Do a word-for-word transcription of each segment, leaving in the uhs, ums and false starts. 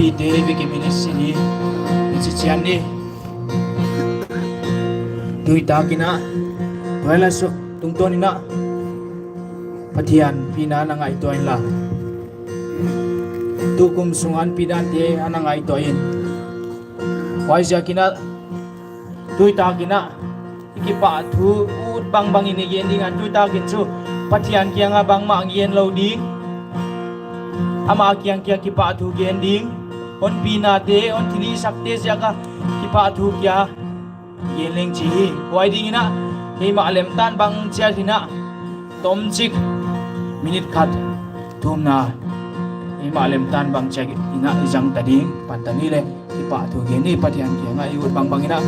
Te veke ministry ni, i chi chian ni. Tuitak in a, tuailai suk tungtawn in a, Pathian pina na ngaihtuah inla. Tukum sung a hon pi dante ana ngaihtuah in. Huaiziak in a, tuitak in a, i kipahthu ut bangbang in i gen ding a, tuitak in chu Pathian kiang a bangmah gen lou ding. Ama kiang kia kipahthu gen ding. Hon pinate, hon thilhihsakte ziak a kipahthu kia gen leng chi hi. Huai ding in a, keimah lemtan bang chiat in a, tomchik, minute khat, thumna, keimah lemtan bang chiat in a i zang ta ding, pan ta ni leh, kipahthu gen ni Pathian kiang a i ut bangbang in a.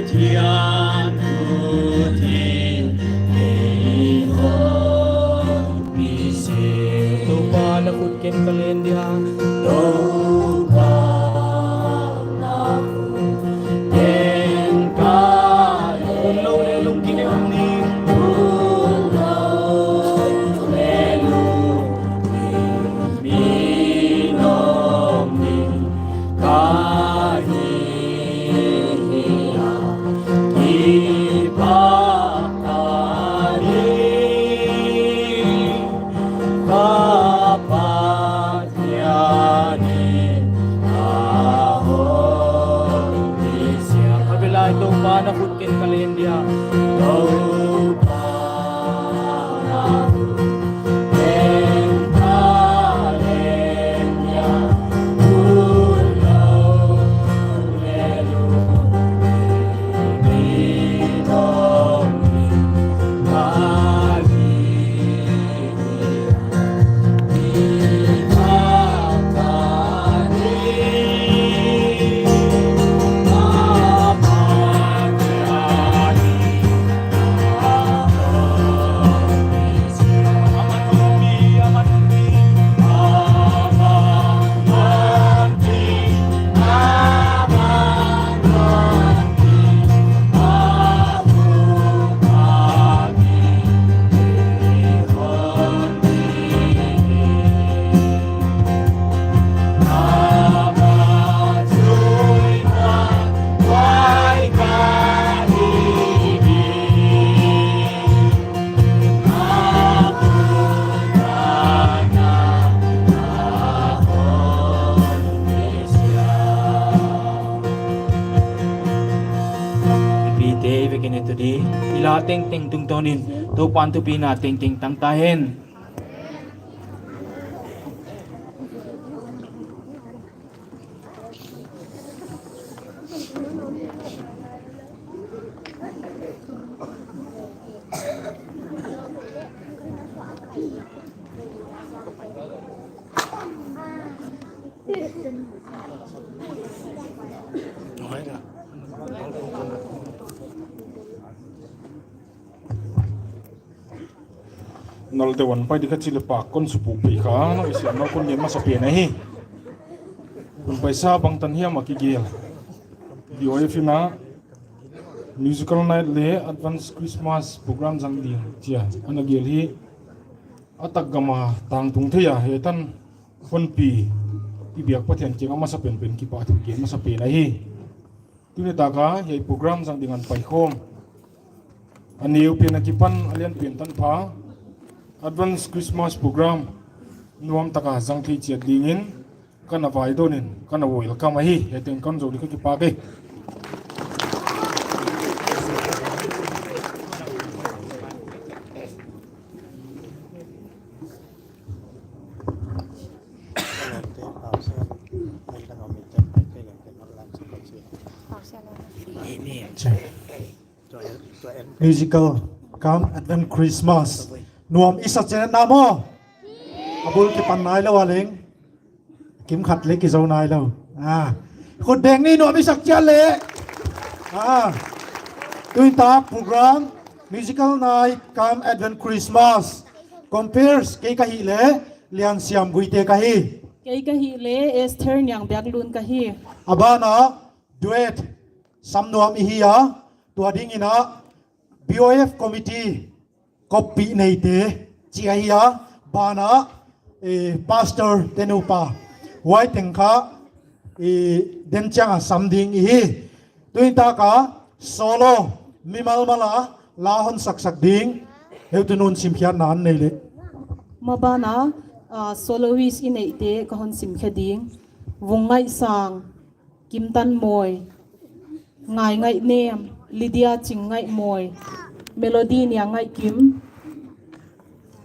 Pathian thu thei kei hon pi sek. Toupa na khut ken ka len dia. Toupa na khut ken ka len. Phun lou leh lungkim in om ni. Phun lou leh lungkim in om ni. Ka hi a kipak ka hi, ka Pathian in ka hon pi sek. Khatvei lai Toupa na khut ken ka len dia. Toupa na khut Mipite i vek in i tu di, i la tengteng tungtawn in Toupan thupina tengteng tang ta hen. Ngal te wan pai di kha chi leh pak kon suk pei kha, na ka siam na kon ngen masa pen ahi. Kon paisa bangtan hiam a kigel. B O F in a musical night leh advance Christmas program zang ding chia ana gel hi. A tak gam a tangtung thei a, hiai tan hon pi i biak Pathian kiang a masa penpen kipahthu gen masa pen ahi. Tuni tak a hiai program zang ding a hon paikhawm A neu pen a kipan a lian pen tan pha, Advance Christmas Program nuam taka zang thei chiat dingin ka na vaidawn in ka na welcome ahi. Hiai teng kon zou di ka kipak e. Musical cum Advent Christmas. Nuam i sa chiat na maw? A bul kipan nailou a leng. Kim khat leh kizou nailou. Ah. Khut beng ni, nuam i sak chiat leh. Ah. Tuin ta program, musical night cum Advent Christmas. Comperes, kei ka hih leh, Liansiam Guite ka hi. Kei ka hih leh, Esther Niang Biaklun ka hi. A ban ah, duet, sam nuam i hi a, tua dingin a, B O F committee, koppih neite, chih ahi a, ban ah, eh, pastor te nupa. Huai teng kha, eh, den chiang a sam ding i hi. Tuin taka, solo, mimal mal a, la hon saksak ding, heutu nu'n simkhiatna a nei leh. Maban ah, ah, soloist i neite ka hon simkhia ding. Vung Ngaihsang, Kim Tan Mawi, Ngai Ngaih Nem, Lydia Ching Ngaih Mawi, Melody Niang Ngaih Kim,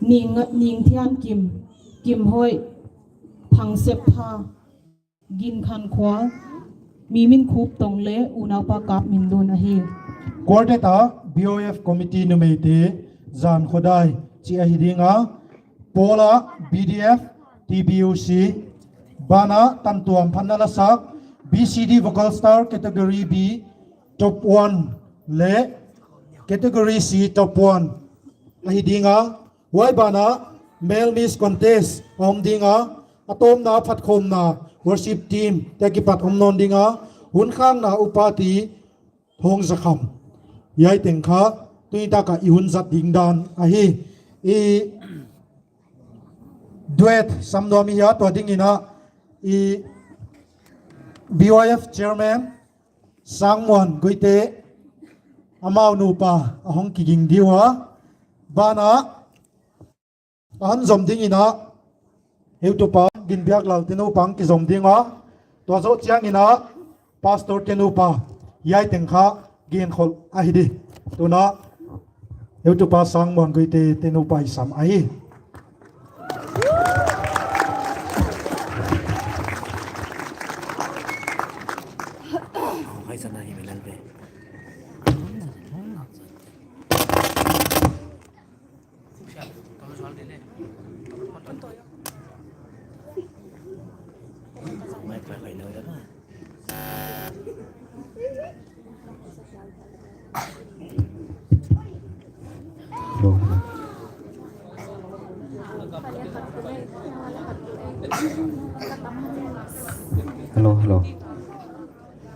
Ning, Ning Thian Kim, Kim Hoih, Thang Sep Pha, Gin Khan Khual, Mi Min Khup Tong leh Unaupa Kap Min Lun ahi. Quartet a B O F committee numeite, Zan Khodai, chih ahi ding a, Pawl a B D F, T B U C, ban ah tantuam phatna lasak, B C D Vocal Star category B, top one leh category C top one ahi ding a, huai ban ah Male Miss Contest a om ding a, a tawpna phatkhawmna worship team te kipat om nawn ding a, hun khakna upadi Thong Za Kham. Hiai teng kha, tuin taka i hun zat ding dan ahi. I duet sam nuam i hi a, tua dingin a, i B Y F chairman, Sangmuan Guite, amau nupa, a hong kiging di ua. Ban ah, a hon zom dingin a, heutupa Gin Biak Lal te nupa hong kizom ding a, tua zoh chiangin a, pastor te nupa, hiai teng kha, gen khol ahi di. Tuna, heutupa Sangmuan Guite te nupa i sam ahi. Hello, hello.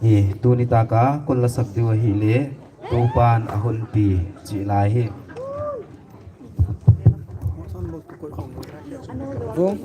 Hi, tuni taka kon lasak diu ahihleh, Toupan a Honpi chih la hi. Vung.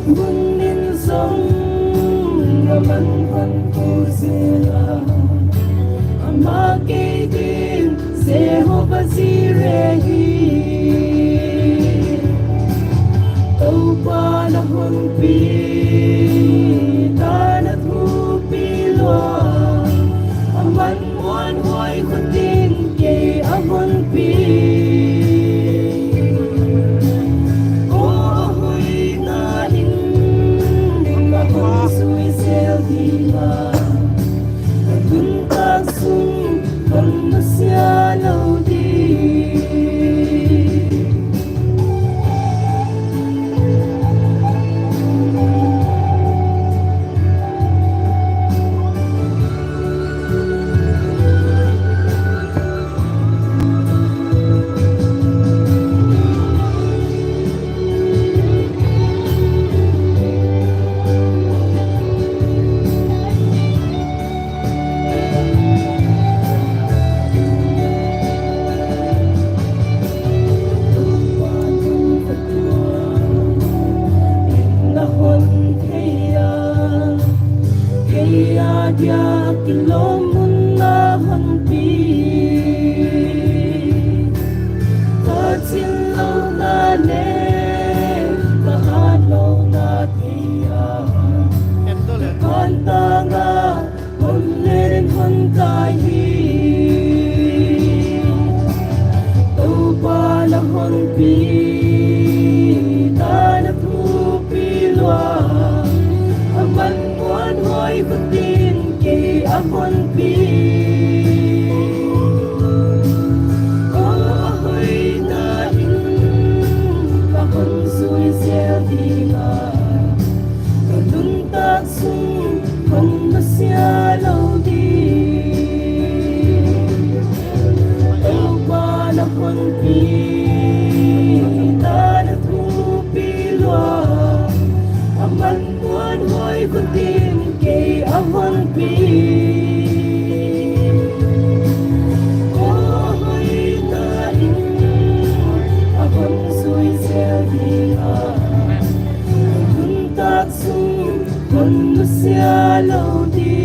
Hun in zong aman hon pu zel a, amah kei ding Jehovah Jireh hi. Toupa'n a hon pi, tan a thupi lua, aman muanhuai khutin kei a hon pi. Aw, a hoihna in ka hon zui zel ding a, ka tun tak sung hon nusia lou ding. Hon len hon kai hi. Toupa'n a hon pi, tan a thupi lua, aman muanhuai khutin kei a hon pi. Aw, a hoihna in ka hon zui zel ding a, ka tun tak sung hon nusia lou ding. Toupa'n a hon pi, tan a thupi lua, aman muanhuai khutin kei a hon pi. Aw, a hoihna in a hon zui zel ding a, tun tak sung hon nusia lou ding.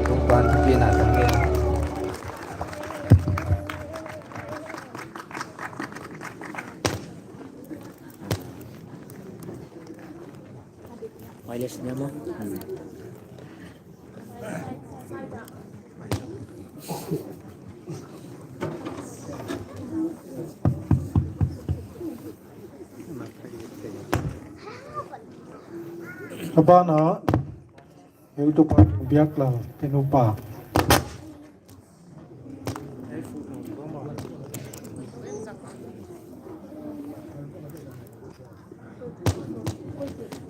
Toupa'n thupina tang e. Wireless niam maw. A ban ah, heutupa Biaklal, te nupa.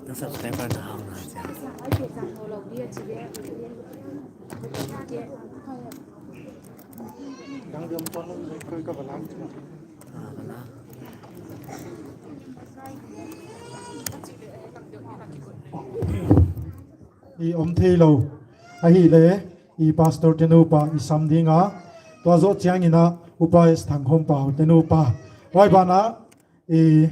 Na subscriber na hau na sia. Dang diam channel ni koi ka balang. Ah, balang. I om theilou ahihleh, i pastor te nupa i sam ding a, tua zoh chiangin a Upa S Thangkhawmpau te nupa. Huai ban ah, i,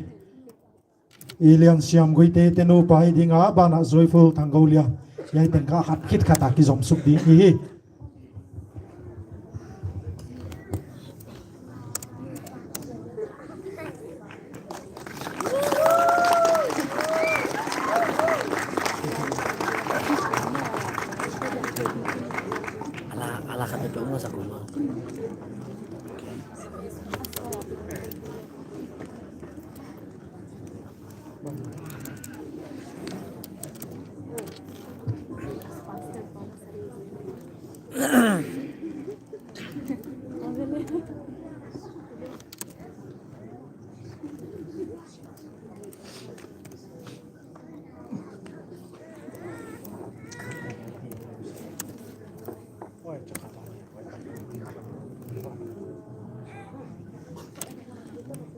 i Liansiam Guite te nupa hi ding a, ban ah Joyful Thanggoulian. Hiai teng kha khat khit khat a kizom suk ding hi. Ala, ala khat tu masa kuma.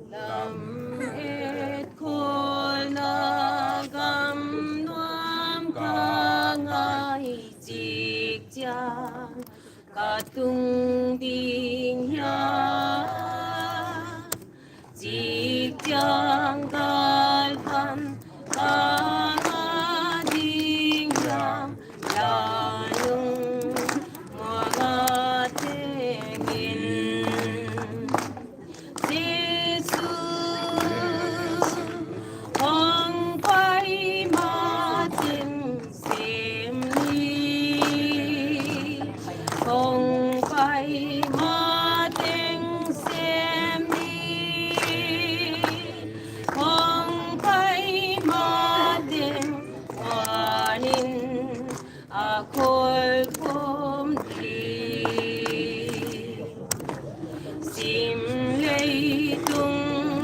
Lam et khol na gam nuam ka ngai. Chik chiang ka tung ding hiam, chik chiang galvan ka ngah ding hiam, lungmuang tengin. Jesu, hong pai mateng sem ni. Hong pai mateng sem ni. Hong pai mateng huan in a kholkhawm ding. Sim leitung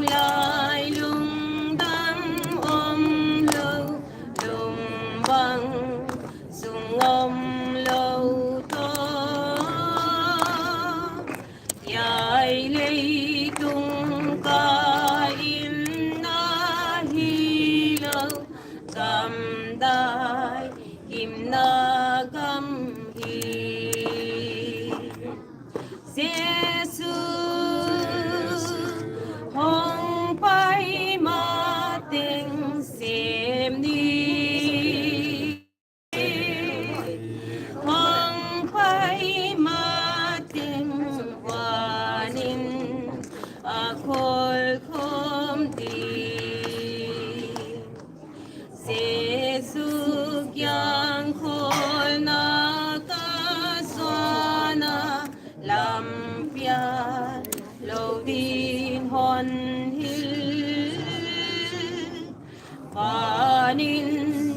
lai lungdam omlou, lungmuang sung omlou toh. Hiai leitung ka himna hilou, gamdai himna gam hi. Jesu, hong pai mateng sem ni. Hong pai mateng huan in a kholkhawm ding. Jesu kiang khawlna ka suan a, lampial lou din hon hilh. Van in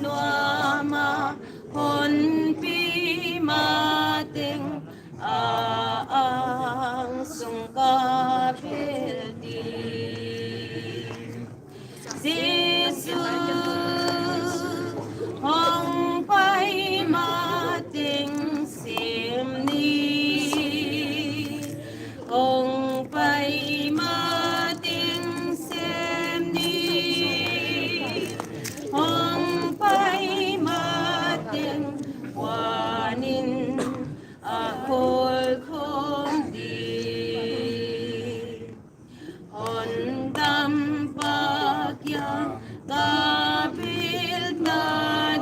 nuam a hon pi mateng, a angsung ka pel ding. Jesu, hong pai mateng sem ni. Hong pai mateng sem ni. Hong pai mateng huan in a kholkhawm ding. Hondampa kiang ka bil ta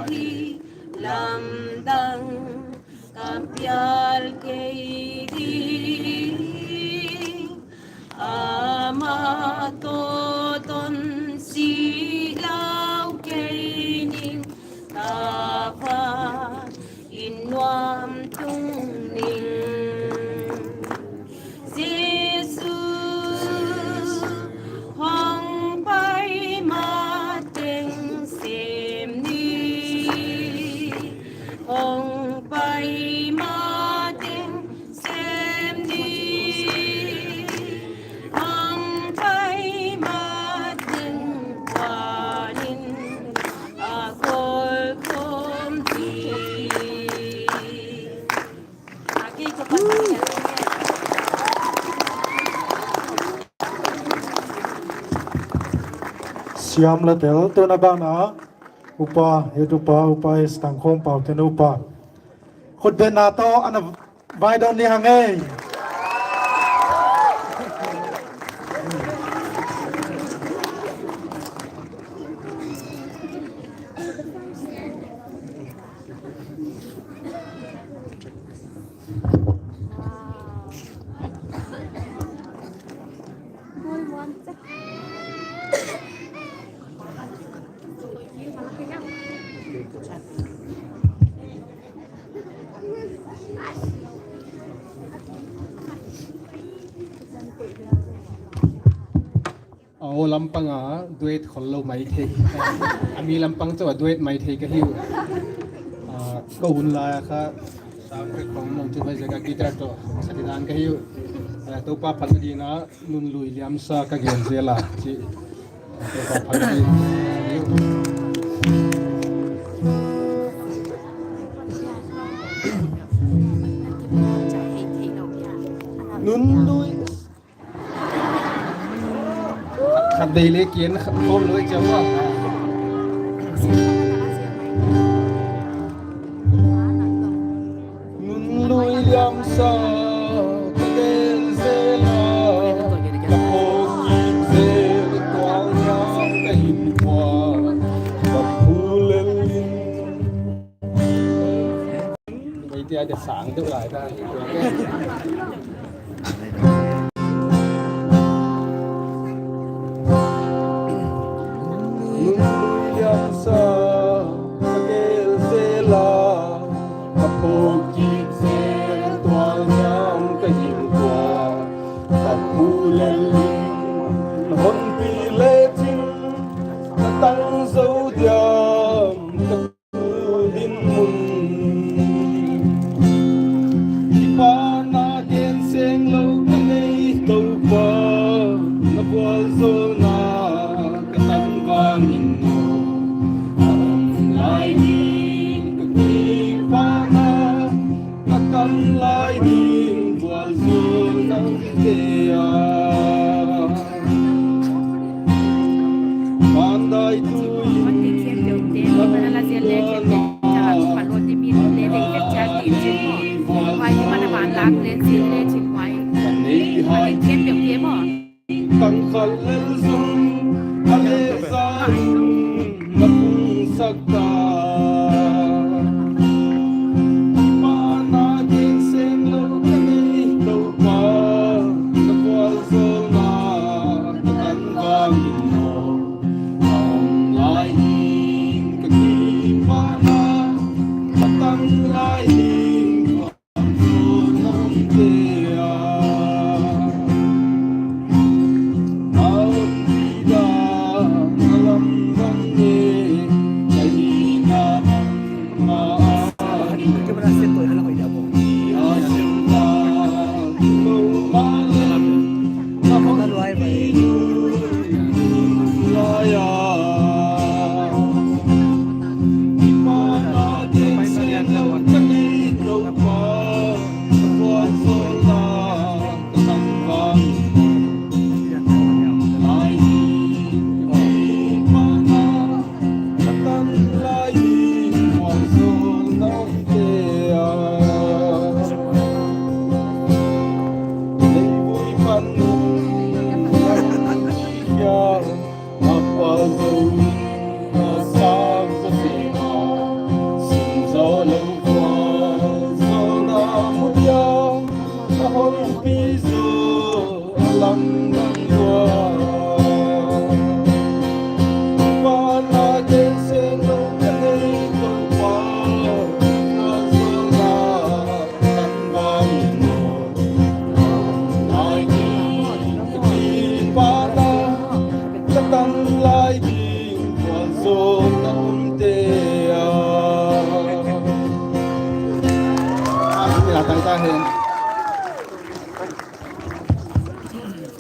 di, lamdang ka pial kei di. Amah toh tonsi lou kei ning, ka va in nuam tung ning. Jesu, hong pai mateng sem ni. Hong pai mateng sem ni. Hong pai mateng huan in a kholkhawm ding. Siam la tel tuna bang a, upa, head upa, upa S Tangkhawm Pau ten upa. Khut beng na toh ana vai dawn ni hang ei. A aw lampang a duet khol lou maithei. A mi lampang chauh a duet maithei ka hi uh. A, ka hun lai a kha sound record nong chu mai zek a guitar toh sa di dan ka hi uh. A, Toupa phat ding a Nunlui Liamsa ka gen zel a chi. Toupa phat ding. Nunlui. Khat dei le kian khat khawm loi chiang a. Sa ka gel zel a, ka phawk kik zel, tual hiam ka hinkhua, ka phu lel in. Bai tia de sang deuh lai ta. Nungliam sa ka gel zel a, ka phawk kik zel, tual hiam ka hinkhua, ka phu lel in. Hon pi lechin ka tang zo diam, ka tu dinmun. Kipahna gen seng lou ka nei, Toupa, na vualzawlna ka tan vangin maw. A om lai ding ka kipahna, a tan lai ding vualzawlna te a. Mandai tu in Tangkhal lel zong a leh zang na pung sak ta. Kipahna gen seng lou ka nei, Toupa, na vualzawlna ka tan vangin maw. A om lai ding ka kipahna, a tan lai ding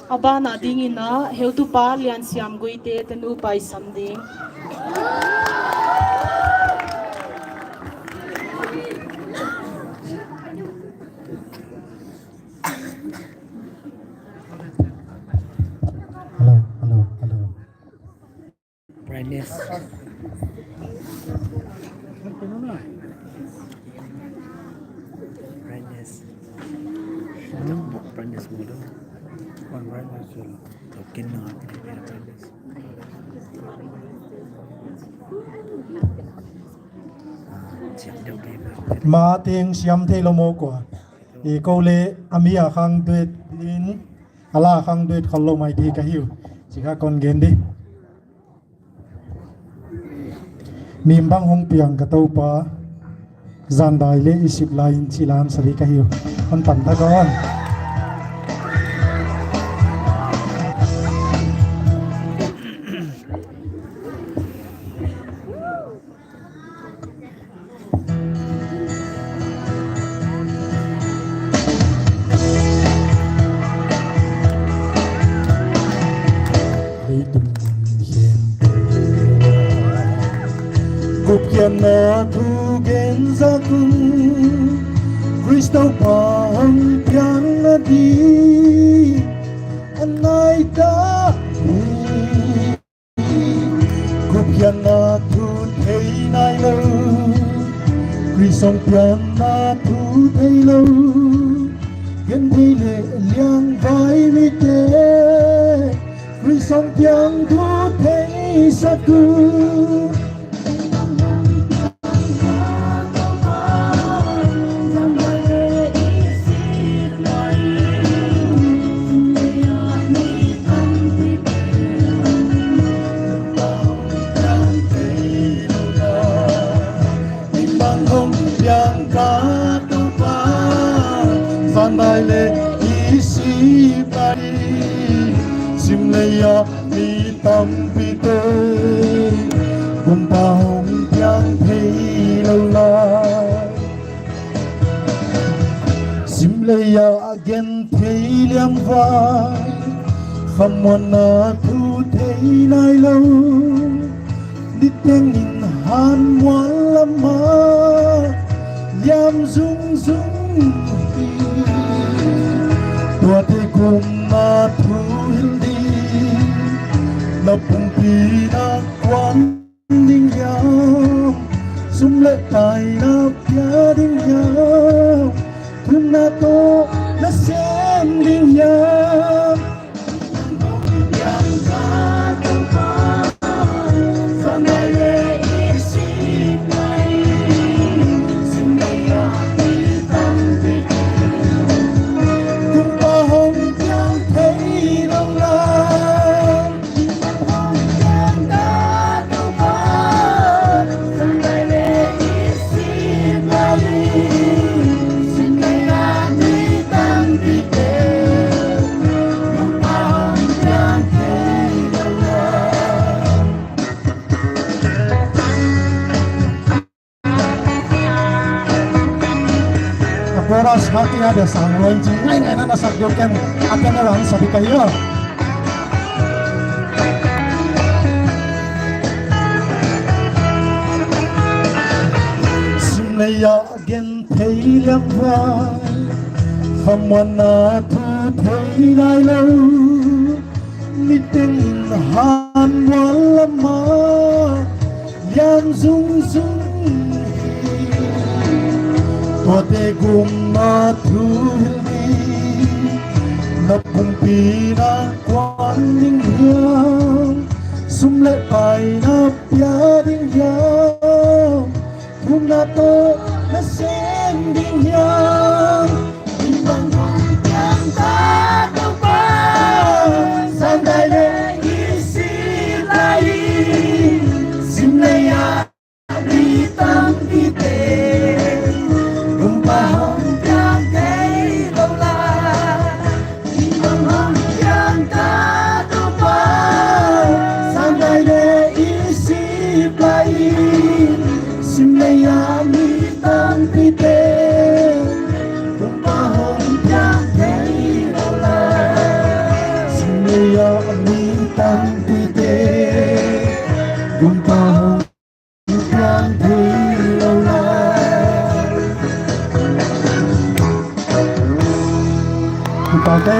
A ban a dingin a heutupa Liansiam Guite te nu pai sam ding. Hello, hello, hello. Brightness. Brightness. Brightness mode. One brightness. Token na, brightness. Ah, siam deuh deuh. Ma teng siam thei lou maw kua. I kou leh a mi a khang duet in, a la khang duet khol lou mai thei ka hi uh. Chih kha kon gen di. Mi bang hong piang ka Toupa, zan dai leh i sep lai in chih la sa di ka hi uh. Hon pan ta kon. Leitung mun khempeuh ah gupkhiatna thu gen zak un, Khrist Toupa hong piang a di a nai ta hi. Gupkhiatna thu thei nailou, Khrist hong pianna thu theilou, Genthei leh liangvai mite, Khrist hong piangthu thei sak uh. Bang hong piang ka Toupa, zan nai leh i sih lai. Sim lei a mi tampite, Kumpa hong piang theilou lai. Sim lei a genthei liangvai, khamuanna thu thei nailou. Niteng in han mual lam ah liam zungzung hi. Tuate gumna thuhilh ding, na pumpi na kuan ding hiam? Sum leh pai na pia ding hiam? Thumna toh na sem ding hiam? A chorus kha kia de sang lou in chi ngai ngai na na sak deuh ken, a pian a ran sa di ka hi a. Sim lei a genthei liangvai, khamuanna thu thei nailou. Niteng in han mual lam ah liam zungzung hi. Tuate gumna thuhilh ding, na pumpi na kuan ding hiam? Sum leh pai na pia ding hiam? Thumna toh na sem ding hiam? Bang hong piang ka Toupa, zan nai leh i sih lai. Sim lei a mi tampite, Kumpa hong piang theilou lai. Bang hong piang ka Toupa, zan nai leh i sih lai. Sim lei a mi tampite, Kumpa hong piang theilou lai. Sim lei a mi tampite, Kumpa hong piang theilou lai. Kipahte.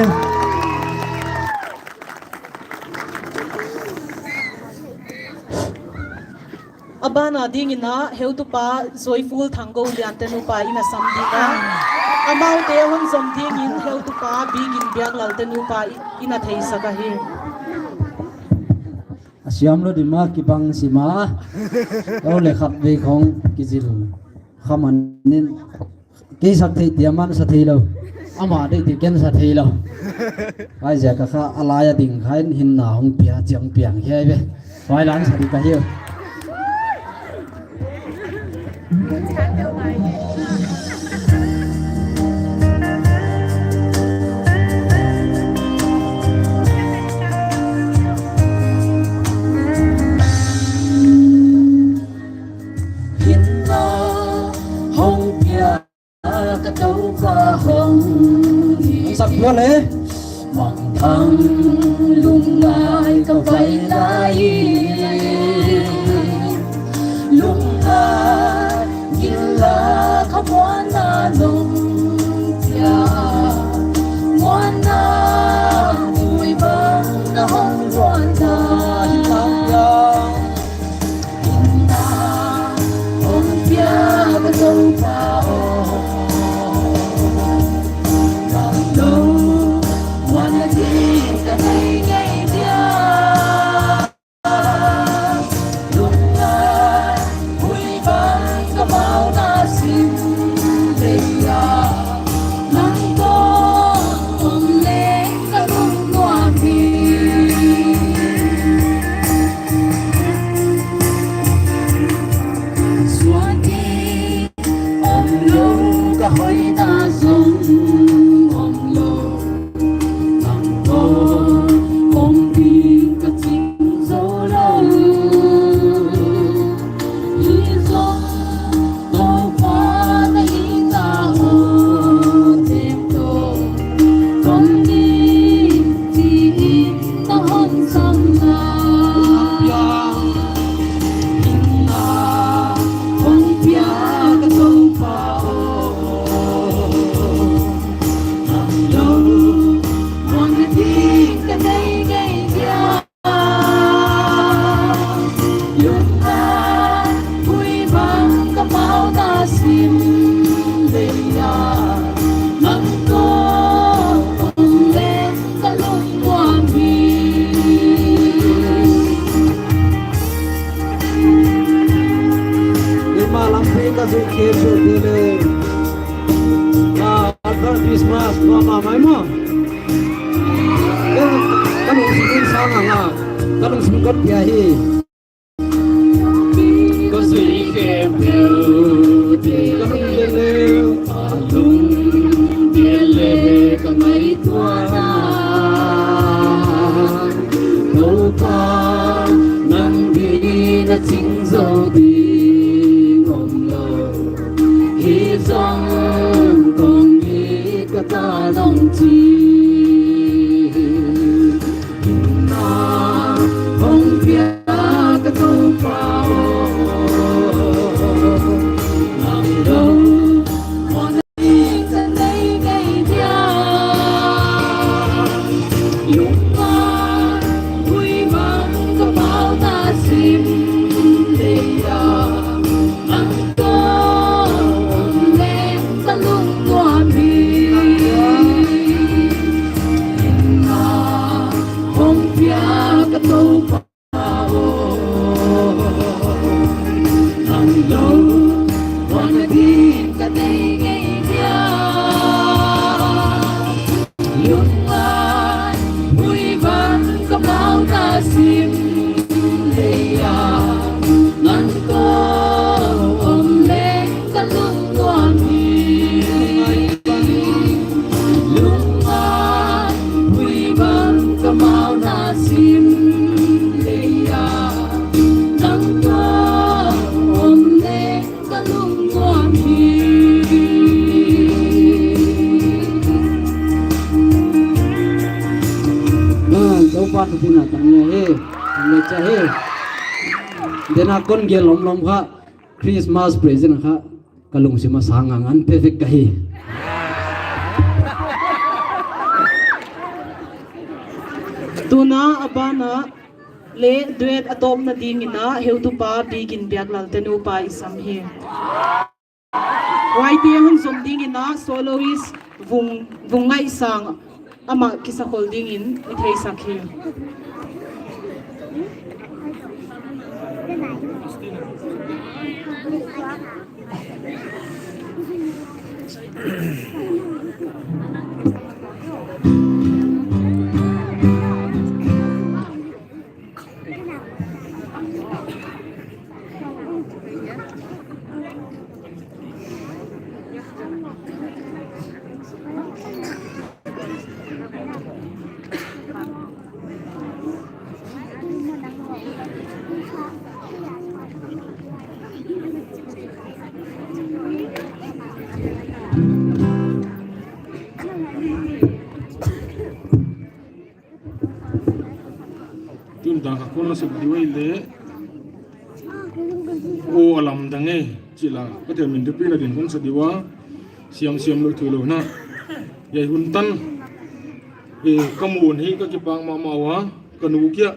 A ban a ding in a heutupa Joyful Thanggolian te nupa in a sam ding a. Amaute hon zom ding in heutupa Bigin Biaklal te nupa in a theisak ahi. A siam lou di mah kibang sim a. Kou leh khatvei khong kizil kha man in. Kei sak thei dia man sa theilou. Amah deih dia ken sa theilou. Huaiziak a kha a lai a ding kha in hinna hong pia chiang piang hi ve. Huai lan sa di ka hi. Hinna hong pia ka Toupa hong hi. Sak dua le. Mangthang lungngai ka vai lai. Lungngai gila ka muanna nong pia. Muanna ui bang na hong luanna. Hinna hong pia ka Toupa aw. Bang Hoihna zong om lou, nang toh om ding ka ching zou lou. Hi zong Toupa na hihna uh, tem toh om ding chi in na hon sam na. Hinna hong pia ka Toupa aw, nang lou muanna ding ka nei ngei dia. Lungna hui bang ka mau na sim lei a, nang toh om leng ka lungnuam hi. Ima lampi ka zui khe su ti le. Ah, Advance Christmas, mama mai mo. Eh, ka lungsim in sang a nga, ka lungsim kot pia hi. Ka zui khempeuh te ka lungdam leh, a lungdam leh ka ngaihtuahna. Toupa, nang ding a ching zou ding om lou. Hi zong kong it ka ta dong chi. Hinna hong pia ka Toupa aw, nang lou muanna ding ka nei ngei dia. Lungna hui bang ka mau na sim lei a, nang toh om leng ka lungnuam hi. Hinna hong pia ka Toupa aw, nang lou muanna ding ka nei ngei dia. Lungnuam hui bang ka mau na sim lei a, nang toh om leng ka lungnuam hi. Lungnuam hui bang ka mau na sim lei a, nang toh om leng ka lungnuam hi. Ah, Toupa thupina tang ni hi. Ni cha hi. Dena kon gel lomlom kha. Christmas present kha ka lungsim a sang a ngan pe vek ka hi. Tuna a bana leh duet a tawpna dingin a heutupa Bikin Biaklalte nupa i sam hi. Huaite hon zom dingin a soloist Vung, Vung Ngaihsang amah kisakhol dingin i theisak hi. Tun dan ka kon la sak di uai le. O a lamdang e, chih la, Pathian min thupina din kon sa di ua, siam siam lou thu lou na. Hiai hun tan, e, ka muhna hi ka kipak mahmah ua, ka nu kia.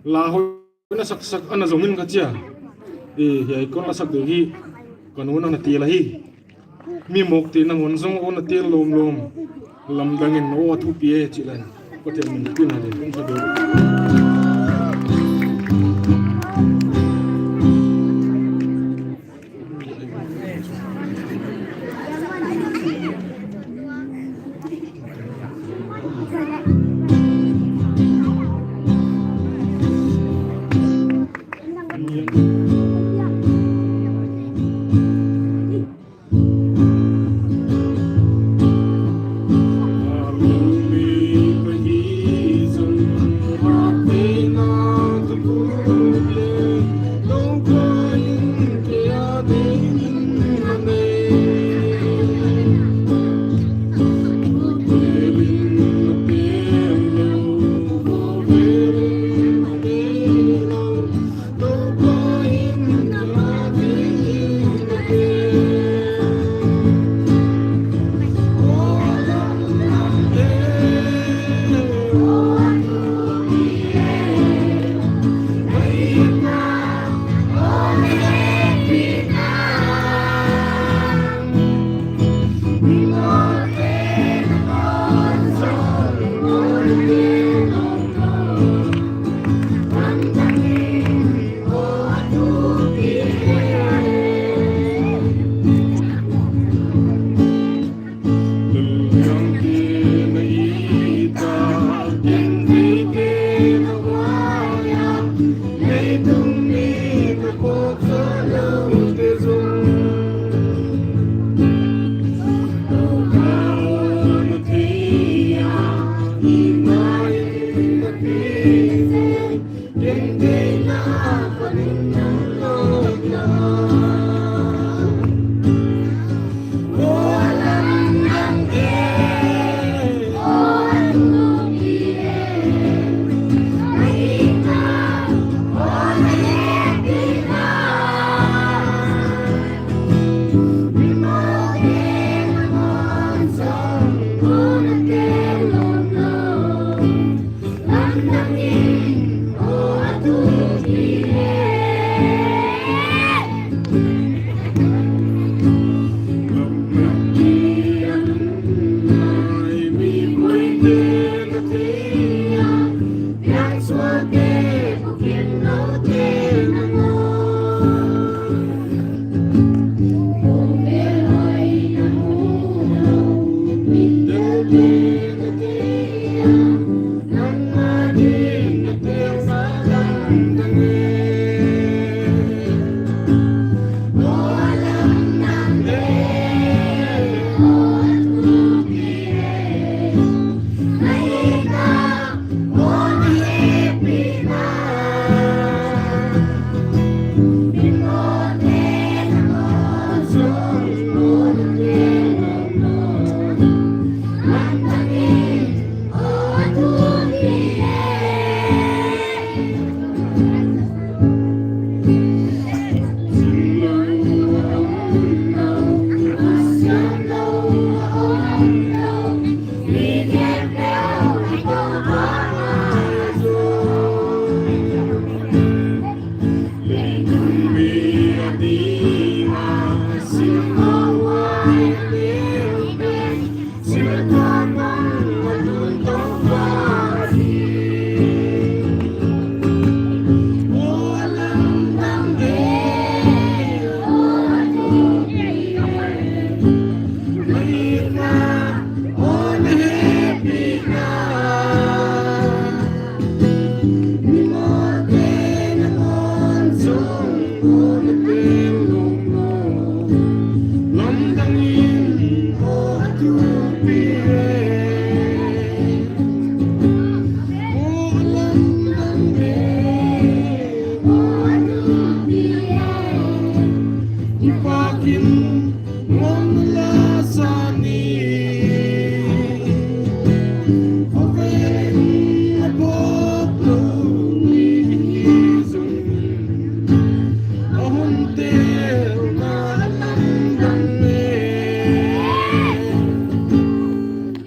La hoih na sak sak ana zong in ka chi a. E, hiai kon la sak deuh hi, ka nu na na ti la hi. Mi mawk te nangawn zong aw na tel lawmlawm. Lamdang in aw a thupi e chih lai. Pathian min thupina din kon sa deuh.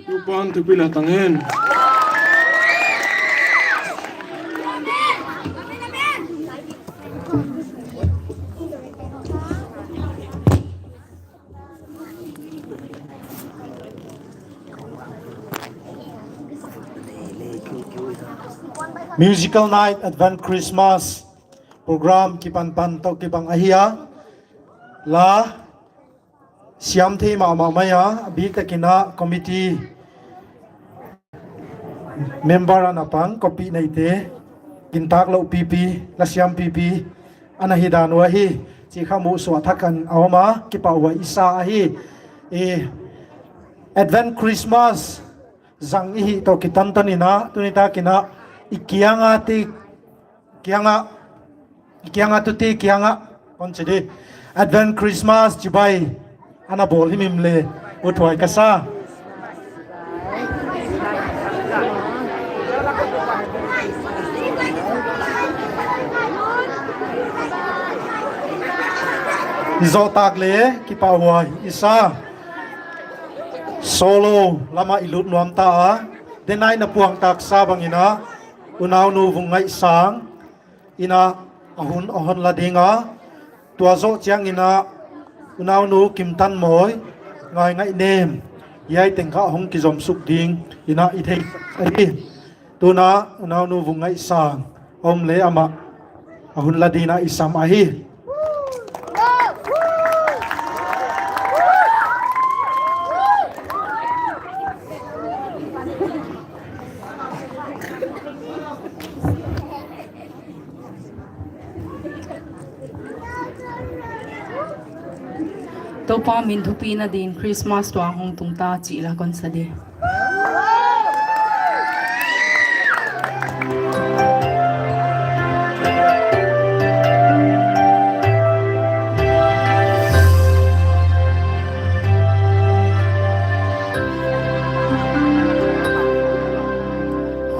Tupa'n thupina tang hen. Musical Night Advent Christmas program kipan pan toh kibang ahi a. La siam thei mahmah mai a, a biktakin a committee member ana pang, copy neite, gintak louh pipi, la siam pipi ana hi dan uh ahi chih kha muhsuah thak in a om a, kipahhuai i sa ahi. E, Advent Christmas zang i hih toh kiton tan in a, tuni takin a i kiang a ti kiang a, i kiang a, tuti kiang a, kon chi di, Advent Christmas chibai ana bawl himhim leh uthuai ka sa. I zoh tak leh kipahhuai i sa. Solo lam ah i lut nuam ta a, denai na puang tak sa bangin a, unaunu Vungngaihsang in a hun a hon la ding a, tua zoh chiangin a unaunu Kimtanmawi, Ngaingaihnem, hiai teng kha hong kizom suk dingin a i thei ahi. Tun a unaunu Vungngaihsang om leh amah a hun la dingin a i sam ahi. Toupa min thupina din Christmas tuang hong tung ta chih la kon sa di.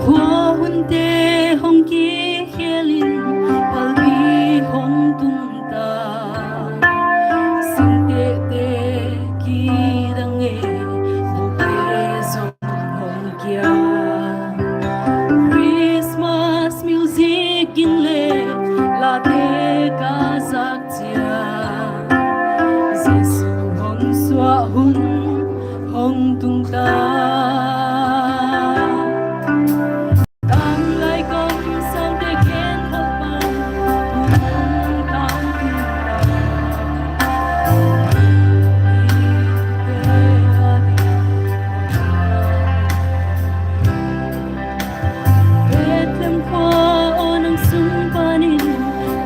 Khua hunte hong kikhelin, palbi hong tung ta. Singtehte kidang e, bukte zong hong kia. Christmas music in leh late ka zak chia. Jesu hong suah hun hong tung ta. Tanglai kamsangte khenkhat pan hong tang tung ta. Bethlehem khua aw, nang sung panin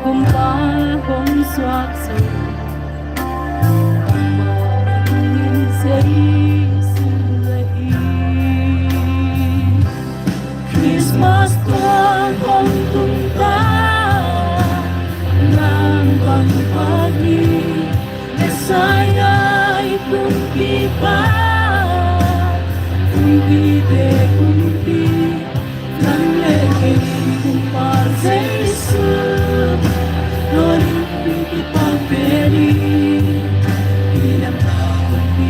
kumpa hong suak suk. Amah min in Jesu ahi. Christmas tuang hong tung ta. Nang bang pagi Messiah i kumpipa, kumpite kumpi, nang leh kei kumpa Jesu. Lori kumpipa peri, i lam ta kumpi,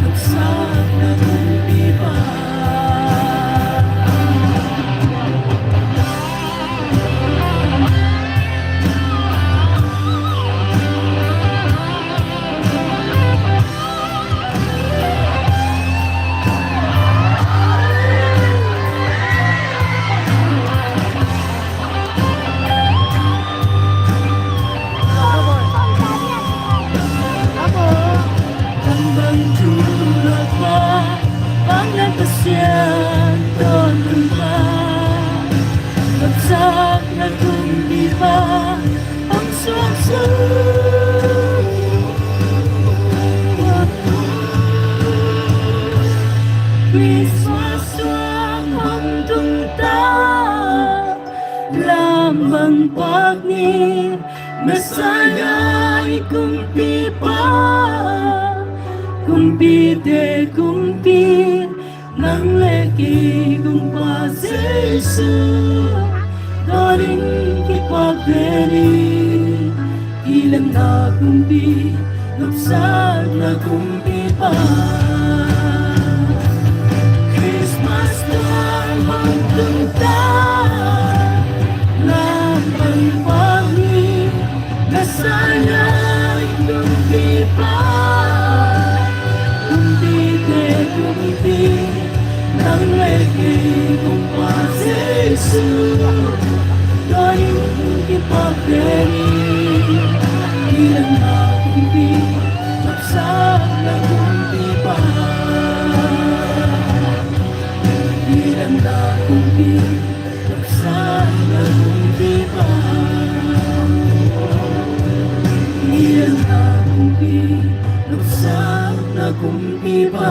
nuksa na kumpipa. Bang thu lak pa, bang na Pasian ton lung pa, lopsakna kumpipa, hong suak suk. Christmas suang hong tung ta, lam bang pak ni, Messiah i kumpipa, kumpite kumpi, nang leh kei kumpa Jesu, dawn in kipak ven in, kilangna kumpi, lopsakna kumpipa. Christmas suang hong tung ta, lam bang pak ni, Messiah i kumpipa, kumpite kumpi, nang leh kei kumpa Jesu, dawn in kipak ven in, kilangna kumpi, lopsakna kumpipa. Kilangna kumpi, lopsakna kumpipa. Kilangna kumpi, lopsakna kumpipa.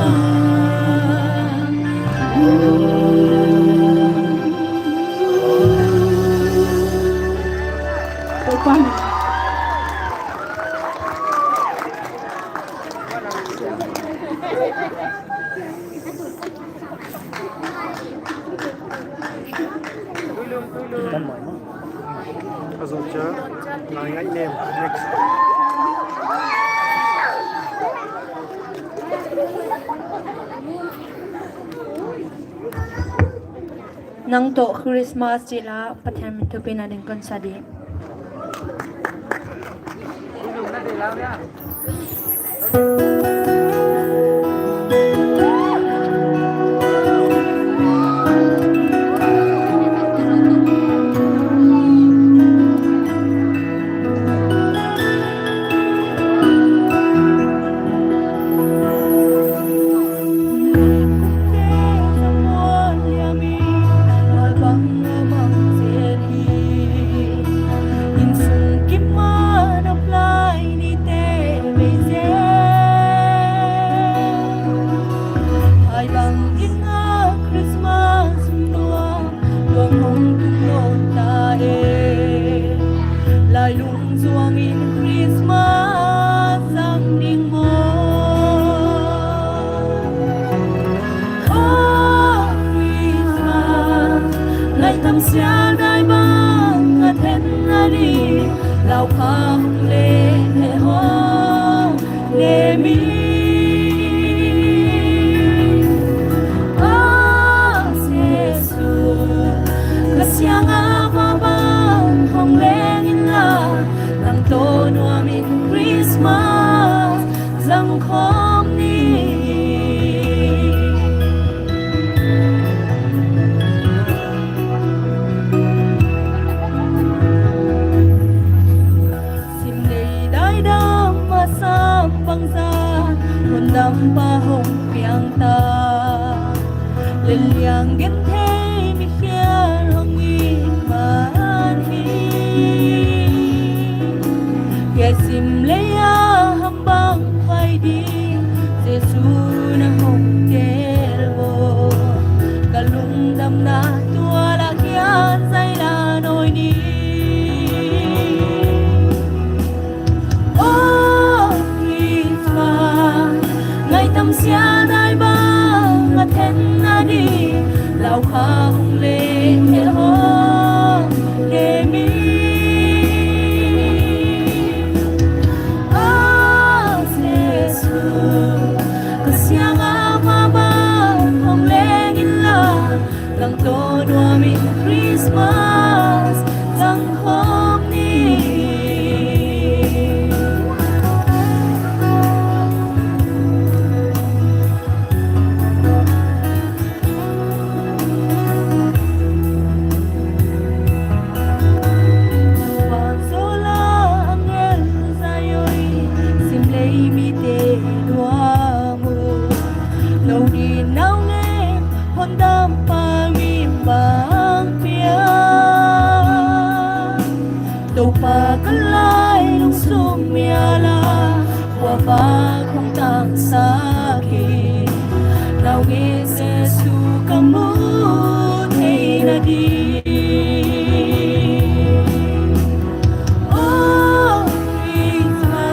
A zong cha, ngai ngai nem. Next. Nang toh Christmas chih la, Pathian min thupina ding kon sa di. Insung kim a na plai ni te bei zel. Hai bang in a Christmas tua, tua hong tung lou ta e. Lailung zuang in Christmas zang ding maw. Oh, Christmas, ngai tam sia dai bang a then a di, lau kha hong leng he hong leng mi. Ah, Jesu, ka siang a mah bang hong leng in la, nang toh nuam in Christmas zang khawm ni. Sim lei dai dam a sam bangzah, hun dam pa hong piang ta. Len liang gen thei mi khial hong i man hi. Ke sim lei a ham bang vai di, Jesu na hong tel bo. Ka lungdamna tua la kian zai la noi ni. Oh, Christmas, ngai tam sia dai bang a then a di, lau kha hong leng he hong leng mi. Ah, Jesu, ka siang a mah bang hong leng in la, nang toh nuam in Christmas zang khawm ni. Van zola angel zai oi, sim lei mite lua. sak hi, nau nge Jesu ka mu theihna ding. Oh, Khrista,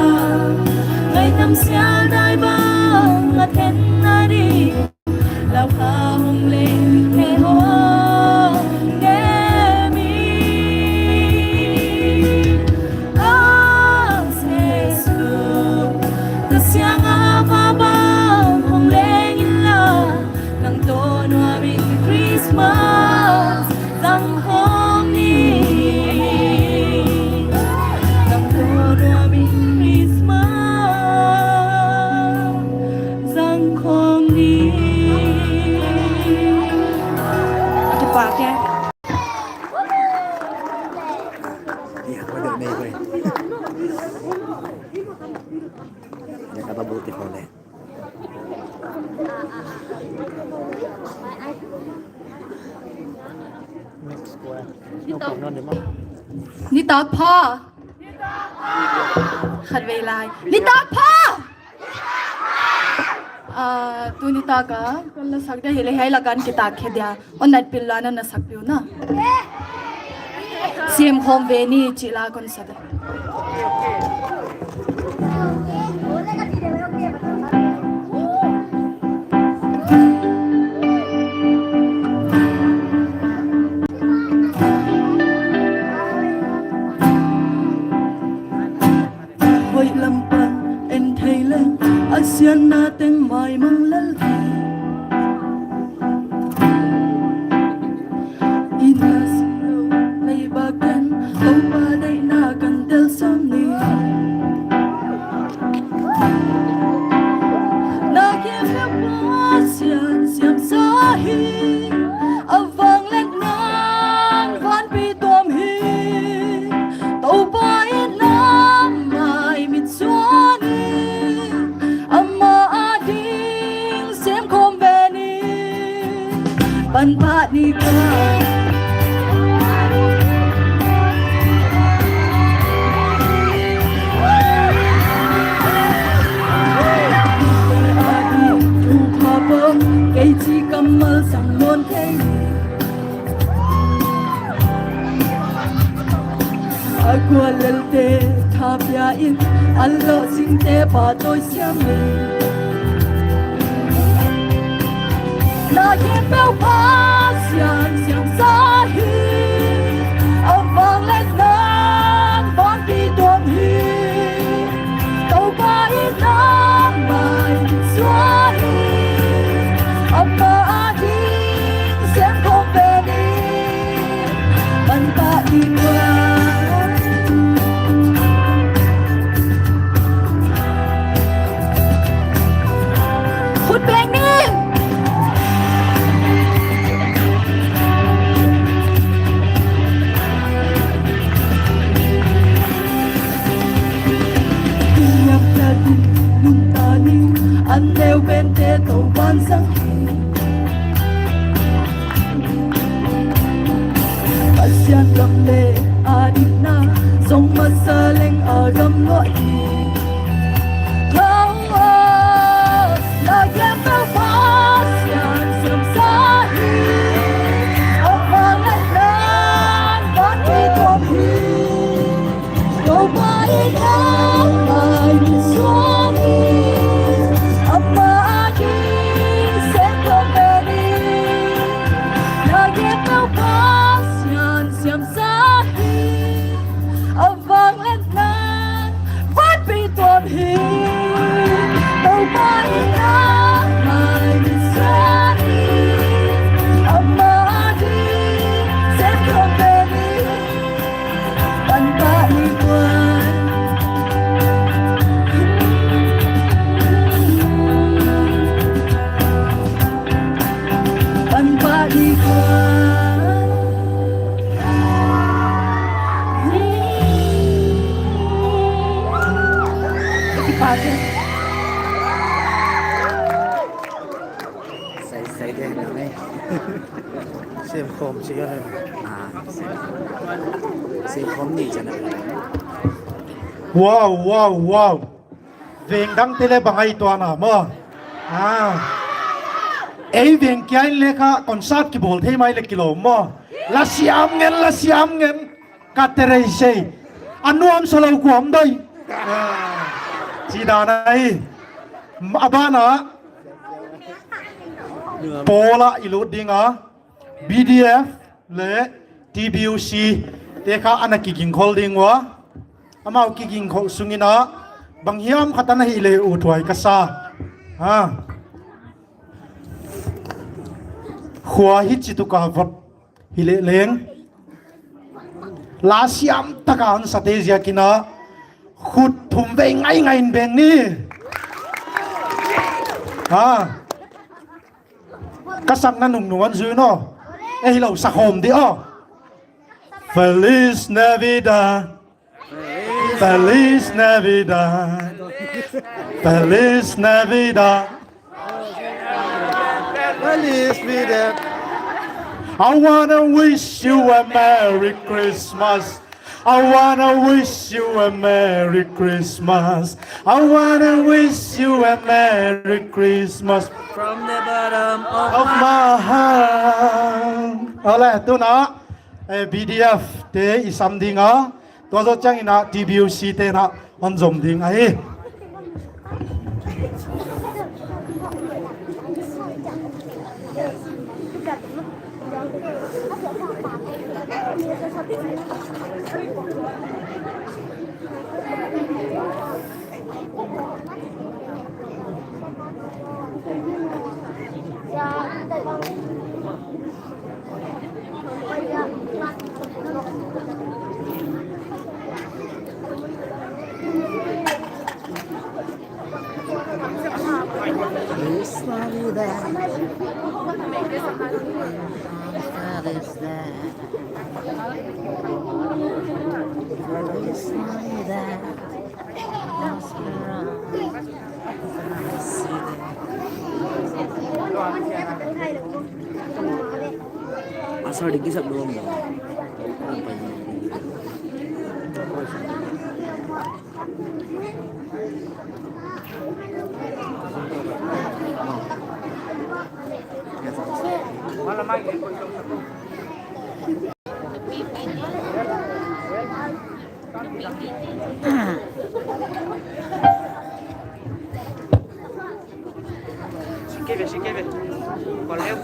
ngaihdam sial dai bang a thenna ding. Lau kha hong leng he hong nge mi. Ah, Jesu, ka siang a va bang hong leng in la, nang toh nuam in Christmas zang khawm ni. Nang toh nuam in Christmas zang khawm ni. Kipak e. Ia, kau dah naik, weh. Ia, kata bukti kau leh. Nitak pha. Khatvei lai. Nitak pha. Ah, tuni tak a kon la sak dia hileh hiai lak a kitak khe dia. Hon nat pil la na na sak piu na. Sem khawm ve ni chih la kon sa dia. Hoih lam pan en thei leng, a siatna teng maimang lel hi. I na sim lou leh bang ken, Toupa deihna kan tel sam ni. Na khempeuh Pasian siamsa hi, a vangliatna vanpi tuam hi. Toupa itna mai mitsuan hi, amah ading sem khawm ve ni. Pan pah ni kua. Ading thu pha pong, kei chih kammal sang nawn kei. A gual lelte tha pia in, a loh singte pahtawi siam in. Na khempeuh Pasian siamsa hi, a vangliatna vanpi tuam hi. Toupa itna mai mitsuan hi, amah ading sem khawm ve ni. Pan pah ni kua. Khut beng ni. Niam ta din nun ta ni, an neu bente Toupan sang hi. Pasian gam leh a dikna zong masa leng a gam luah hi. Lau a, na khempeuh Pasian siamsa hi. A vangliatna vanpi tuam hi. Toupa itna mai mitsuan hi, amah ading sem khawm ve ni. Na khempeuh Pasian siamsa hi, a vangliatna vanpi tuam hi. Toupa itna mai mitsuan hi, amah ading sem khawm ve ni. Pan pah ni kua. Pan pah ni kua. Sai, sai deh, nang eh. Sem khawm chih a leh. Ah, sem. Sem khawm ni chana. Wow, wow, wow. Veng dangte leh bang a i tuahna maw. Ah. Ei veng kia in leh kha concert kibawl thei mai leh kilawm maw. La siam ngen, la siam ngen. Ka te rei sei. A nuamsa lou kuam dai. Ah. Chi dan ahi. A ban ah. Pawl ah i lut ding a. B D F leh T B U C te kha ana kigingkhol ding ua. Amau kigingkhol sung in a bang hiam khat ana hih leh uthuai ka sa. Ha. Khua hichi tuk a vot hileh leng. La siam tak a hon sate ziak in a khut thum vei ngaingai in beng ni. Ha. Ka sakna nungnung hon zui un aw. Ei lou sa khawm di aw. Feliz Navidad. Feliz Navidad. Feliz Navidad. Feliz Navidad. I wanna wish you a Merry Christmas. I wanna wish you a Merry Christmas. I wanna wish you a Merry Christmas from the bottom of, of my heart. Alright, tuna, eh, B D F te i sam ding a, tua zoh chiang in a T B U C te na hon zom ding ahi. Feliz Navidad. Feliz Navidad. Feliz Navidad. Asal dikit sab belum. Sikit be, sikit be. Kau leh.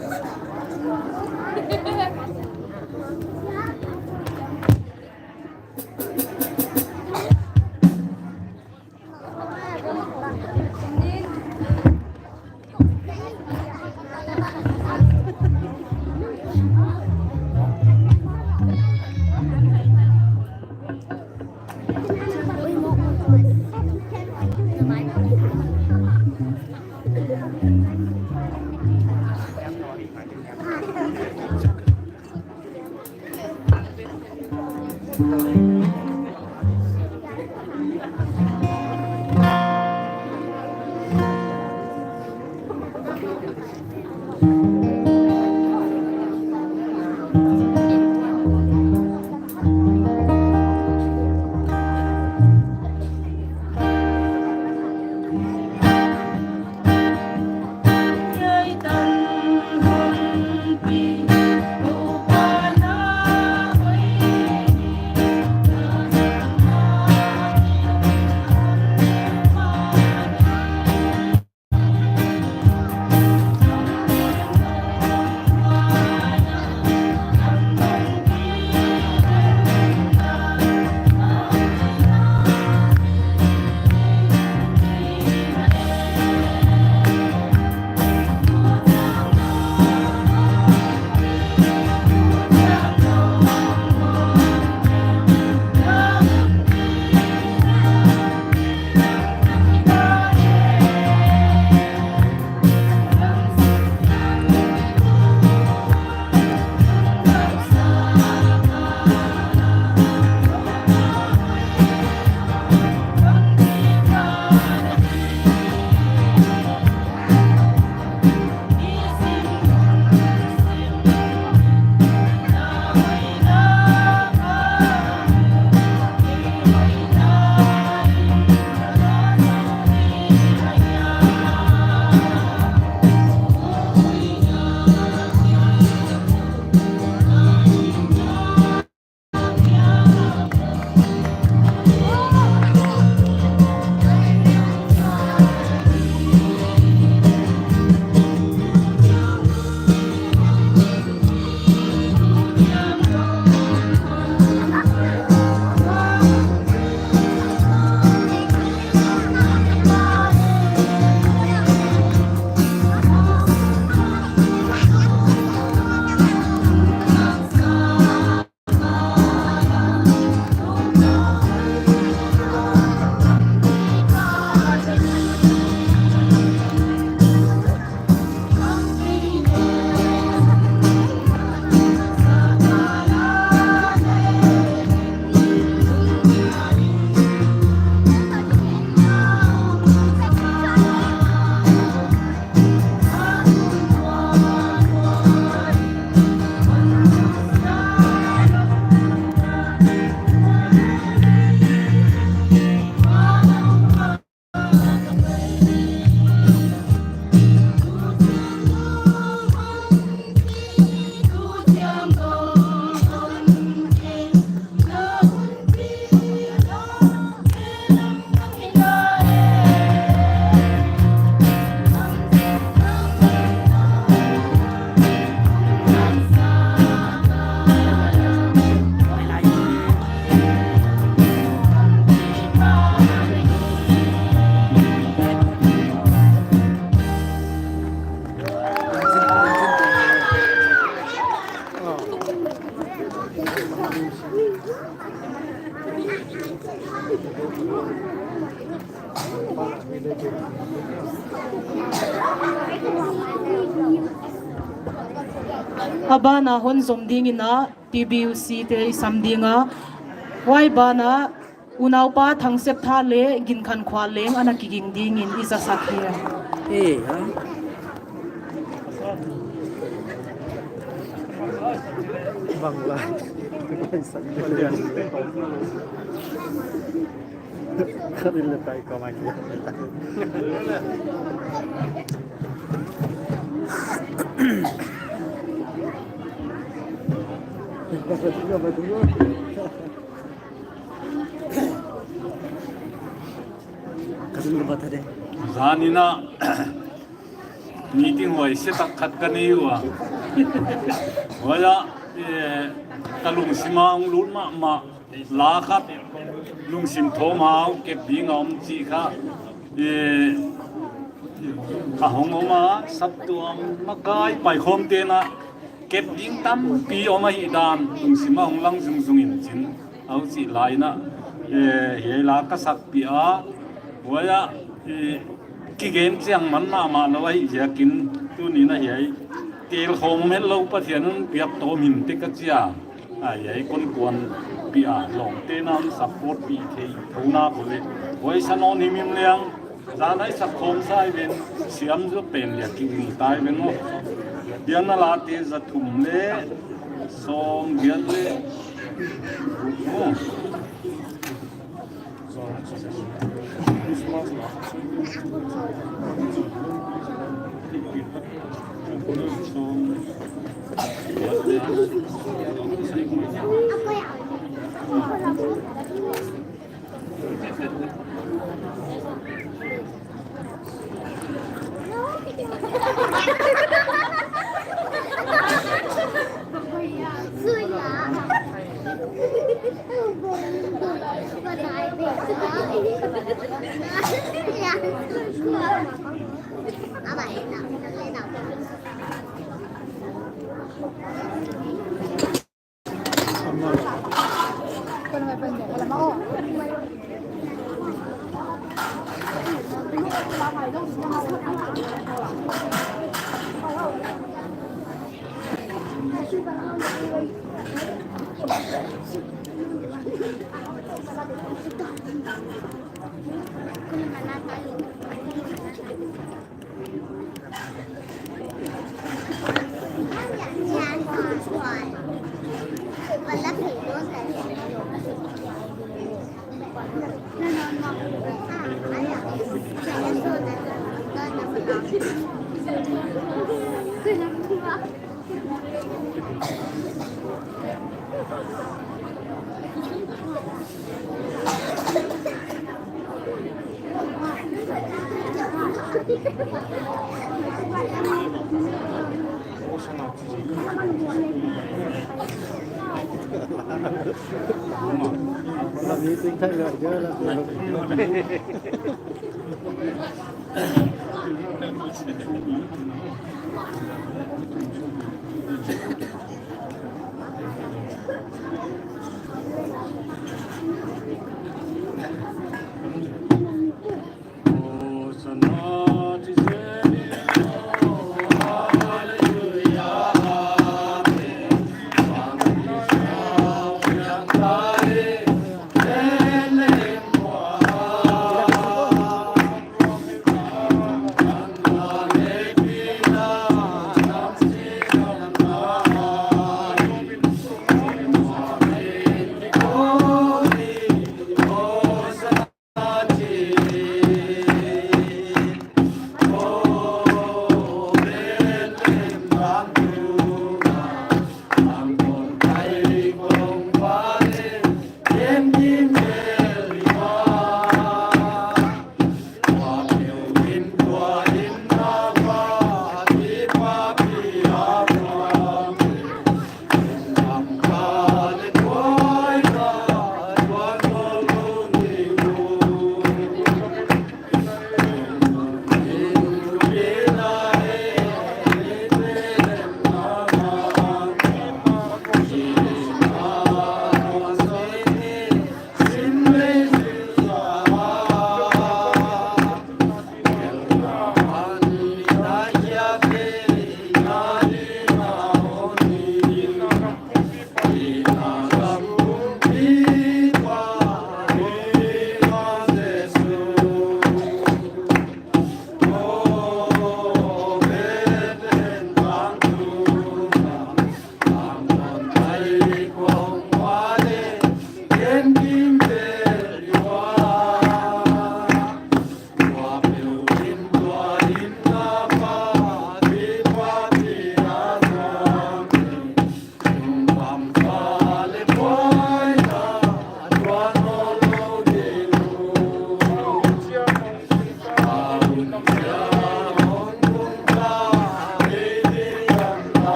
A ban a hon zom ding in a P B U C te i sam ding a. Huai ban a unaupa Thangsep Tha leh Ginkhankhual leng ana kiging ding in i zasak hi. Eh, ha? Bangla. Kharin le tai kau mai kia. Kharin le bathade. Zan in a meeting huai se tak khat ka nei ua. Huai a, eh, ka lungsim a hong lut mahmah. La khat lungsim thawm a kep ding a om chih kha, eh, a hong om a, saptuam makai paikhawmte'n a kep ding tampi om ahihdan lungsim a hong lang zungzung in chin. Huchih lai in a, eh, hiai la ka sakpih a, huai a, eh, kigen chiang man mahmah lou ahih ziakin tuni'n a hiai telkhawm hetlou Pathian in piak tawm hinte ka chi a. Ai, ai, kon kuan pih a, lawmte'n a support pih thei thouna ko le. Huai sa nawn himhim leng, zan a i sak khawm sa i ven, siam zaw pen leh kiging ta i ven aw. Biakna late za thum leh sawmgiat leh, oh.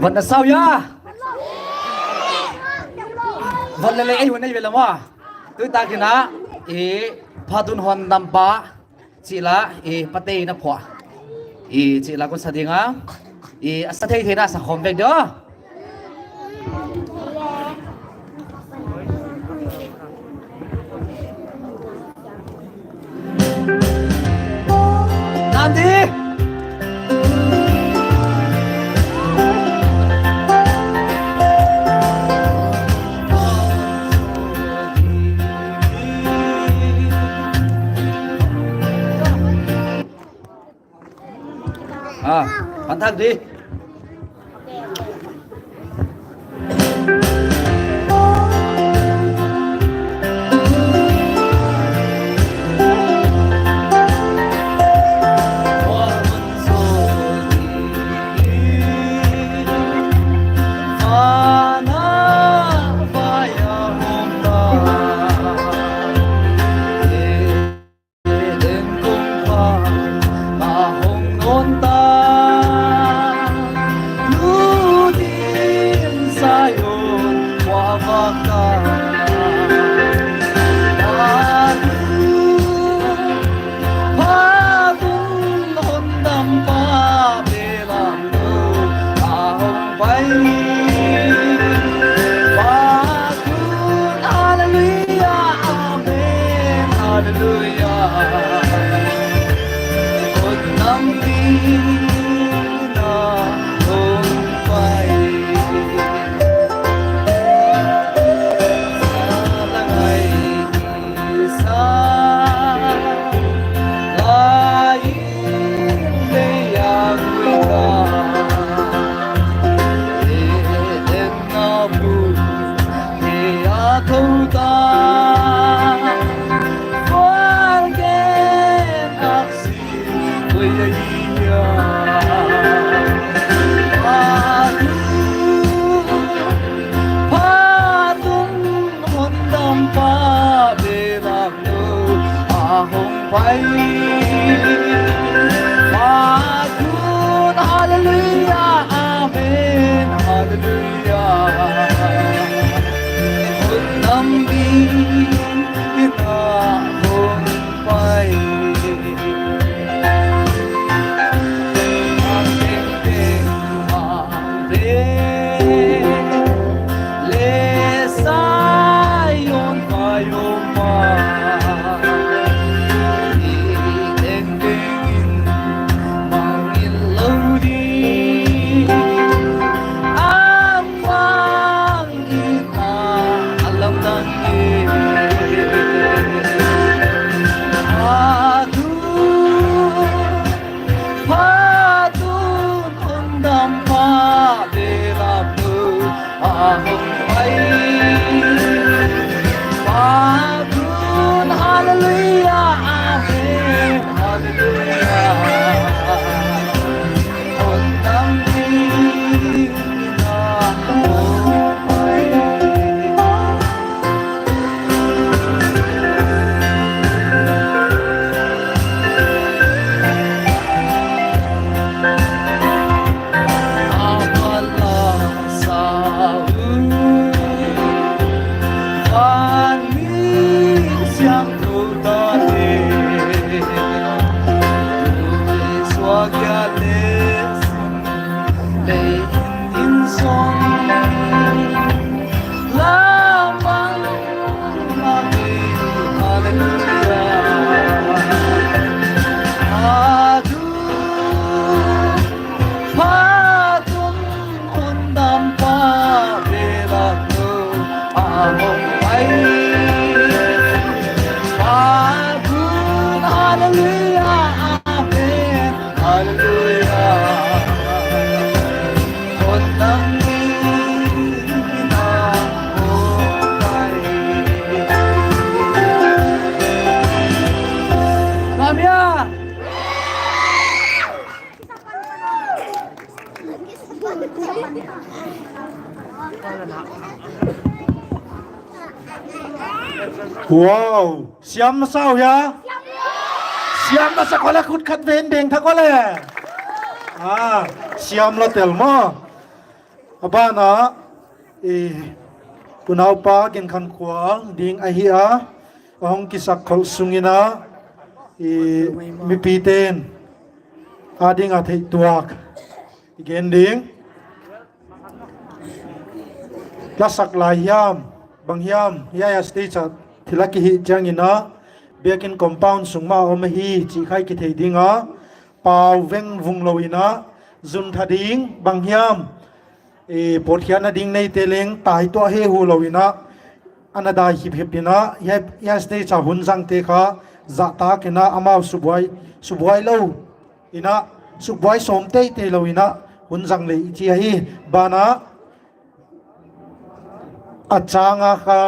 Van na sau ya. Van lele ei hun ei vela ma. Tutak in a, i phatun hondampa chih la, i patei na phuah. I chih la kon sa ding a. I a sa theithei na sa khawm vek dio. Nandi. Ah, panthak di. Hallelujah, amen, hallelujah. Hotdam ding in a hong pai. Sa la ngai sa la in lei a gui ta. E den na bu e a kou ta. Fal gen ak si. Hallelujah, amen, hallelujah. Pai. Mang teng teng mang teng. Le Zion pai om ma. I teng teng in mang in lou di. Am mang in a lam dang in. Adu, phatun hondampa belap tu a hong pai. Phatun, hallelujah, amen, hallelujah. Hondam di na hong pai. Lamang mami, hallelujah. Adu, phatun hondampa belap tu a hong pai. Phatun, hallelujah, amen, hallelujah. Hondam di na hong pai. Wow, siam na sa uh hia? Siam na sa kua le khut khat ven deng tha kua le. Ah, siam la tel maw. A ban ah, i, unaupa Ginkhankhual ding ahi a, a hong kisak khol sung in a, i, mipiten a ding a theih tuak i gen ding. Lasak lai hiam, bang hiam, hiai a stage ah thil a kihih chiang in a, biakinn compound sung mah om ahi chih kha i kithei ding a, pau vengvung lou in a, zun tha ding, bang hiam, e, pawtkhiatna ding neite leng tai tuah hehu lou in a, ana dai hiphip in a, hiai, hiai stage a hun zangte kha, zahtak in a, amau subuai, subuai lou in a, subuai sawm teitei lou in a, hun zang leh i chi ahi, ban ah, a chang a kha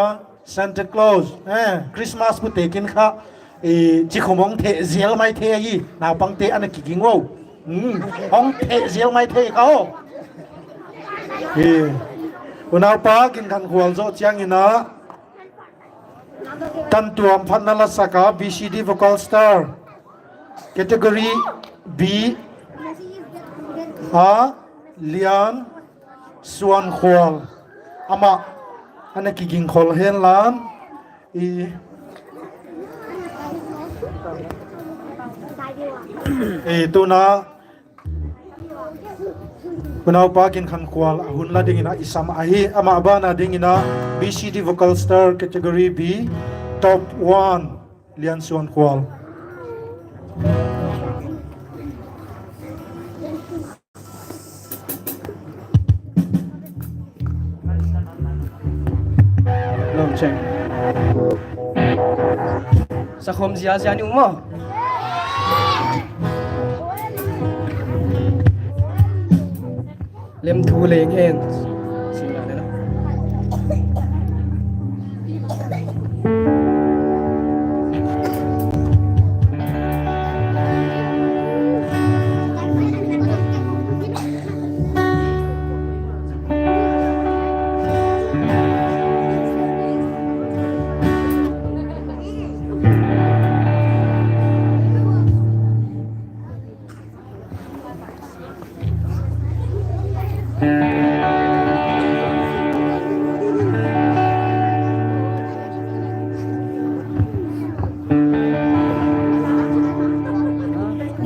Santa Claus, eh, Christmas pu te kin kha, eh, chi khum hong theh zel maithei ahi, naupangte ana kiging uh. Hmm, hong theh zel maithei kha uh. Eh, unaupa Ginkhankhual zoh chiang in a, tantuam phatna lasak a B C D Vocal Star, category B a, Lian Suankhual, amah ana kiging khol hen lan, i, i tuna, unaupa Ginkhankhual a hun la ding in a i sam ahi, amah ban a ding in a B C D Vocal Star category B, top one, Lian Suankhual. Lawm cheng. Sakhom ziazia ni uh maw. Lem thu leng hen.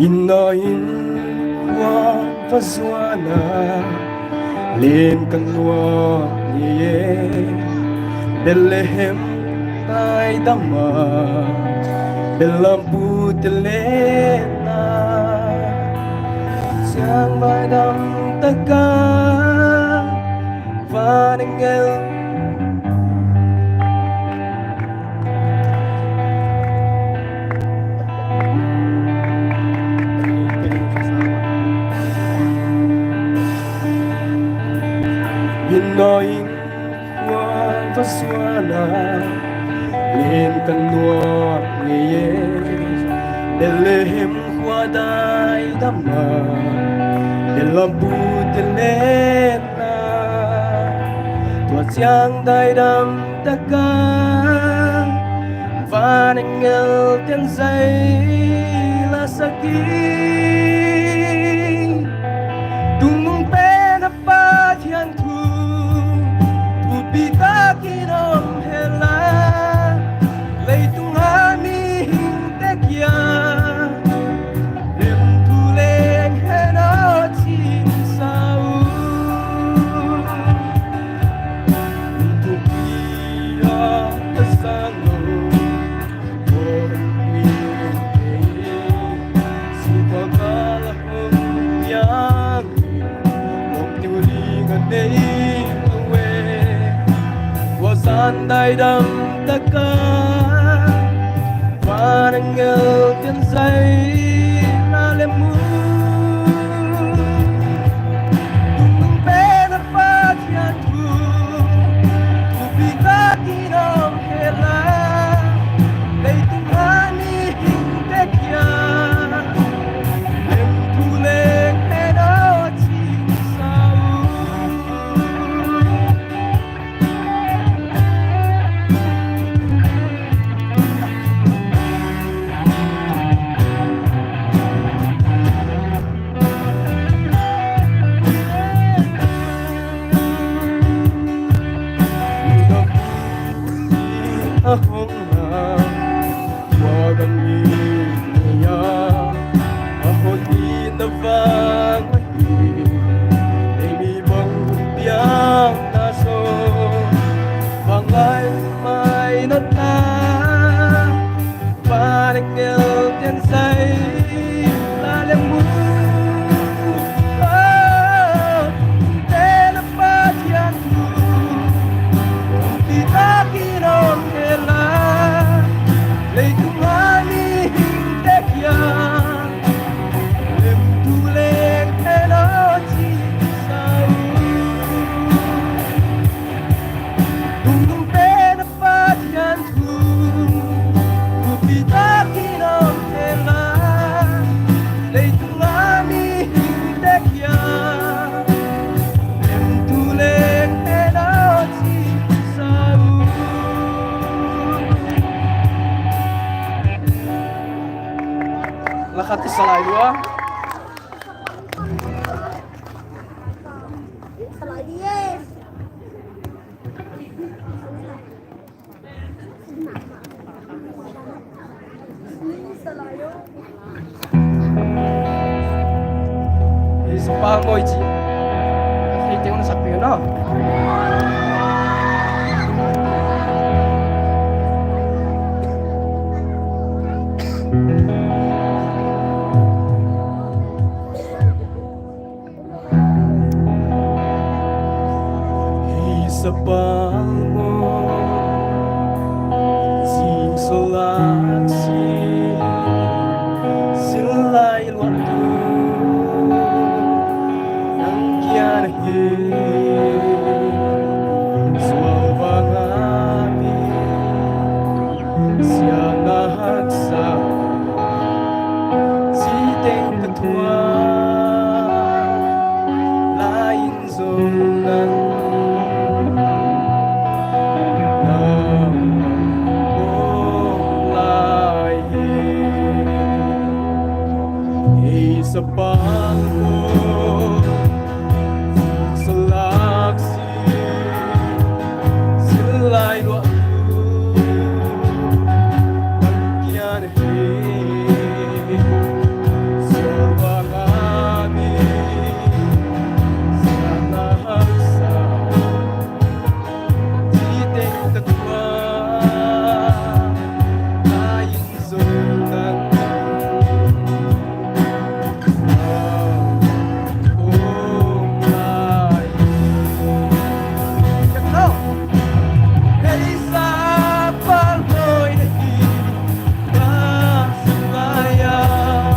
Inn a inn khua va zuan a, len ka nuam ngei e. Bethlehem ngaidam a, belam bu te len a, chiang ngaidam tak a, van angel. Inn a inn khua va zuan a, len ka nuam ngei e. Bethlehem khua ngaidam a, belam bu te len a, tua chiang ngaidam tak a, van angel ten zai la sak in. Tungnungpen a Pathian thu, thupi tak in om hen la, leitung a mihingte kiang, lem thu leng hen a ching sa uh. Thupi a ka sang lou, Tua zan ngaidam tak a, van angel ten zai la lem uh. Tungnungpen a Pathian thu, thupi tak in om hen la, leitung a mihingte kiang, lem thu leng hen a ching sa uh. Sai la le mu, oh, te na Pathian thu, pi ta ki nom te la, leitung a mihingte kia, lem tu leng te na chi sa u. Tung tung pen a Pathian thu, thupi tak in om te la, leitung a mihingte kia, lem tu leng en a chi sa u. La khat i sa lai lua. Hei, sa pal maw i chi. Hei, teng na sak piak na. Hei, sa pal maw, zing sawlak si, zin lai luat tu, nang kia na hi, sual vang a mi, sia na haksa, si teng ka thuak, lai in zong nang, nang om lai hi. Hei, sa pal maw, sa lak si, zin lai luat tu, nang kia na hi, sual vang a mi, sia na haksa, si teng ka thuak, lai in zong nang, nang om lai. Hei, sa pal maw, i na hi, ka sung lai a.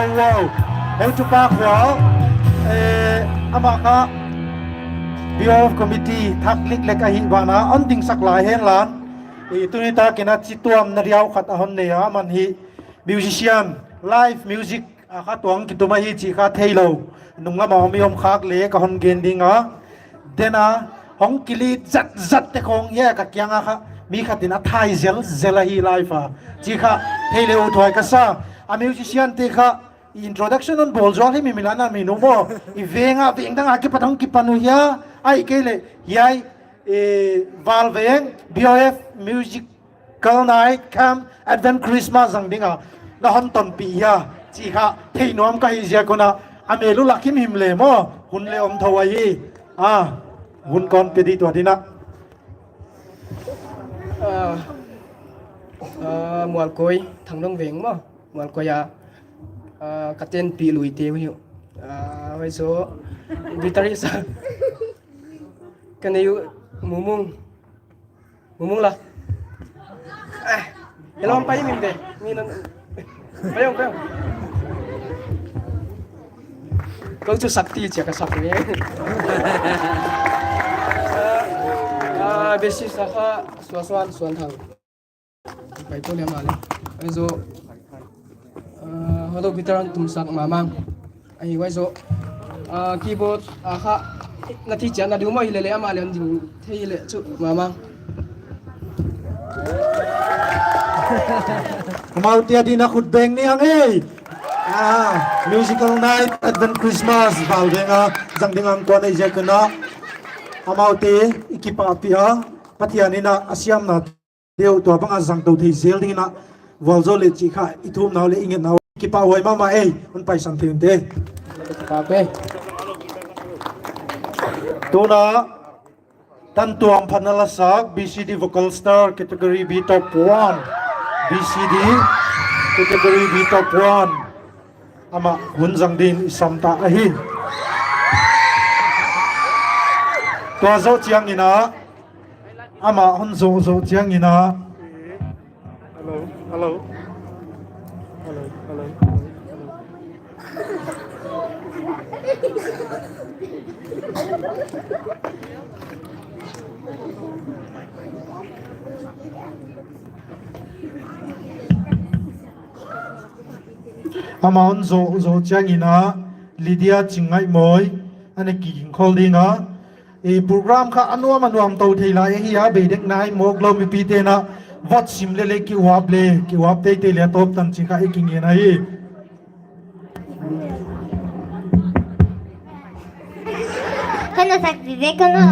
Wow. Heutupa khua, eh, amah kha B O F committee thak liklek ahih banah hon dingsak lai henla. Eh, tuni takin a chituamna riau khat a hon nei a, aman hi musician, live music a kha tuang kitum ahi chih kha theilou nunglam a om i om khak leh ka hon gen ding a. Tena hong kilit zatzat te khong hia ka kiang a kha mi khat in a thai zelzel ahi live a. Chih kha thei leh uthuai ka sa. A musician te kha introduction hon bawl zual hi mi milan a mi nu maw. I veng a veng dang a kipat hong kipan uh hia. Ahihkeileh hiai, eh, Valveng B O F Music Kal Night Camp Advent Christmas zang ding a na hon tonpih hia chih kha thei nuam ka hih ziak un a, a mel uh lak himhim leh maw, hun leh om thou ahi. Ah, hun kon pe di tua ding a. Ah, ah, Mualkoi, Thangnung Veng maw, Mualkoi a, ah, ka tenpih Luite uh hi uh. Ah, huai zoh guitarist a ka nei uh Mumung. Mumung la. Eh, hello, pai min de. Mi nan. Pai ong, pai ong. Kau chu sakti chia ka sak ni. Ah, bassist a kha Suan Suan, Suan Thang. Pai ko le ma le. Huai zoh. Ah, hello, guitar hon tumsak Mamang. Ahi, huai zoh. Ah, keyboard a kha na theih chiat na diu maw, hilele amah leng ding thei leh chu Mamang. Amaute adin a khut beng ni ang ei. Ah, Musical Night Advent Christmas Valveng a zang ding a kuan ei ziak un a, amaute i kipahpih a, Pathian in a siamna deuh tua bang a zang tou thei zel ding in a vualzawl leh chih kha i thumna uh leh i ngetna uh. Kipahhuai mahmah ei, hon paisan thei un te. Tuin a tan tuam phatna lasak B C D Vocal Star category B top one. B C D category B top one. Amah hun zang ding i sam ta ahi. Tua zoh chiang in a, amah hon zoh zoh chiang in a. Hello, hello. Hello, hello, hello, hello. Amah hon zoh zoh chiang in a, Lydia Chingngaihmawi ana kigingkhol ding a. I program kha a nuam a nuam tou thei lai ahi a, beidek nai mawk lou mipite'n a vote sim leh leh kiuap leh, kiuap teitei leh a tawp tan chih kha i kingen ahi. Kau na sak di de kau na.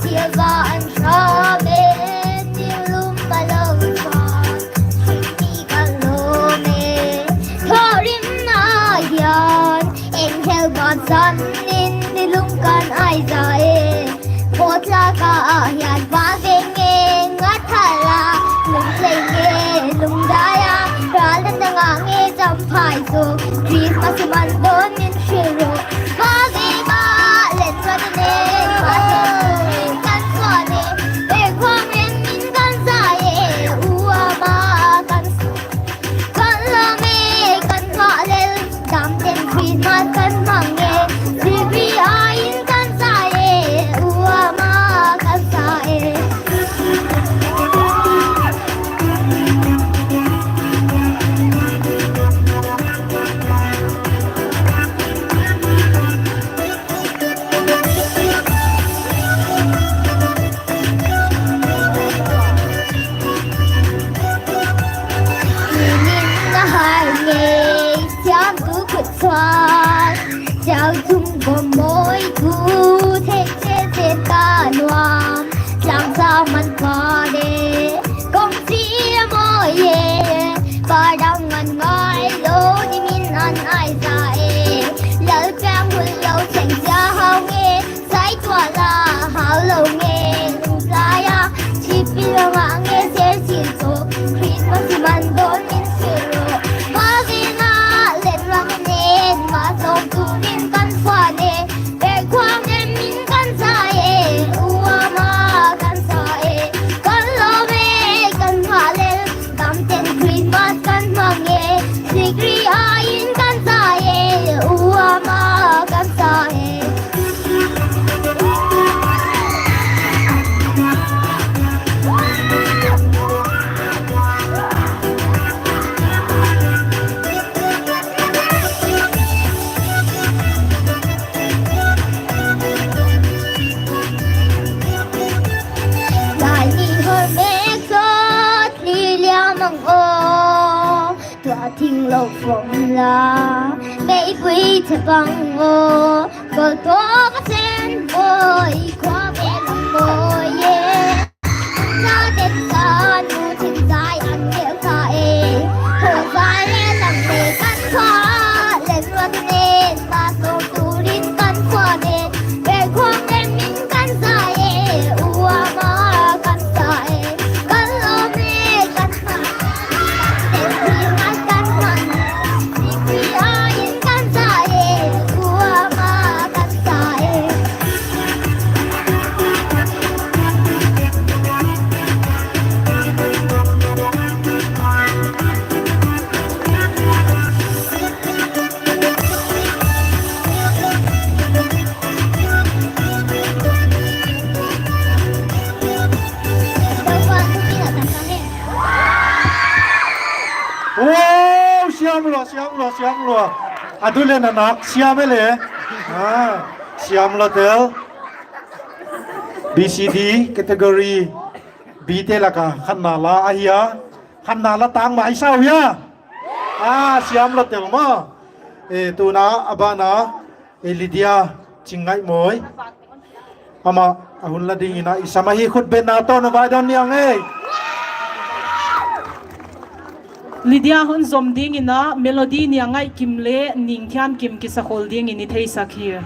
Silva an hram e, nilum a lo chuan, hringmi kan lawm e. Thawhrimna hian, enghel bat zanin nilum kan aiza e. Khawtlaka ah hian Valveng nge ngathal a, lungthlei nge lungdai a, ral dan dangah nge champhai zawk, Christmas i man dawn min hrilh rawh. Valveng ah len rawh ni e, Pathian tumin kan chuan e, e khuang rengin ka Tung kom moi tu thek che che ta nuam. Sang sa man pa de kong si moi ye. Pa dang man ngai lo ni min an ai sa e. Lal piang hul lo cheng sia hau nge. Sai tua la hau lo nge. Lung playa chipi lo ma nge se sil to. Christmas man don min siro. Mavina len rang nen ma song tu min kan fa ne. Ber kuang em min kan sa e. Ua ma kan sa e. Kan lo me kan ha le. Kam ten Christmas kan mang e. Sikri a in kan sa e. Ua ma kan sa e. Lai ni hor mek sot li liam ang o. Tua thing lo fom la mei pui che pang o. Kol to ka sen boi khua me lam boi ye. Sa den sa nu chin sai an keu sa e. Ho sa le lam le kan sa len wan nen ma song tu lin kan sa nen. Ber kuang em min kan sa e. Ua ma kan sa e. Kan lo me kan sa. Kan sa e. Ua ma kan sa e. Wow, siam lua, siam lua, siam lua. A du le na nak siam e le. Ah, siam lua tel. B C D category B te laka khatna la ahi a. Khatna la tang mai sau hia. Ah, siam lua tel maw. E, tuna a bana, e, Lydia Chingngaihmawi. Amah a hun la ding in a i sam ahi, khut beng na tawh na vai dawn ni ang e. Lydia hun zom ding in a Melody Niangngaihkim le Ningthiankim kisakhol ding in i theisak hi.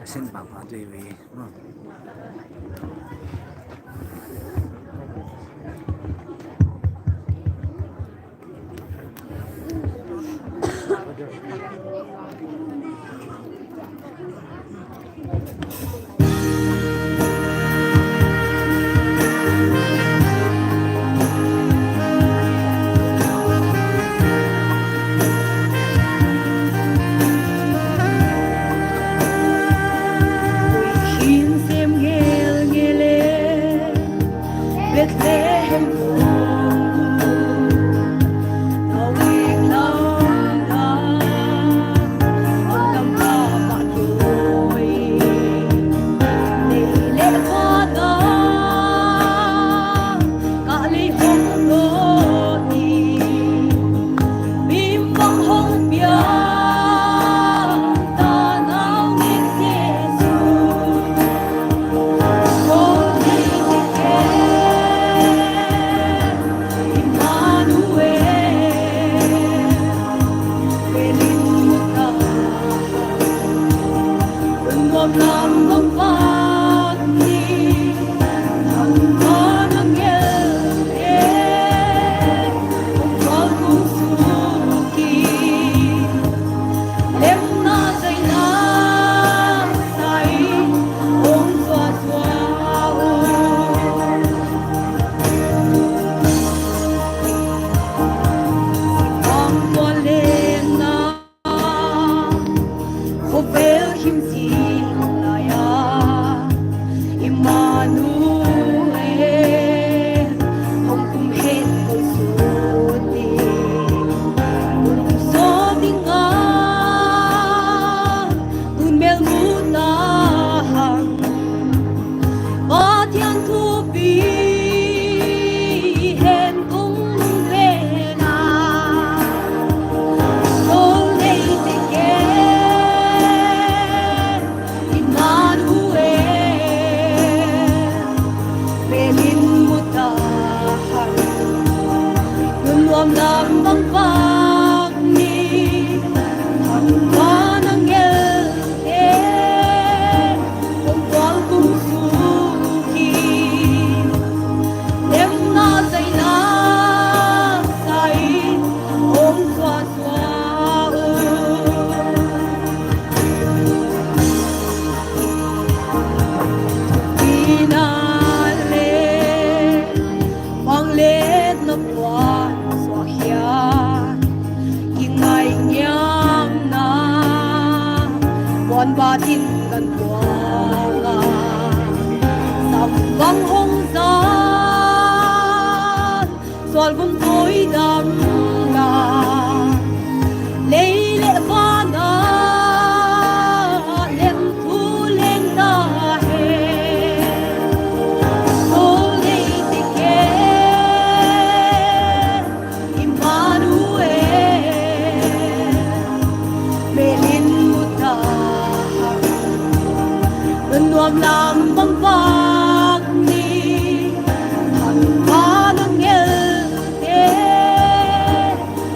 Ka sin pahpah tuh i ve. Bethlehem Lam bang bang ni, thangvana ngelte, kong tual kum suk hi, lemna zai lam sai, hong suah suah uh. Ina le, bang le na puan suak hian, i ngai ngiam na, puan batin kan puang a, sam bang hong zan, sual vum tui dam la, lei leh van a, lem thu leng ta he, tol lei te ke, Immanuel, melin mu ta hang, nuam lam bang bang ni, thangvana ngel te,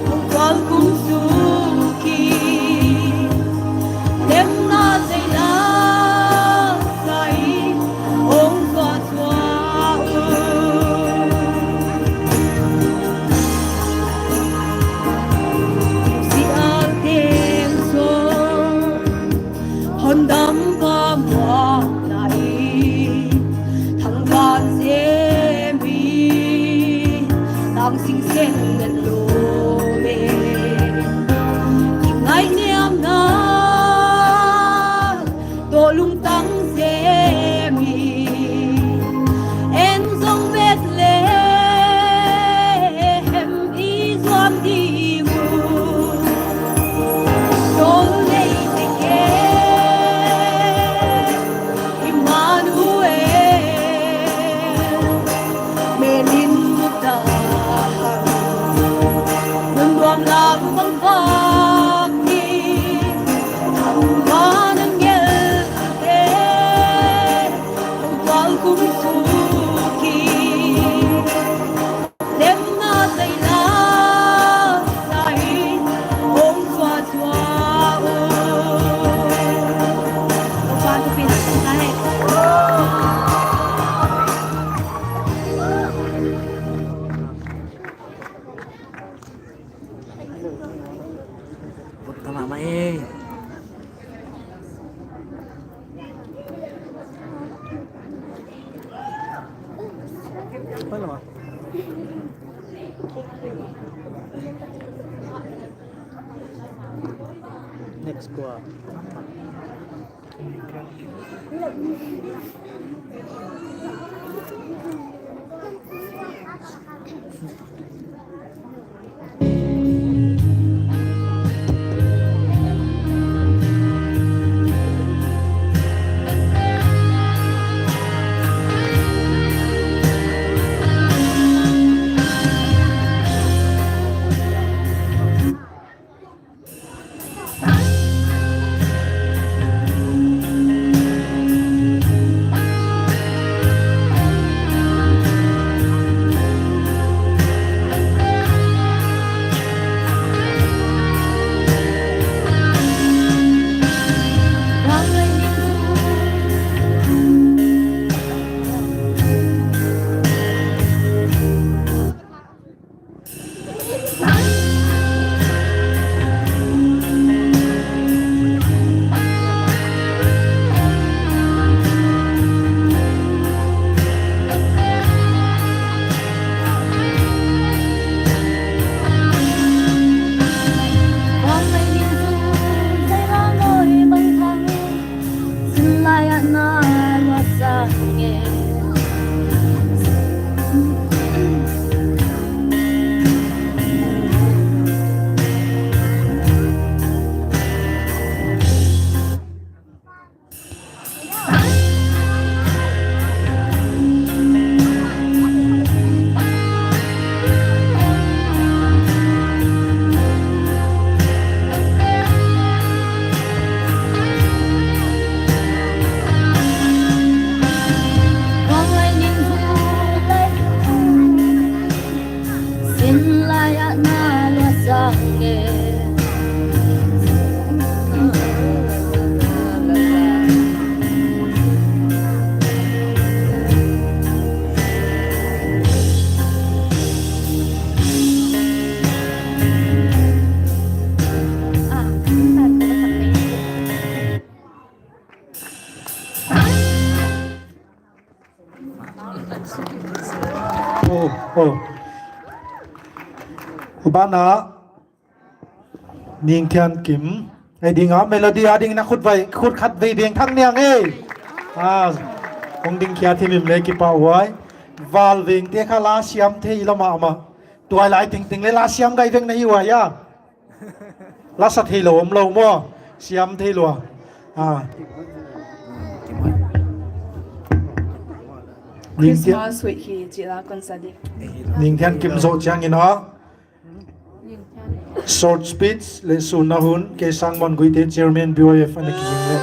hong tual kum suk hi, lemna zai lam sai, hong suah suah uh. Sial teng sung, hondam pa muak na i, thangvana zem i, tang sing sen nen lo le, i ngai niam na, toh lungtang zem i, en zong Bethlehem i zuan ding uh. Tol lei te ke, Immanuel, melin mu ta hang, nuam lam bang bang ni, thangvana ngel te, hong tual kum suk hi, lemna zai lam sai, hong suah suah uh. Hong suah suah uh. Put ka mahmah e. Next kua. Sin lai ah na luat sak nge. Sin lai ah Oh, oh. Bana, Ningthiankim. Ei ding a, melody a ding na khut vai, khut khat vei beng thak niang ei. Ah, hong ding khia thimim le kipahhuai. Val veng te kha la siam thei lou mahmah. Tuailai tengteng le la siam gai veng na hi ua ya. La sa thei lou om lou maw. Siam thei lou a. Ah. Ningthian, Christmas week hi chi la kon sa di. Ningthiankim zoh chiang in a. Short speech le sun na hun, K Sangmuan Guite, Chairman B Y F, ana kizing le.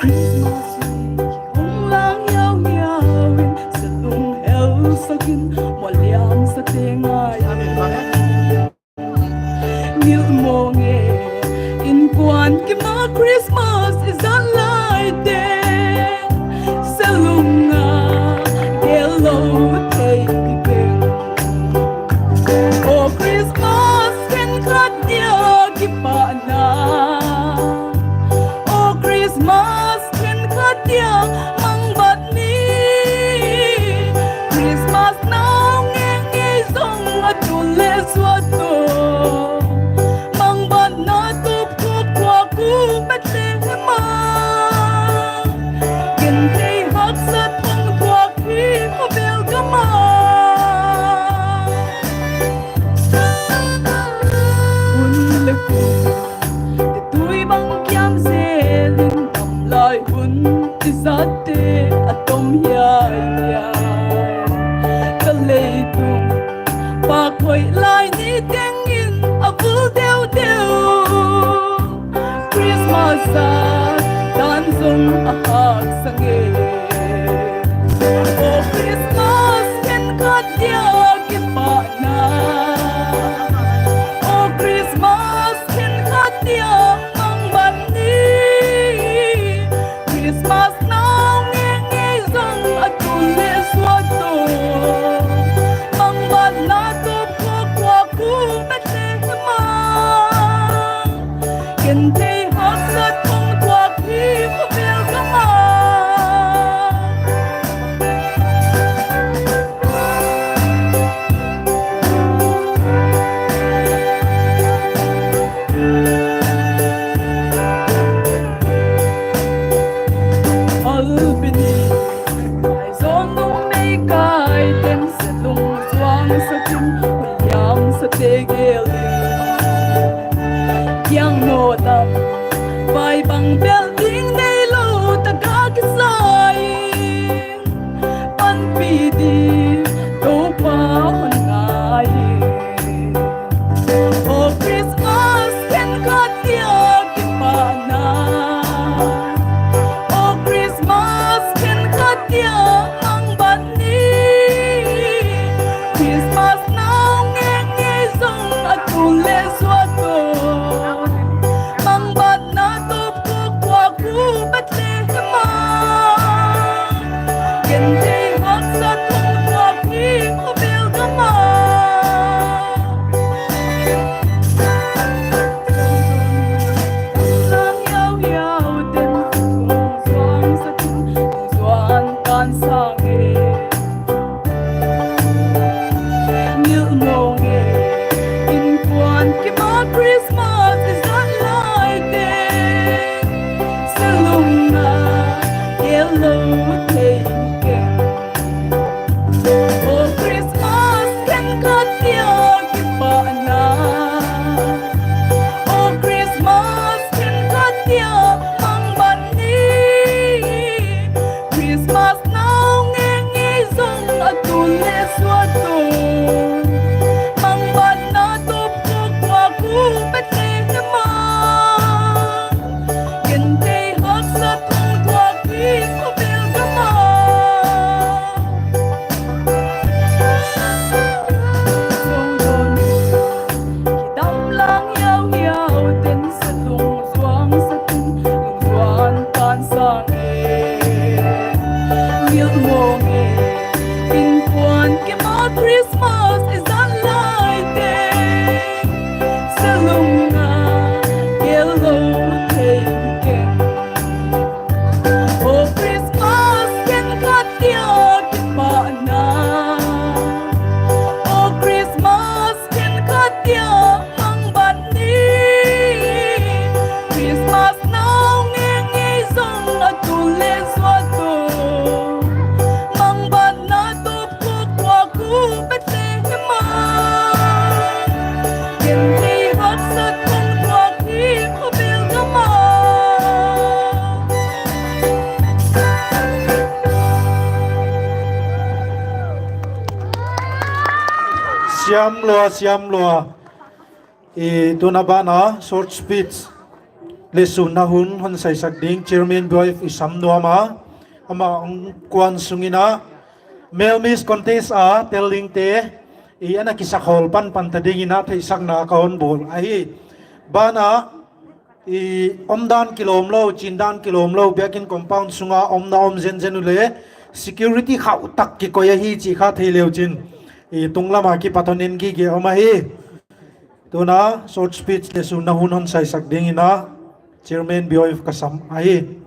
Christmas hi hong lang hiauhiau in, sa lung hel sak in, mual liam sa te ngai. Ngilh maw nge, innkuan kim a Christmas i zat lai teng, sa lung a gel lou thei i teng. Aw Christmas khenkhat dia kipahna, aw Christmas khenkhat dia mangbatni. Christmas nau ngeingei zong a tul le suak toh, mangbatna tawp khawk tuak uh Bethlehem ah. Genthei haksat hong tuak hi khawvel gam ah. Hun le kum, tui bang kiam zel in, tam lai hun i zat te a tom hiaihiai. Ka leitung pak hoih lai ni teng in a vul deuhdeuh. Christmas a dan zong a haksa nge. Aw Christmas khenkhat dia kipahna, aw Christmas khenkhat dia mangbatni. Christmas nau ngeingei zong a tul le suak toh, mangbatna tawp khawk tuak uh Bethlehem ah. Genthei haksat hong tuak hi khawvel gam ah. Albini, Aizawlnung meikai ten, sa lung zuang sak in, hun liam sa te gel in. Kiang naw lam vai bang bel ding neilou tak a kisai in, panpih di Toupa hon ngai. Aw Christmas khenkhat dia kipahna, aw Christmas khenkhat dia mangbatni. Christmas nau ngeingei zong a tul le suak toh, mangbatna tawp khawk tuak uh Bethlehem ah. Genthei haksat hong tuak hi khawvel gam ah. Lang hiauhiau ten, zuang sa tun, zuan kan sang e. Ngilh maw nge, innkuan kim a Christmas i zat lai teng, sa lung Siam lua, siam lua. I tuna bana short speech leh sunna hun hon saisak ding Chairman Boy i sam nuam a, amah hong kuan sungin a male Miss Contest a tel dingte i ana kisakhol panpan ta dingin a theihsakna ka hon bawl ahi. Bana i omdan kilawm lou, chindan kilawm lou, biakin compound sunga omna om zenzen uleh security khauh tak kikoih ahi chih kha thei leu chin, i tunglam a kipat hon en gige om ahi. Tuna short speech leh sunna hun hon saisak dingin a Chairman Boy ka sam ahi.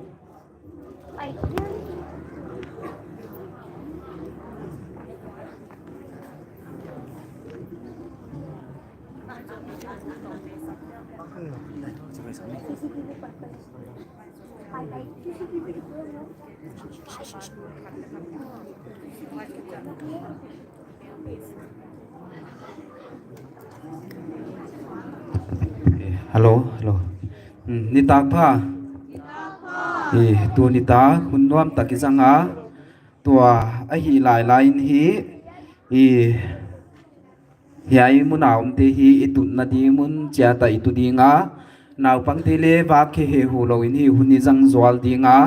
Eh, hello, hello. Hmm, nitak pha. Eh, tuni tak hun nuam tak i zang a. Tua ahih lailai in hi, i hiai mun a omte hi i tutna ding mun chiat ah i tu ding a, naupangte leh vak khe hehu lou in hi hun i zang zual ding a,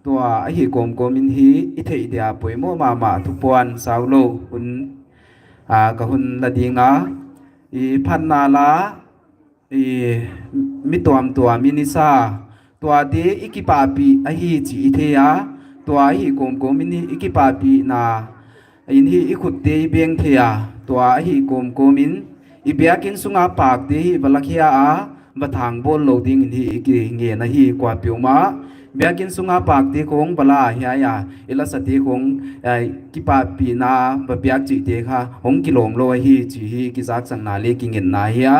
tua ahih kawmkawm in hi i theih dia poimoh mahmah thupuan sau lou hun, a, ka hon la ding a, i phatna la, i mi tuamtuam in i sa, tuate i kipahpih ahi chih i thei a, tua ahih kawmkawm in i kipahpihna in hi i khutte i beng thei a, tua ahih kawmkawm in i biakin sunga pakte hi va lakhia a, va thangbawl lou dingin hi i kingen ahi kuapeuhmah. Biakin sunga pakte khong va la hiai a, i lasate khong, eh, kipahpihna va piak chihte kha hong kilawm lou ahi chih hi kizaksakna leh kingetna hi a.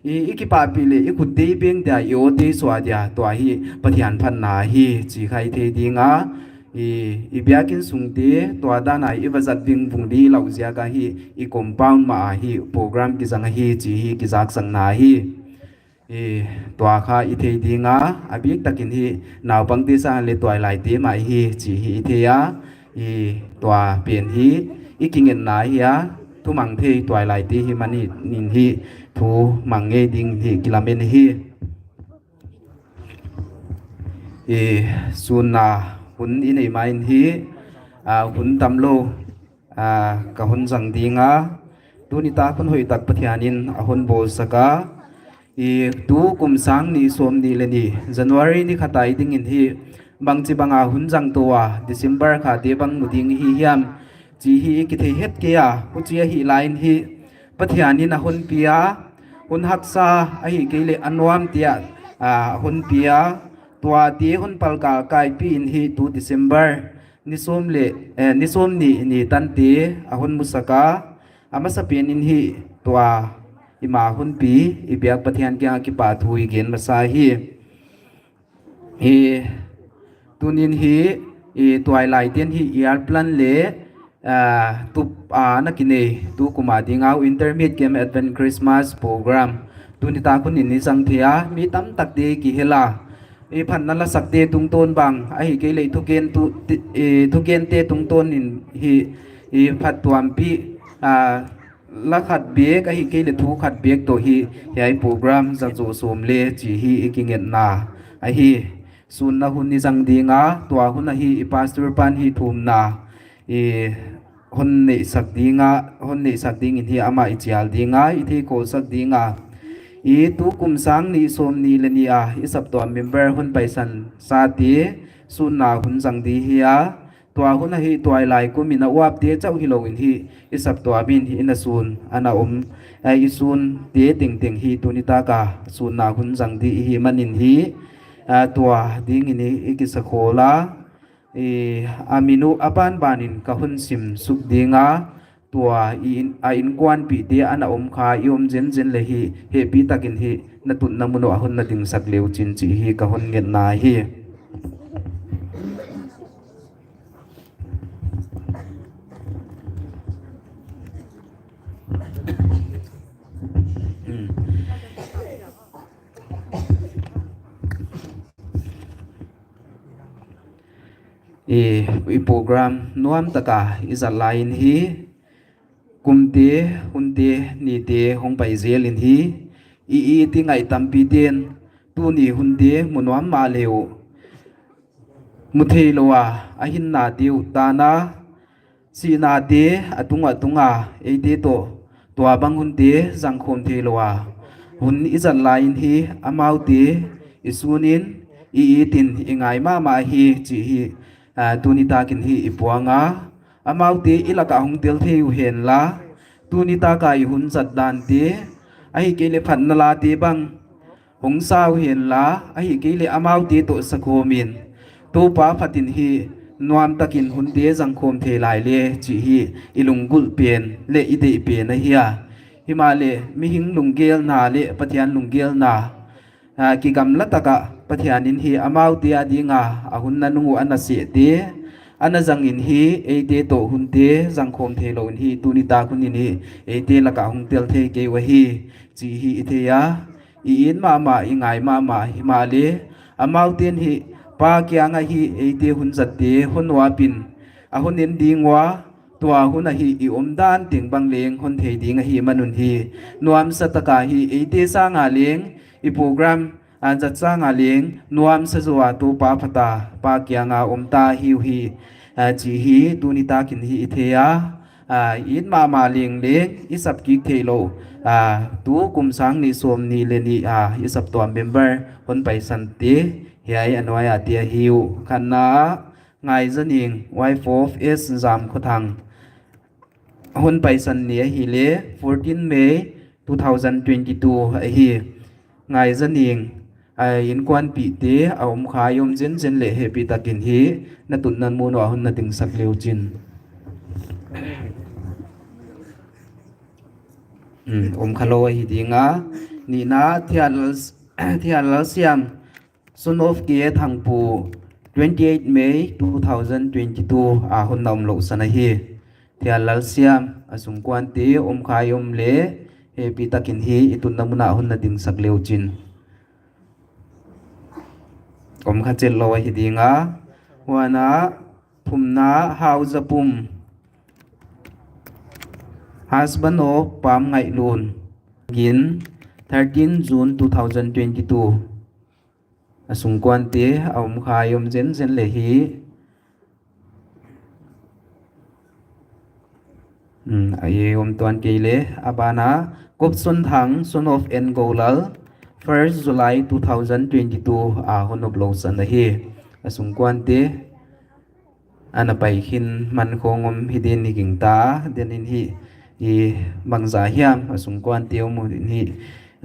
I, i kipahpih leh i khutte i beng dia, i awte suah dia, tua hi Pathian phatna hi chih kha i thei ding a. I, i biakin sungte tua dan a i va zat vingvung di lou ziak a hi, i compound mah a hi program kizang ahi chih hi kizaksakna hi. I, tua kha i thei ding a, a biktakin hi naupangte sang leh tuailaite mah hi chih hi i thei a. I, tua pen hi i kingetna hi a, thumang thei tuailaite hi manin hi thu mang ngei ding hi kilamen hi. I, sunna hun i neih main hi, a, hun tam lou, a, ka hon zang ding a, tuni tak hun hoihtak Pathian in a hon bawlsak a, i, tukum sang nih sawmnih leh nih January ni khat a i dingin hi bangchibang a hun zang tou a, December kha te bang mu ding hi hiam chih hi i kithei het kei a, huchi ahih lai in hi Pathian in a hon pia, hun haksa ahihkeileh a nuam te ah, a, a hon pia, tuate hon palkal kaipih in hi tu December ni sawm leh, eh, ni sawmnih ni tante a hon musak a, a masapen in hi tua i ma hon pi i biak Pathian kiang a kipahthu i gen masa hi. Hi, tunin hi, i tuailaiten hi year plan leh, ah, tup, ah, na kinei, tukum a ding a intermediate camp Advent Christmas program tuni tak hun in i zang thei a, mi tamtakte kihel a, i phatna lasakte tungtawn bang ahihkeileh thugen tu, ti, i thugente tungtawn in hi, i phattuampih, ah, la khat bek ahihkeileh thu khat bek toh hi hiai program zat zoh sawm le chih hi i kingetna ahi. Sunna hun i zang ding a, tua hun a hi i pastor pan hi thumna i hon neihsak ding a, hon neihsak dingin hi amah i chial ding a, i theikholsak ding a. I tukum sang nih sawmnih leh nih a i saptuam member hon paisan sate sunna hun zang di hi a, tua hun a hi tuailai kum in a uapte chauh hilou in hi i saptuam in hi i na sun ana om, eh, i sunte tengteng hi tuni tak a sunna hun zang di i hi manin hi, eh, tua dingin hi i kisa khawl a, eh, a min uh a banban in ka hon sim suk ding a, tua i in, a inkuanpihte ana om kha i om zenzen leh hi hehpihtakin hi na tutna mun uh a hon na dingsak le uchin chih hi ka hon ngetna hi. Hmm. I, i program nuam tak a i zat lai in hi Kumte, hunte, nite hong pai zel in hi, i it i ngaih tampi ten tuni hunte mu nuam mahle uh, mu theilou a, a hinnate uh tan a, sihnate a tung a tung a, eite toh tuabang hunte zangkhawm theilou a, hun i zat lai in hi, amaute i sun in, i it in, i ngai mahmah hi chih hi, ah, tuni tak in hi i puang a. Amaute i lak ah hong tel thei uh henla, tuni tak a i hun zat dante, ahihkeileh phatna late bang hong sa uh henla, ahihkeileh amaute toh sakhawm in, Toupa phat in hi, nuam tak in hunte zangkhawm thei lai leh chih hi i lunggulh pen leh i deih pen ahi a. Himahleh mihing lunggelna leh Pathian lunggelna, ah, kigamla tak a Pathian in hi amaute a ding a, a hun nanung uh a na sehte a na zang in hi, eite toh hunte zangkhawm theilou in hi, tuni tak hun in hi eite lak ah hong tel thei kei uh ahi chih hi i thei a. I it mahmah, i ngai mahmah, himahleh amaute'n hi Pa kiang ah hi eite hun zatte hon uap in, a hon en ding ua, tua hun ah hi i omdan teng bang leng hon thei ding ahihman un hi, nuamsa tak a hi eite sang a leng, i program, ah, zat sang a leng nuamsa zaw a Toupa phat a Pa kiang a om ta hi uhi, ah, chih hi tuni tak in hi i thei a. Ah, i it mahmah leng leng i sap kik theilou, ah, tu kum sang nih sawmnih leh nih, ah, i saptuam member hon paisante hiai a nuai a te ahi uh. Khatna ah Ngaizaning, wife of S Zamkhothang, hon paisan ni ahihleh fourteen May two thousand twenty-two ahi. Ngaizaning, ah, innkuanpihte a om kha i om zenzen leh hehpih tak in hi, na tunna mun uah hon na dingsak le uchin. Hmm, om khalou ahi ding a. Nihna, Thial, Thiallalsiam, son of K Thangpu, twenty-eight May two thousand twenty-two a hon na omlouhsan ahi. Thiallalsiam, a sungkuante om kha i om leh hehpih tak in hi, i tunna mun ah hon na dingsak le uchin. Om kha chet lou ahi ding a. Huan ah thumna, Haozapum, husband of Pamngaihlun, gin, thirteen June two thousand twenty-two. A sungkuante a om kha i om zenzen leh hi. Hmm, a i om tuan kei leh. A ban ah Kopsonthang, son of N Golal, first July two thousand twenty-two a hon noplouhsan ahi. A sungkuante a na pai khin man khong om hi din i gingta, den in hi, i bangzah hiam a sungkuante om uh in hi,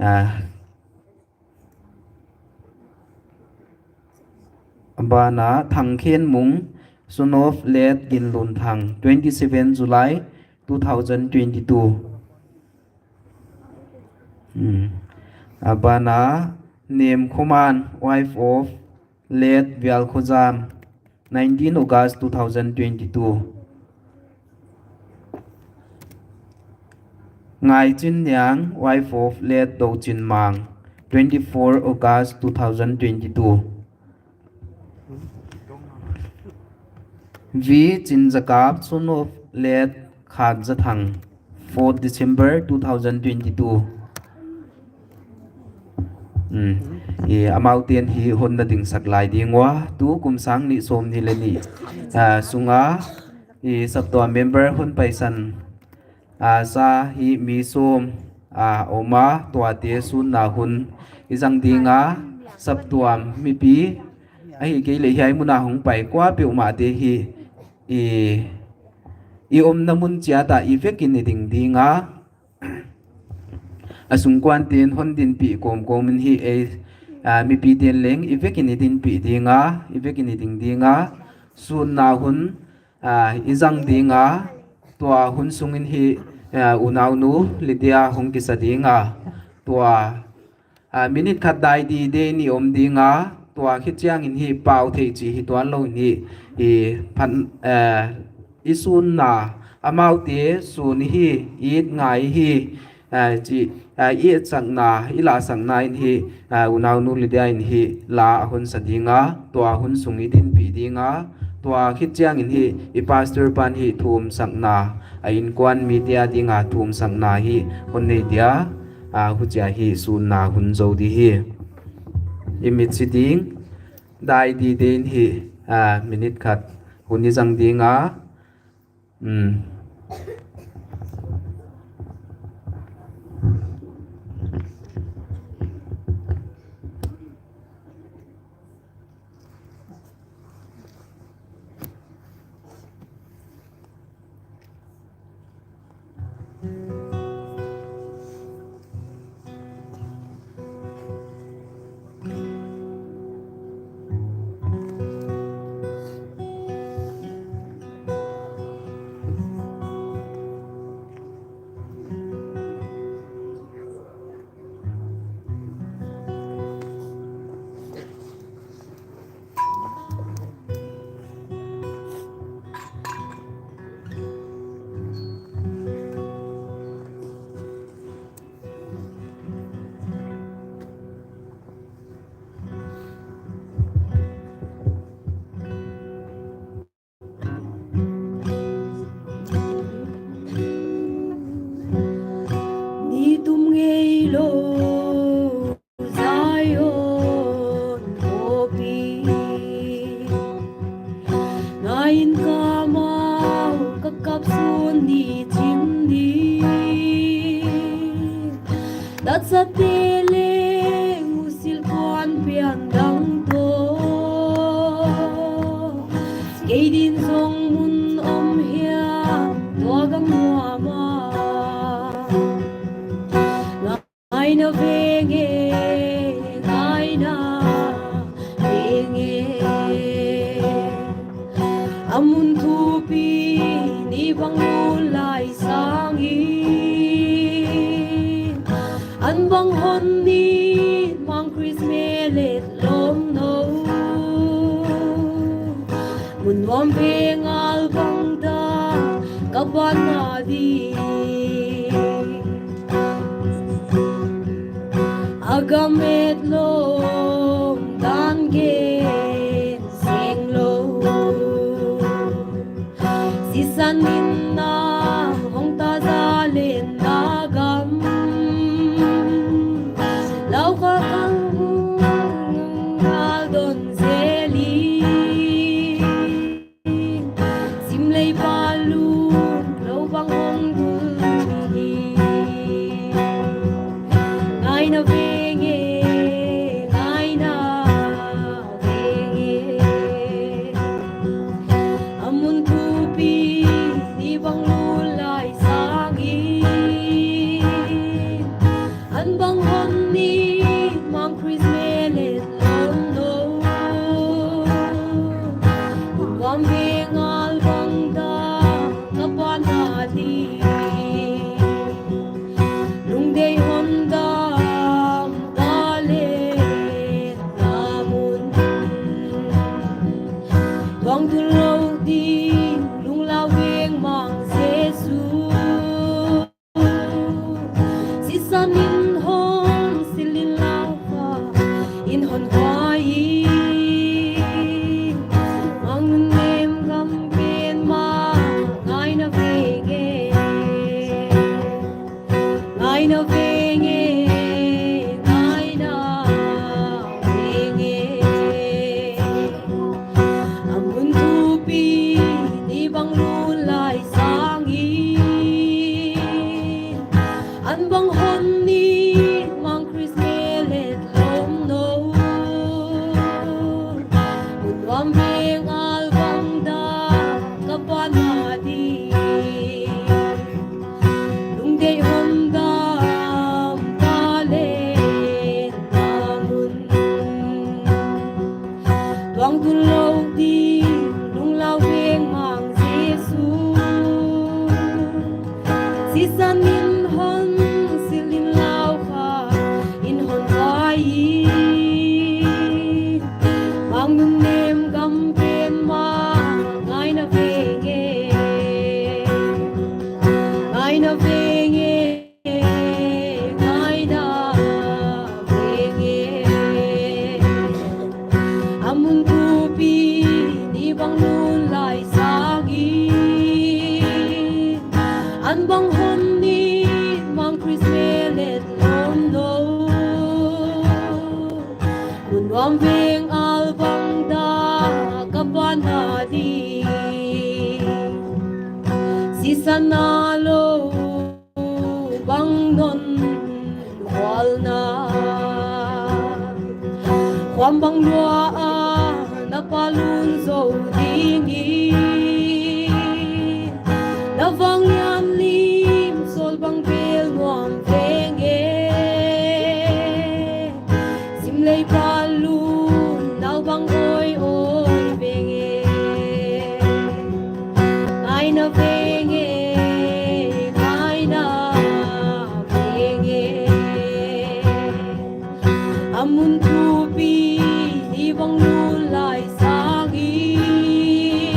ah, a ban ah Thangkhenmung, son of late Ginlunthang, twenty-seven July two thousand twenty-two. Hmm. A ban ah Nemkhoman, wife of late Vialkhozam, nineteen August two thousand twenty-two. Ngaichinniang, wife of late Dochinmang, twenty-four August two thousand twenty-two. V Chinzakap, son of late Khatzathang, fourth December two thousand twenty-two. Hmm. I, amau ten hi hon na dingsak lai ding ua, tu kum sang nih sawmnih leh nih, ah, sunga, i, saptuam member hon paisan, ah, sa hi mi sawm, ah, om a, tuate sunna hun i zang ding a, saptuam mipi, ahihkeileh hiai mun a hong pai kuapeuhmahte hi, i, i omna mun chiat ah i vekin i ding ding a, a sungkuanten hon dinpih kawmkawm in hi ei, ah, mipiten leng i vekin i dinpih ding a, i vekin i ding ding a, sunna hun, ah, i zang ding a, tua hun sungin hi, ah, unaunu Lydia hong kisa ding a, tua, ah, minute khat dai di deih in i om ding a, tua khit chiangin hi pau theih chih hi tuanlou in hi, i phan, eh, i sunna, amaute sun hi, i it ngai hi, eh, chih, eh, i etsakna, i lahsakna in hi, eh, unaunu Lydia in hi la a hon sa ding a, tua hun sung i dinpih ding a, Tua khit chiangin hi i pastor pan hi thumsakna, a innkuan mite a dinga thumsakna hi hon nei dia, a, huchia hi sunna hun zou di hi. I mit si ding, dai di den hi, a, minute khat hun i zang dinga. Hmm. Ni tum ngei lou Zion khawpi, ngai in ka mau ka kap sun ni chin ni. Datsate leng u silkuan pian dang toh, kei din zong mun om hia tua gam nuam a. Ngaina veng e, ngaina veng e. A mun thupi ni bang lul lai sangin, an bang hon ni mang Christmas let lom nou. Mun nuam veng al bang da ka pan a di. A gam et lom dan gen seng lou. Sisan in na hong ta za len na gam. Lau kha kang ngal don zel i. Sim lei pa lun lou bang hong dun hi. Ngaina veng e, ngaina veng e. A mun thupi ni bang lul lai sangin, an bang hon ni mang Christmas let lom nou. Kum bang veng al bang da ka pan a di. Lungdei hon dam ka let na mun. Tuang tul lou ding lunglau veng mang Jesu. Sisan in hon silin lau kha in hon huai. Mang nun nem gam pen ma ngaina veng e. Ngaina veng e, ngaina veng e. A mun thupi ni bang lul lai sangin, an bang hon ni mang Christmas let lom nou. Mun nuam veng al bang da ka pan a di. Lungdei hon dam ka let na mun. Tuang tul lou ding lunglau veng mang Jesu. Sisan in hon silin lau kha in hon huai. Mang nun nem gam pen ma ngaina veng e. Ngaina veng e, ngaina veng e. A mun thupi ni bang lul Na lou bang non hualna, huam bang lua a na palun zou ding in, na vanglian lim sawl bang bel nuam veng e. Simlei palun nau bang oi oi veng e. Ngaina veng e, ngaina veng e. A mun thupi ni bang lulai sang in,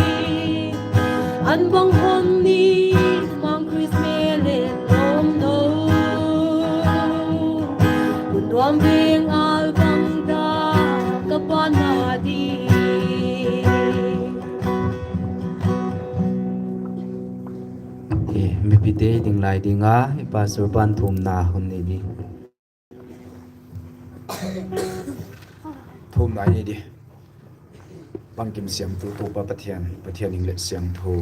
an bang hon ni mang Christmas le lom no. Kun nuam veng al bang da ka pana di. Eh, mipite ding lai ding a, i pastor pan thumna hun nei di. Thumna nei di. Bangkim siamtu Toupa Pathian, Pathian ing le siangthou.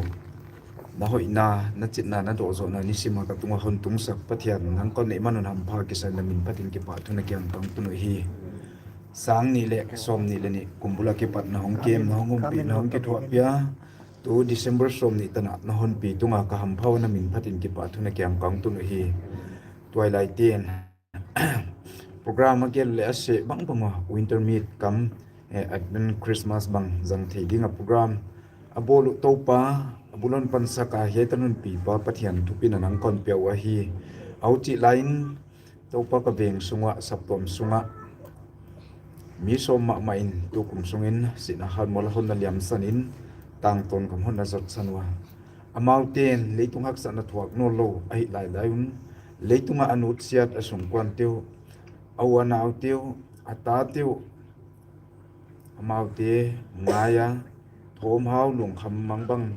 Na hoihna, na chitna, na dohzohna, nisim a ka tunga hon tungsak Pathian, nang kon neih man un hampha kisa in na min phatin kipahthu na kiang ka hon tun uhi. Sang nih le sawm nih le nih kum bul a kipat na hong kem, na hong umpih, na hong kithuahpih a. Tu December sawm nih tan a na hon pi tunga ka hampha ua na min phatin kipahthu na kiang ka hon tun uhi. Tuailai ten program a gel le a seh bangbang ua, winter meet kam, eh, Advent Christmas bang zang thei ding a program a bawl uh Toupa, a bul hon pansak a hiai tan hon pipa Pathian thupina nang kon pia uh ahi. Huchi lai in Toupa ka veng sung ua, saptuam sung a mi sawm mahmah in tukum sung in sihna hanmual a hon na liamsan in tangtawn gam hon na zatsan ua. Amaute'n leitung haksatna thuak nawnlou ahih lailai un, leitung a a nutsiat a sungkuante uh, a u a naute uh, a tate uh, amaute ngai a, thawmhau lungkham mangbang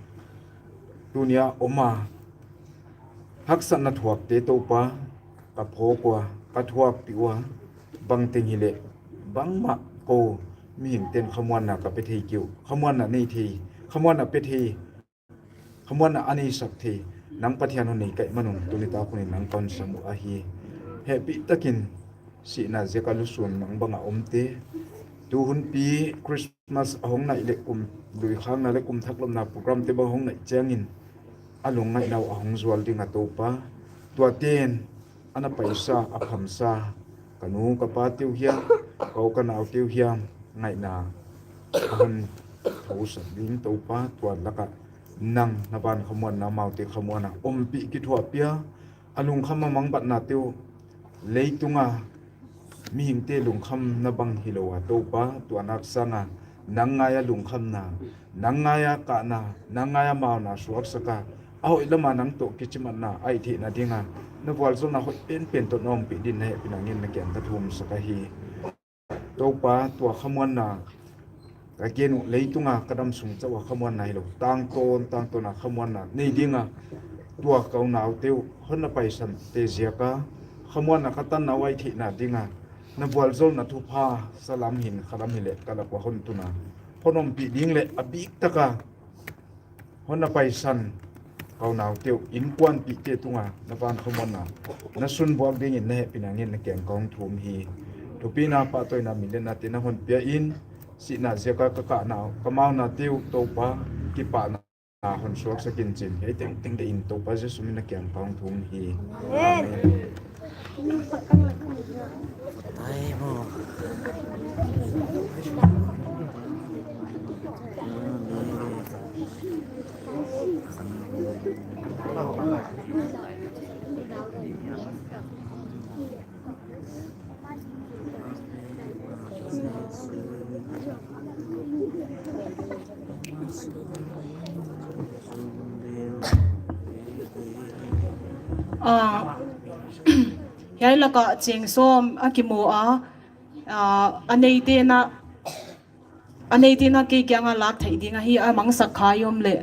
tuni a om a, haksatna thuakte Toupa, ka phawk ua, ka thuakpih ua, bangteng hileh bangmah kou, mihingte'n khamuanna ka pe thei kei uh, khamuanna nei thei, khamuanna pe thei, khamuanna a neisak thei, nang Pathian hon nei ka hih man un tuni tak hun in nang kon sam uh ahi. Hehpihtakin sihna ziak a lusun mangbang a omte, tu hunpi Christmas a hong naih leh kum luikhakna leh kum thaklopna programte bang hong naih chiangin a lungngaihna uh a hong zual ding a Toupa, tuate'n a na paisa, a phamsa, ka nu ka pate uh hiam, ka u ka naute uh hiam, ngaihna a hon thousak ding Toupa, tua lak ah nang na van khamuanna, amaute khamuanna ompih kithuahpih a, a lungkham a mangbatnate uh leitung a mihingte lungkhamna bang hilou a Toupa, tua nak sang a nang ngai a lungkhamna, nang ngai a kahna, nang ngai a mauna suaksak a, a hoih lam a nang toh kichimatna a hih theihna ding a na vualzawlna hoih penpen toh na ompih ding in na hehpihna ngen na kiang ka thumsak ahi. Toupa, tua khamuanna ka gen uh leitung a ka damsung chauh a khamuanna hilou, tangtawn tangtawn a khamuanna nei ding a, tua ka unaute uh hon na paisante ziak a khamuanna ka tanna uh a hih theihna ding a na vualzawlna thupha salam hin khalam hileh ka lak ua hon tun a, hon ompih ding leh a biktak a hon na paisan ka unaute uh, innkuanpihte tung a na van khamuanna na sunbuak ding in na hehpihna ngen na kiang ka hong thum hi. Thupina, pahtawina, minlenna te na hon pia in, sihna ziak a ka kahna uh, ka maunate uh Toupa, kipahna hon suaksak in chin, hiai tengteng deih in Toupa Jesu min a na kiang ka hong thum hi. Amen. Amen. Ah, hiai lak ah cheng sawm a kimu a, ah, a neite'n a, a neite'n a kei kiang a lak theih ding ahi, a mangsak kha i om leh.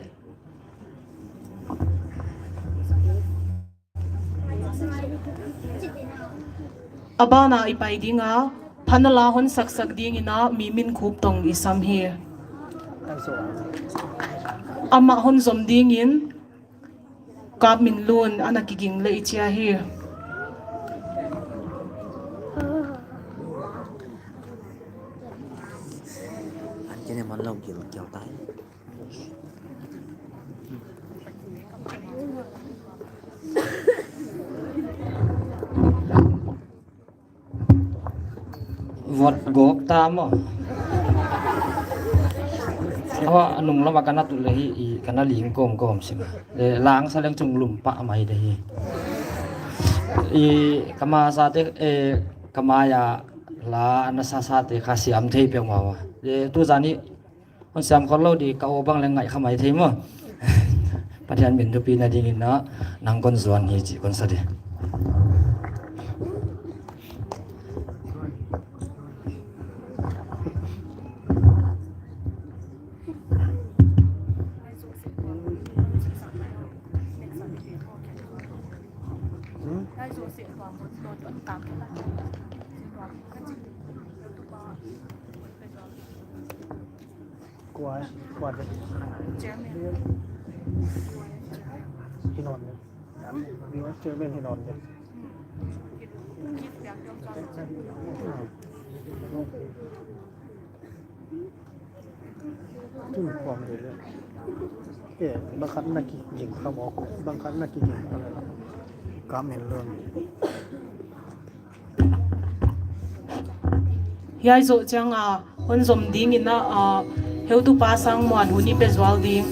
A ban a i pai ding a, phan a la hon saksak ding in a, Mi Min Khup Tong i sam hi. Amah hon zom ding in, Kap Min Lun ana kiging leh i chi ahi. An kene man lau gil gil tai. Vot gok ta maw. Awa, nung lama kana tu leh hi, i kana ling kawm kawm sim. Eh, lang sa leng chung lum pah mai de hi. I kama sa te, eh, kama ya la na sa sa te kha siam thei peuhmah. Eh, tu zani hon siam khol lou di ka aw bang leng ngaih kha mai thei maw. Pathian min thupina dingin na nang kon zuan hi chih kon sa di. Kua, kua de. Chairman. Hinon de. Chairman hinon de. Tun kuam de le. Eh, bang khat na kiging kha maw. Bang khat na kiging kha maw. Kap Min Lun. Hiai zoh chiang a, hon zom dingin a, a, heutupa Sangmuan hun i pe zual ding.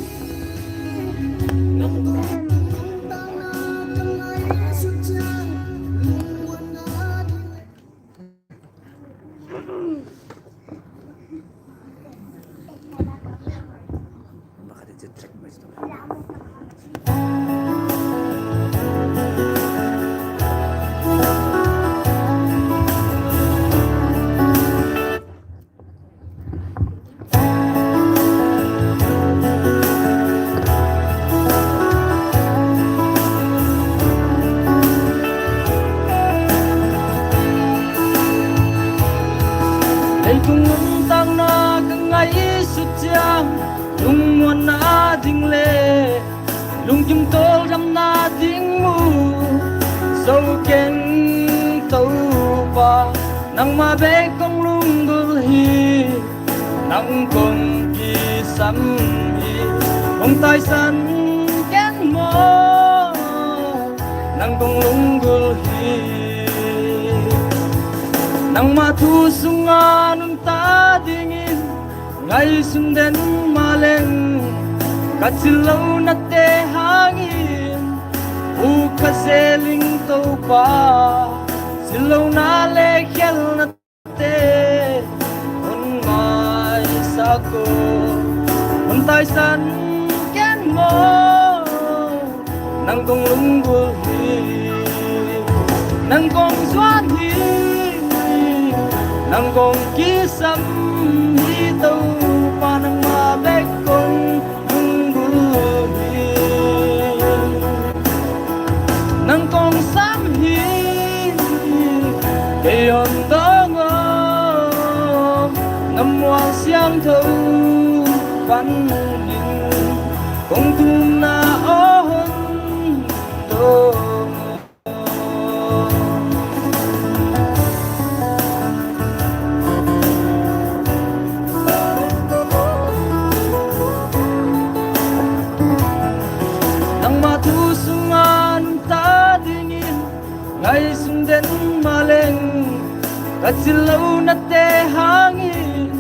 Leitung lungtang na ka ngaihsut chiang, lungmuanna ding leh lungkim tawldamna ding mu zou ken Toupa, nangmah bek kong lunggulh hi. Nang kong kisam hi, hong taisan ken maw, nang kong lunggulh hi. Nangmah thu sunga nuntak dingin ngaihsun den mahleng, ka chillou nate hangin, u ka zeling Toupa, chillouna leh khelna te hon maisak o, hon taisan ken maw, nang kong lunggulh hi. Nang kong zuan hi, nang kong kisam hi Toupa, nangmah bek kong lunggulh hi. Nang kong sam hi, kei hon dawng o, na mual siangthou pan in, kong thumna aw hon dawng o. Nangmah thu sunga nuntak dingin ngaihsun den mahleng, ka chillouna te hangin,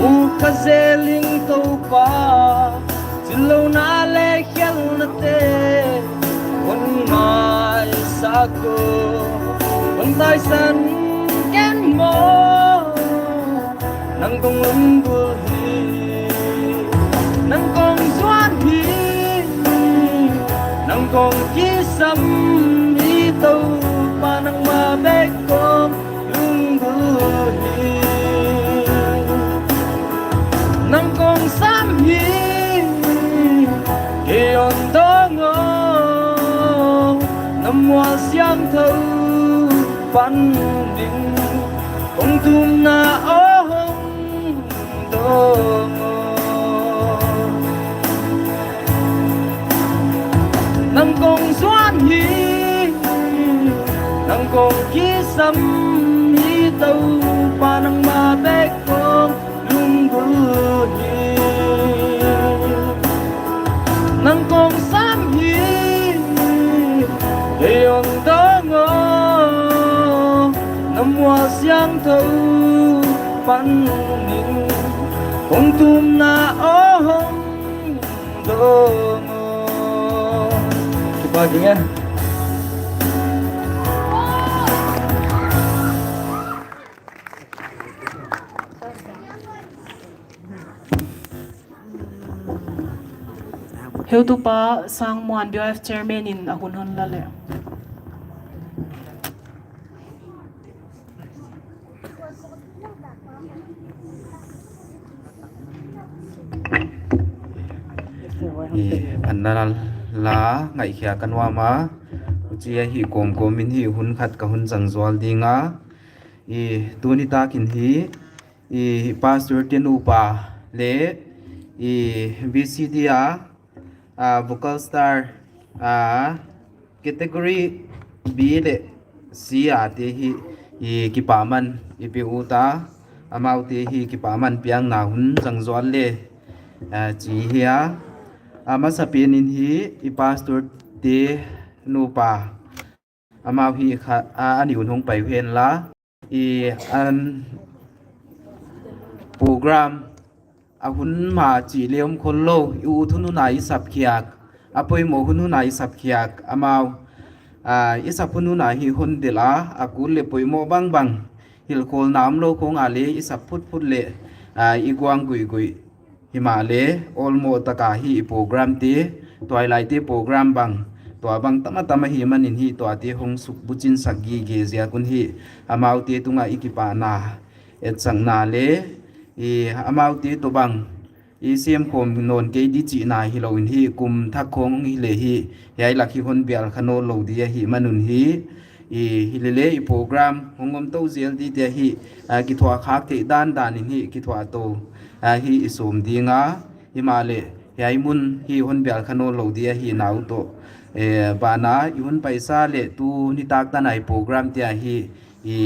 u ka zeling Toupa, chillouna leh khelna te hon maisak o, hon taisan ken maw, nang kong lunggulh hi. Nang kong zuan hi, nang kong kisam hi Toupa, nangmah bek kong lunggulh hi. Nang kong sam hi, kei hon dawng o, na mual siangthou pan in, kong thumna aw hon dawng o. Nang Kong kisam hi Toupa, nangmah bek kong lunggulh hi. Nang kong sam hi, ei hong dawng aw, na mual siangthou panin, kong thumna aw hong dawng aw. Kipak ing e. Heutupa Sangmuan, B Y F Chairman in a hun hon la leh. I, an la la ngaihkhiak ka nuam a, huchi ahi kawmkawm in hi hun khat ka hon zang zual ding a. I, tuni tak in hi, i, pastor te nupa leh, i, V C D a, a, Vocal Star, a, category B leh C a te hi, i, kipahman i pe ut a, amaute hi kipahman piakna hun zang zual leh, a, chi hi a. A, masapen in hi, i, pastor te nupa, amau hi kha, a, a ni un hong pai hen la. I, an program a hun ma chih leh om khollou, i ut hun hun a i sap khiak, a poimoh hun hun a i sap khiak, amau, a, i sap hun hun a hi hon delh a, a kul leh poimoh bangbang, hilhkholhna omlou khong a leh i sap phutphut leh, a, i guang guihguih. Himahleh, awlmoh taka hi i program te, tuailaite program bang, tua bang tama tama hi manin hi tuate hong suk buchin sak gige ziak un hi, amaute tunga i kipahna etsakna leh, i, amaute toh bang, i, semkhawm nawn kei di chihna hilou in hi, kum thak khong hi leh hi, hiai lak hi hon bial kha nawnlou di ahih man un hi, i, hi leh leh i program hong om tou zel di te hi, a, kithuah khak theih dandan in hi, kithuah tou, a, hi i sawm ding a, himahleh, hiai mun hi hon bial kha nawnlou di ahihna uh toh, e, banah, i hun paisa leh tuni tak tan a i program te ahi, i,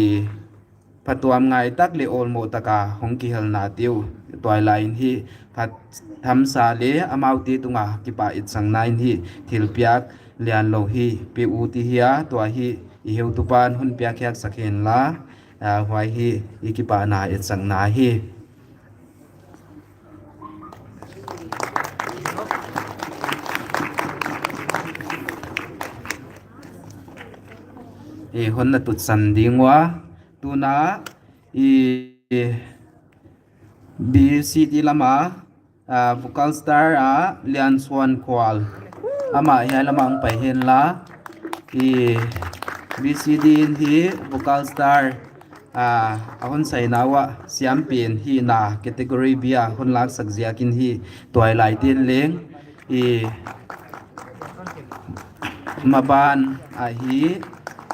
phatuam ngai tak leh awlmoh taka hong kihelna te uh, tuailai in hi, phat hamsa leh amaute tunga kipah etsakna in hi, thilpiak lianlou hi, pe ut i hi a, tua hi, i heutupa'n hon piak khiak sak hen la, a, huai hi, i kipahna etsakna hi. I hon na tutsan ding ua, tuna, i, B C D lama, a, Vocal Star a Liansuan Khual, amah hiai lama hong pai hen la. I, B C D in hi Vocal Star, a, a hon saina ua siampen hihna category B a hon laksak ziakin hi tuailaite'n leng, i, maban ahi,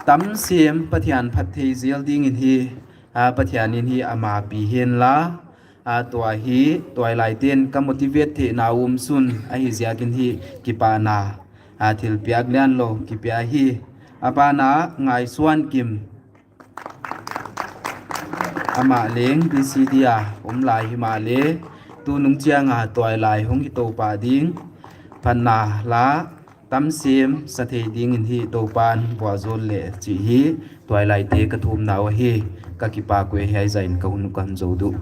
tam sem Pathian phattheih zel dingin hi, a, Pathian in hi ama pi hen la, a, tua hi, tuailaite'n ka motivate theihna um sun ahi ziakin hi kipahna, a, thilpiak lianlou kipia hi. A banah Ngaisuan Kim, amah leng B C D a om lai himahleh, tunung chiang a tuailai hong hi tou pah ding, phatna la, tam sem sa thei dingin hi Toupa'n vualzawl leh chih hi, tuailaite ka thumna uh ahi, ka kipak uh e, hiai zah in ka hun kon zou duh.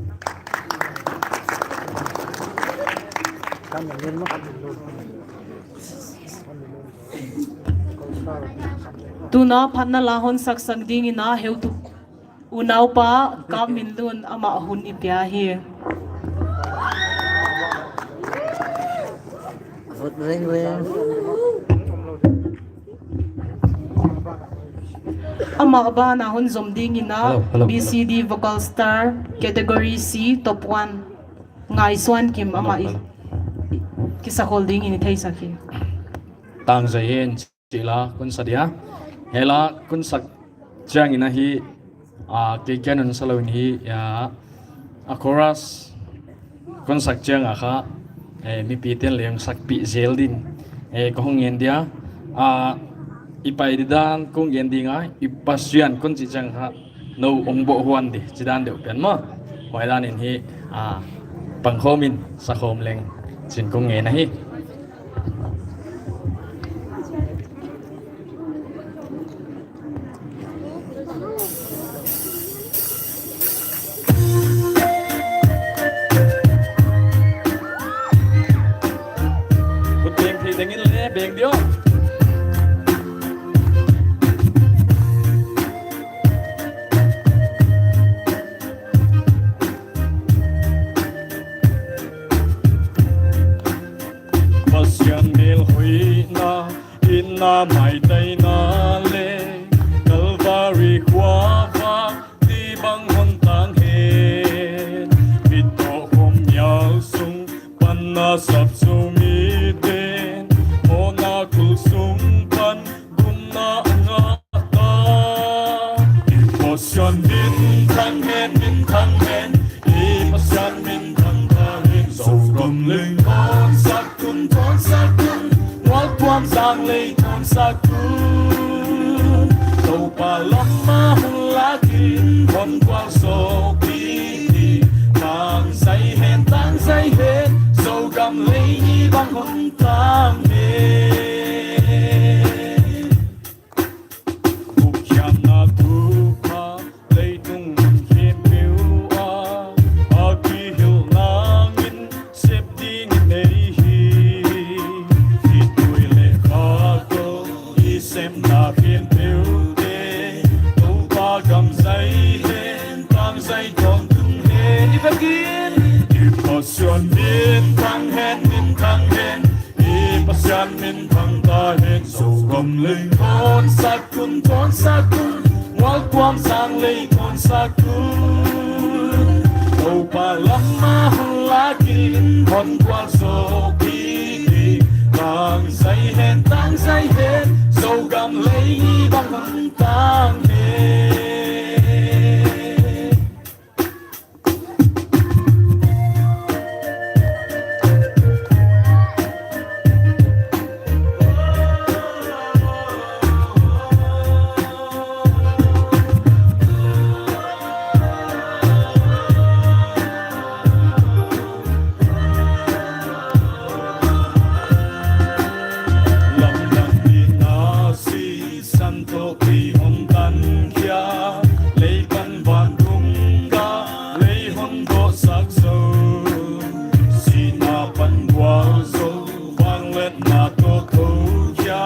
Tuna phatna la hon saksak dingin a heutu unaupa Kap Min Lun amah hun i pia hi. Vote ring ring. Amah banah hon zom dingin a, hello, hello, B C D Vocal Star, category C, top one, Ngaisuan Kim, hello, amah i, hello, kisakhol dingin i theisak hi. Tang zai hen. Chih la kon sa dia. Hiai la kon sak chiangin ahi, a, kei kiang in sa lou in hi, a, a chorus kon sak chiang a kha, e, mipite'n leng sakpih zel din, e, ka hon ngen dia. A, i pai di dan kong gen ding a, i Pasian kon chih chiang a, nou hong boh huan di, chih dan deuh pen maw. Huai dan in hi, a, pangkhawm in, sakhawm leng, chi'n kong ngen ahi. Khut beng thei ding in le beng di aw. Pasian melhoihna, hinna maitaina leh, Kalvari khua va, ni bang hon tang hen. Mit toh khawm mial sung pan a sap Zomi ten, mawhna kul sung pan gumna a ngah ta. I Pasian minthang hen, minthang hen, i Pasian minthang ta hen. Zogam leng thonsak un, thonsak un, mual tuam sang lei thonsak un. Toupa lam a hon lak in, hon kual sawk i, tang zai hen, tang zai hen, Zogam lei ni bang hon tang hen. Bukhiakna thupha leitung mun khempeuh ah a kihilhna in sep ding i nei hi. Khitui leh kha toh i sepna khempeuhte, Toupa gam zai hen, tang zai tawntung hen. I Pasian minthang hen, minthang hen, i Pasian minthang ta hen. Zogam leng thonsak un, thonsak un, mual tuam sang lei thonsak un. Toupa lam a hon lak in, hon kual sawk i, tang zai hen, tang zai hen, Zogam lei ni bang hon tang hen. Lamdang ni na si San toh kei hon tan khia, lei pan vantung gah lei hon dohsak zou. Sihna pan bual zou, vangliatna toh thou khia,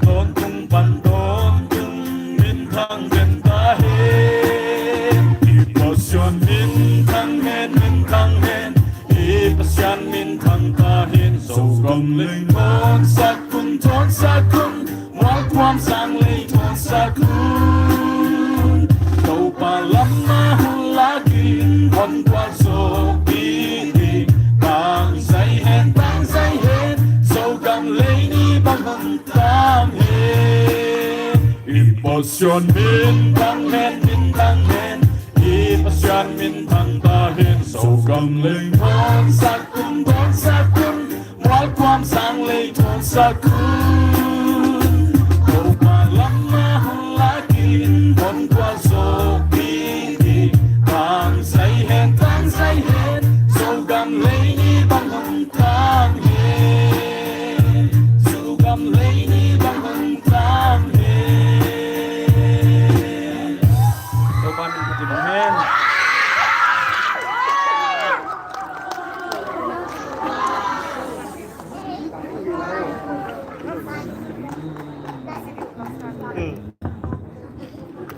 tawntung pan tawntung, minthang den ta hen. I Pasian minthang hen, minthang hen, i Pasian minthang ta hen. Zogam leng thonsak un, thonsak un, mual tuam sang lei thonsak un. Toupa lam a hon lak in, hon kual sawk i, tang zai hen, tang zai hen, Zogam lei ni bang hon tang hen. I Pasian minthang hen, minthang hen, i Pasian minthang ta hen. Zogam leng thonsak un, thonsak un, mual tuam sang lei thonsak un. Toupa lam a hon lak in, hon kual sawk i, tang zai hen, tang zai hen, Zogam lei ni bang hon tang hen. Zogam lei ni bang hon tang hen. Toupa min phat in om hen.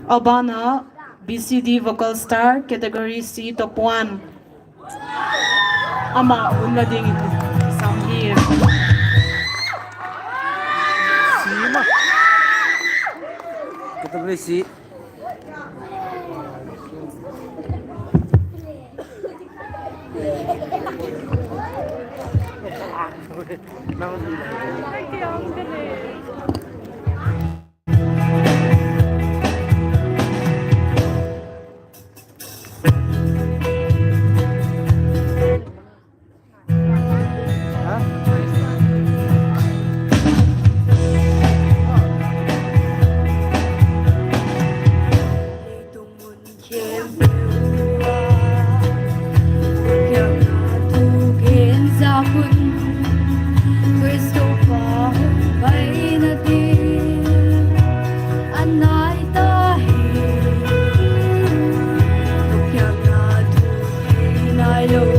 A ban ah B C D Vocal Star, category C, top one. Amah hun la ding in sam hi. Si ma. Category C. Kristo pa hong paina ding a nai ta hi. Thupiakna thu thei nailou,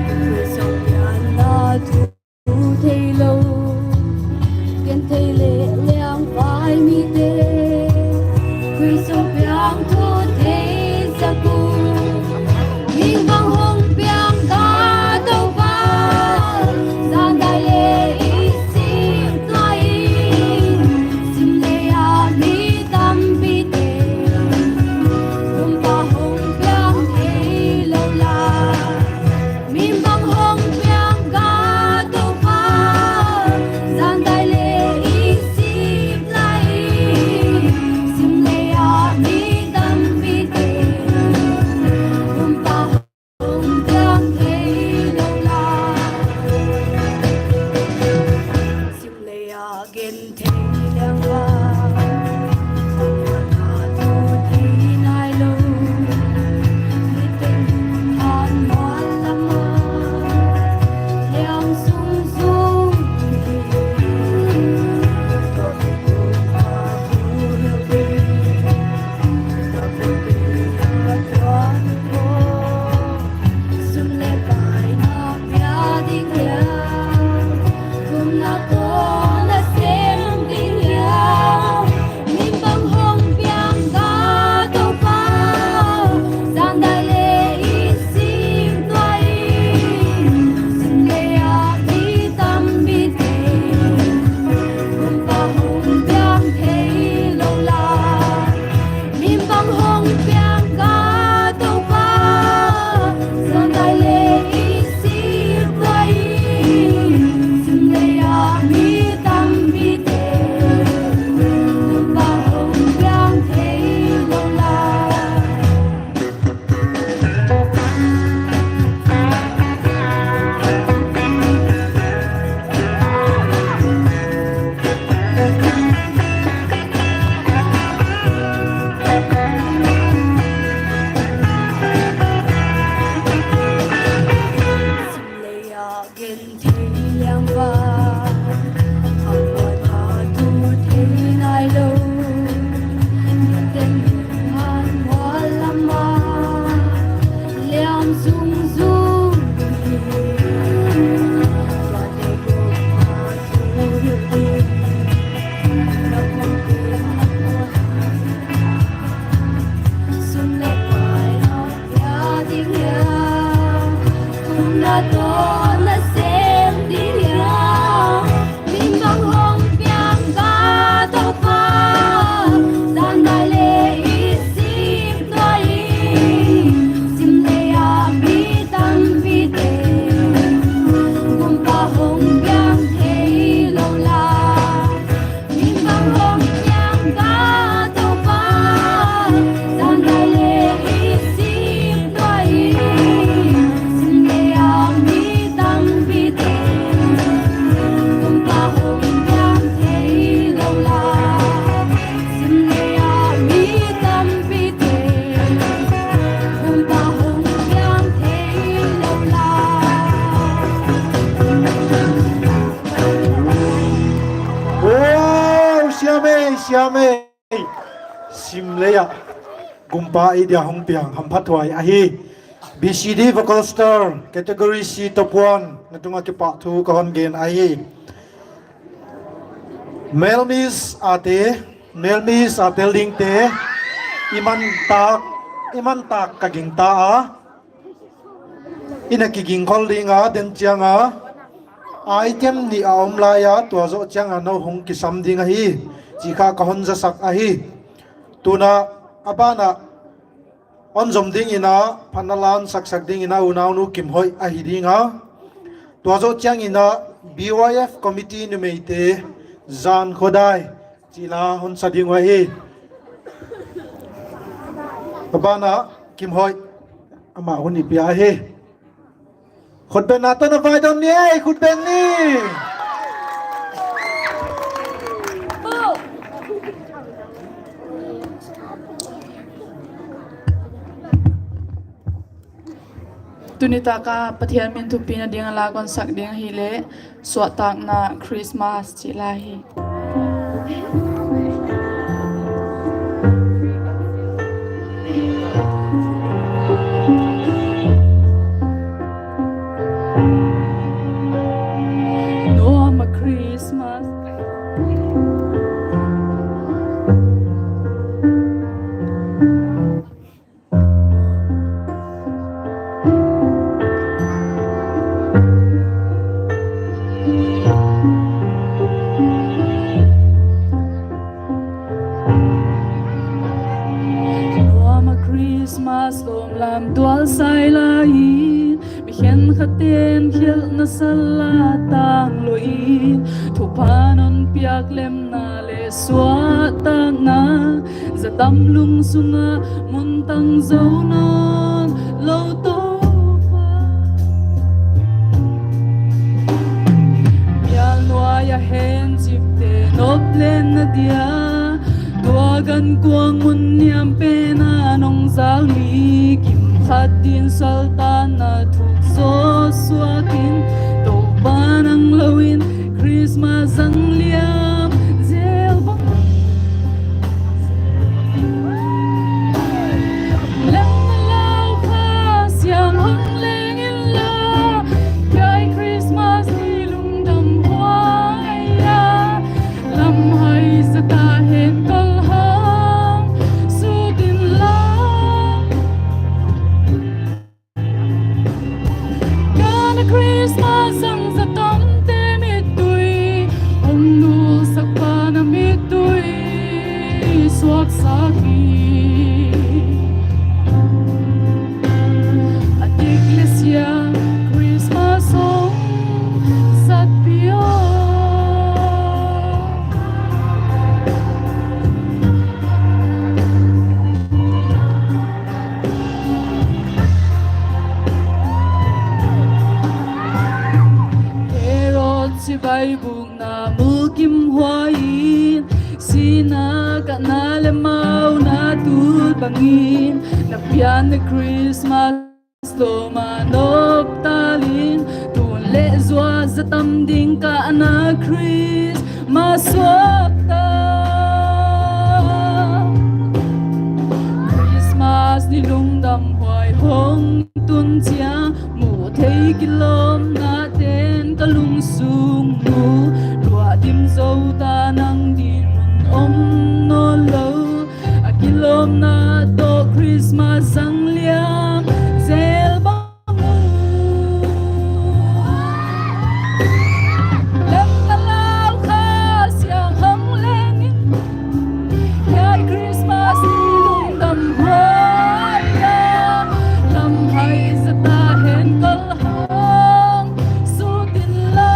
Kristo pianna thu thei lou. Genthei leh liangvai mite, Kristo piang thu thei sak uh. Min bang hong piang ka Toupa, zan dai leh i sik tuah in. Sim lei a mi tampite, Gumpa hong piang thei lou lai. Min bang hong piang ka Toupa, zan dai leh i sik lai. Sim lei a mi tampite, Gumpa hong piang thei lou lai. Sim lei a genthei liangvai, a thu thei nailou. Miten han mual lam a, liang sung sung. Sum leh pai na pia ding hia, thumna toh na sem ding hia. Min bang hong piang ka Toupa, zan dai leh i sik tuah in. Sim lei a mi tampite, Gumpa hong piang thei lou lai. Min bang hong piang ka Toupa, zan dai leh i sik tuah in. Sim lei a mi tampite, Gumpa hong piang thei lou lai. Sim lei a genthei liangvai, a pa thu thei nailou. Miten han mual lam a, liang sung sung. Sum leh pai na pia ding hia, thumna toh na sem ding hia. Min bang hong piang ka Toupa, zan dai leh i sik tuah in. Sim lei a mi tampite, Gumpa hong piang thei lou lai. Min bang hong piang ka Toupa, zan dai leh i sik tuah in. Sim lei a mi tampite, Gumpa hong piang thei lou lai. Sim lei a mi tampite, Gumpa hong piang thei lou lai. Wow, siam e, siam e. Sim lei a Gumpa i dia hong piang hamphathuai ahi. B C D Vocal Star, category C, top one, na tunga kipahthu ka hon gen ahi. Mel Miss a te, Mel Miss a tel dingte, i man tak, i man tak ka gingta a. I na kiging khol ding a, den chiang a item nih a om lai a, tua zoh chiang a nou hong kisam ding ahi, chih kha ka hon zasak ahi. Tuin a ban a hon zom ding in a, phatna la hon saksak ding in a, unaunu Kimhoih ahi ding a. Tua zoh chiang in a, B Y F committee numeite, Zan Khodai, chih la hon sa ding uh ahi. A ban a Kimhoih, amah hun i pia ahi. Khutbenna toh na vaidawn ni e, khutben ni. Tuni taka Pathian min thupina ding a la kon sak ding hileh, Suahtakna Christmas chih la hi. Nuam a Christmas. Nuam a Christmas lawm lam tual sai lai in, mi khenkhat ten khelhna sal a tang lou in, thupha non piak lemna leh suahtakna, zatam lungsunga mun tang zou nawn lou Toupa. Mial nuai a hen chipte nop lenna dia, tua gan kuang mun niam pena nong zal mi, kim khat din saltanna thuk zaw suak in, Toupa nang lou in Christmas zang liam zel bang. Leng na lau kha siang hong leng in la, hiai Christmas ni lungdam huai a, lam hai zata hen kal hang sut in la. Kana Christmas zang zatamte mittui, hong nulsak pa na mittui suaksak hi. A dik leh sia Christmas hong zat pia. Herod chibai bukna mukim huai in, sihna kahna leh mauna tut bangin, na pianna Christmas lawm a nop tal in, tun leh zuak zatam ding kana Christmas suakta. Christmas ni lungdam huai hong tun chiang, mu thei kilawmna ten ka lungsung uh, luah dim zou ta nang din mun om nawn lou. A kilawmna toh Christmas zang liam zel bang. Lem na lau kha siang hong leng in, hiai Christmas ni lungdam huai a, lam hai zata hen kal hang sut in la.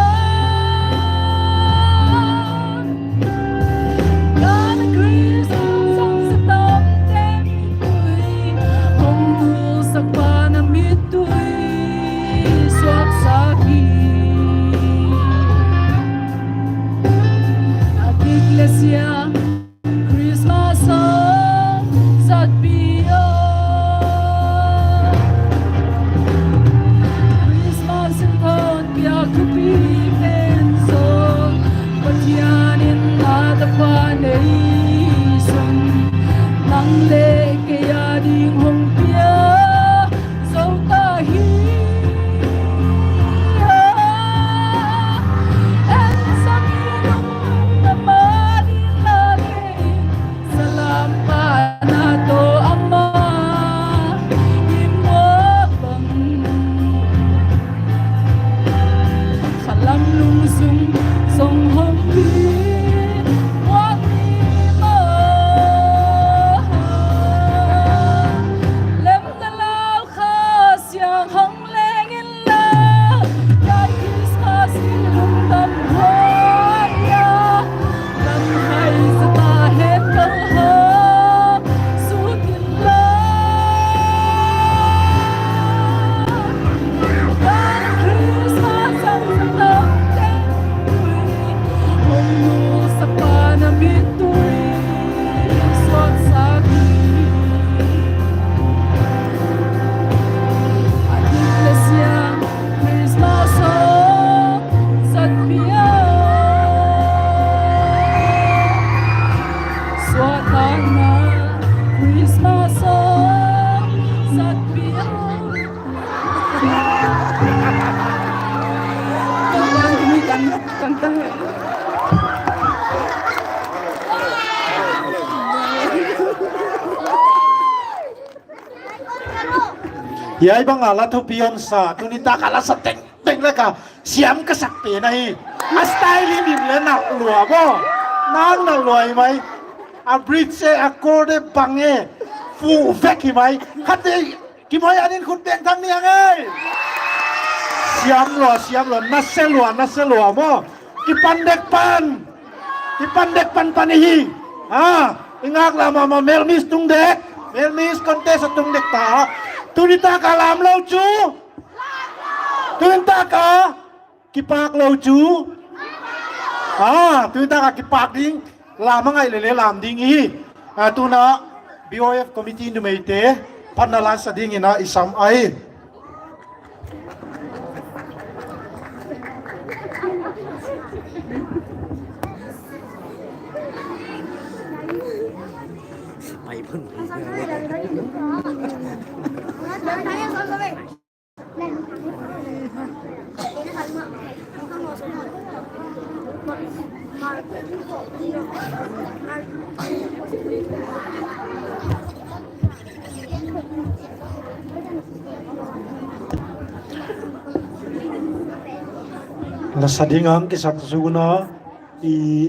Kan ta. Hiai bang a la thupi hon sa, tuni tak a la sa tengteng lak a siam ka sak pen ahi. A style hi dim leh nalh lua maw. Nang nalh lua hi mai. A bridge e, a chord e, bang e. Fuh vek hi mai. Khat e, Kimoi anin khut beng thang ni ang ei. Siam lua, siam lua, na se lua, na se lua maw. Kipan dek pan. Kipan dek pan pan hi. Ha, i ngaklah mahmah, Melmis tung dek. Melmis contest a tung dek ta. Tuni tak a lam lou chu. Tuni tak a kipak lou chu. Ah, tuni tak a kipak ding. Lam a ngaih leh leh lam ding hi. Ah, tuna B O F committee numeite phatna la sa ding in i sam ahi. La sa ding a kisak suk na i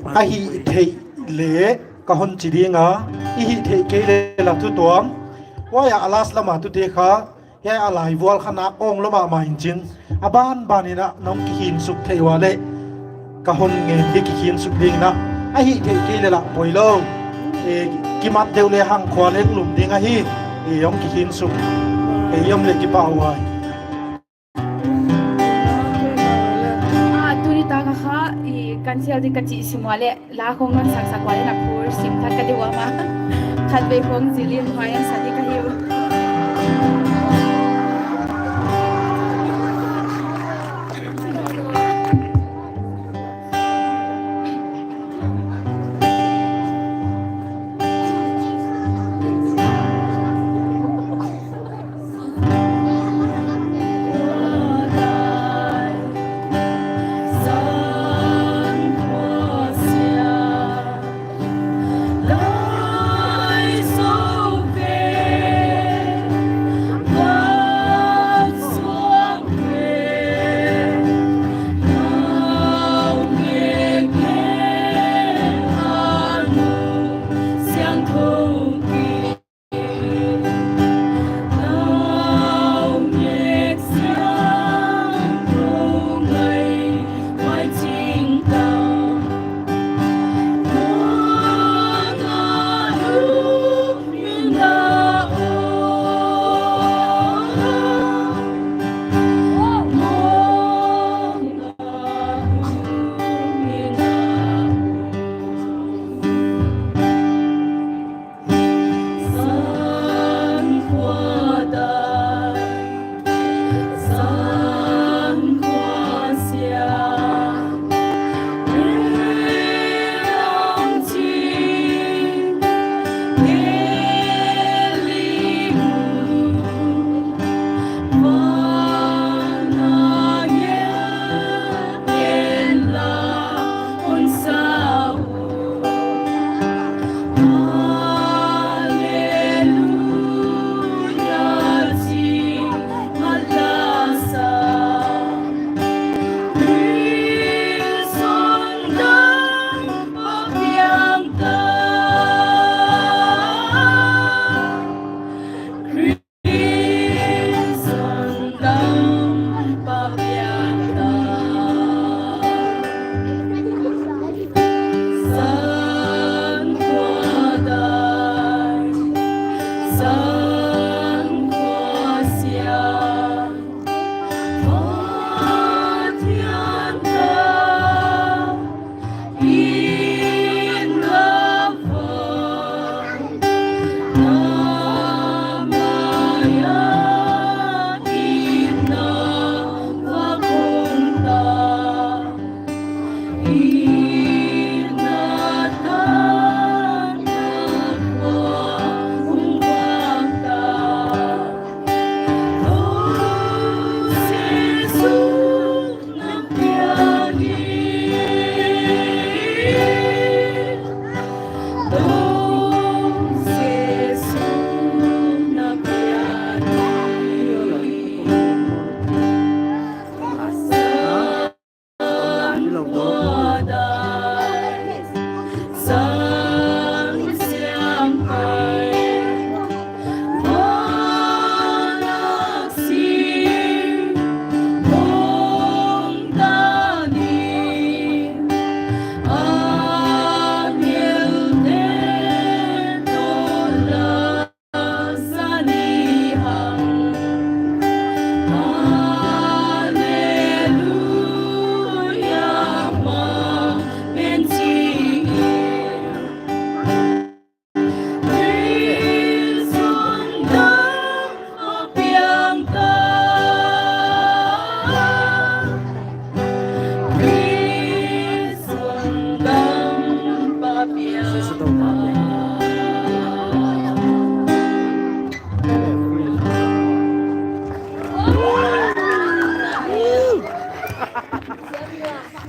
a hih theih leh ka hon chi ding a, i hih theih kei leh la thutuam. Huai a last lam a tute kha, hiai a lai vual kha nak awng lua mahmah in chin. A banban in a nong kikhin suk theih ua leh ka hon ngen di kikhin suk ding in a. A hih theih kei leh la poi lou. E, kimat deuh leh hang khua leng lum ding ahi. E, hong kikhin suk. E, i om leh kipah huai. Ah, tuni tak a kha, i cancel di ka chih sim ua leh, la khong non sak sak ua leh na phur sim thak ka di ua mah. Khatvei khong zil in huai a sa di ka hi uh.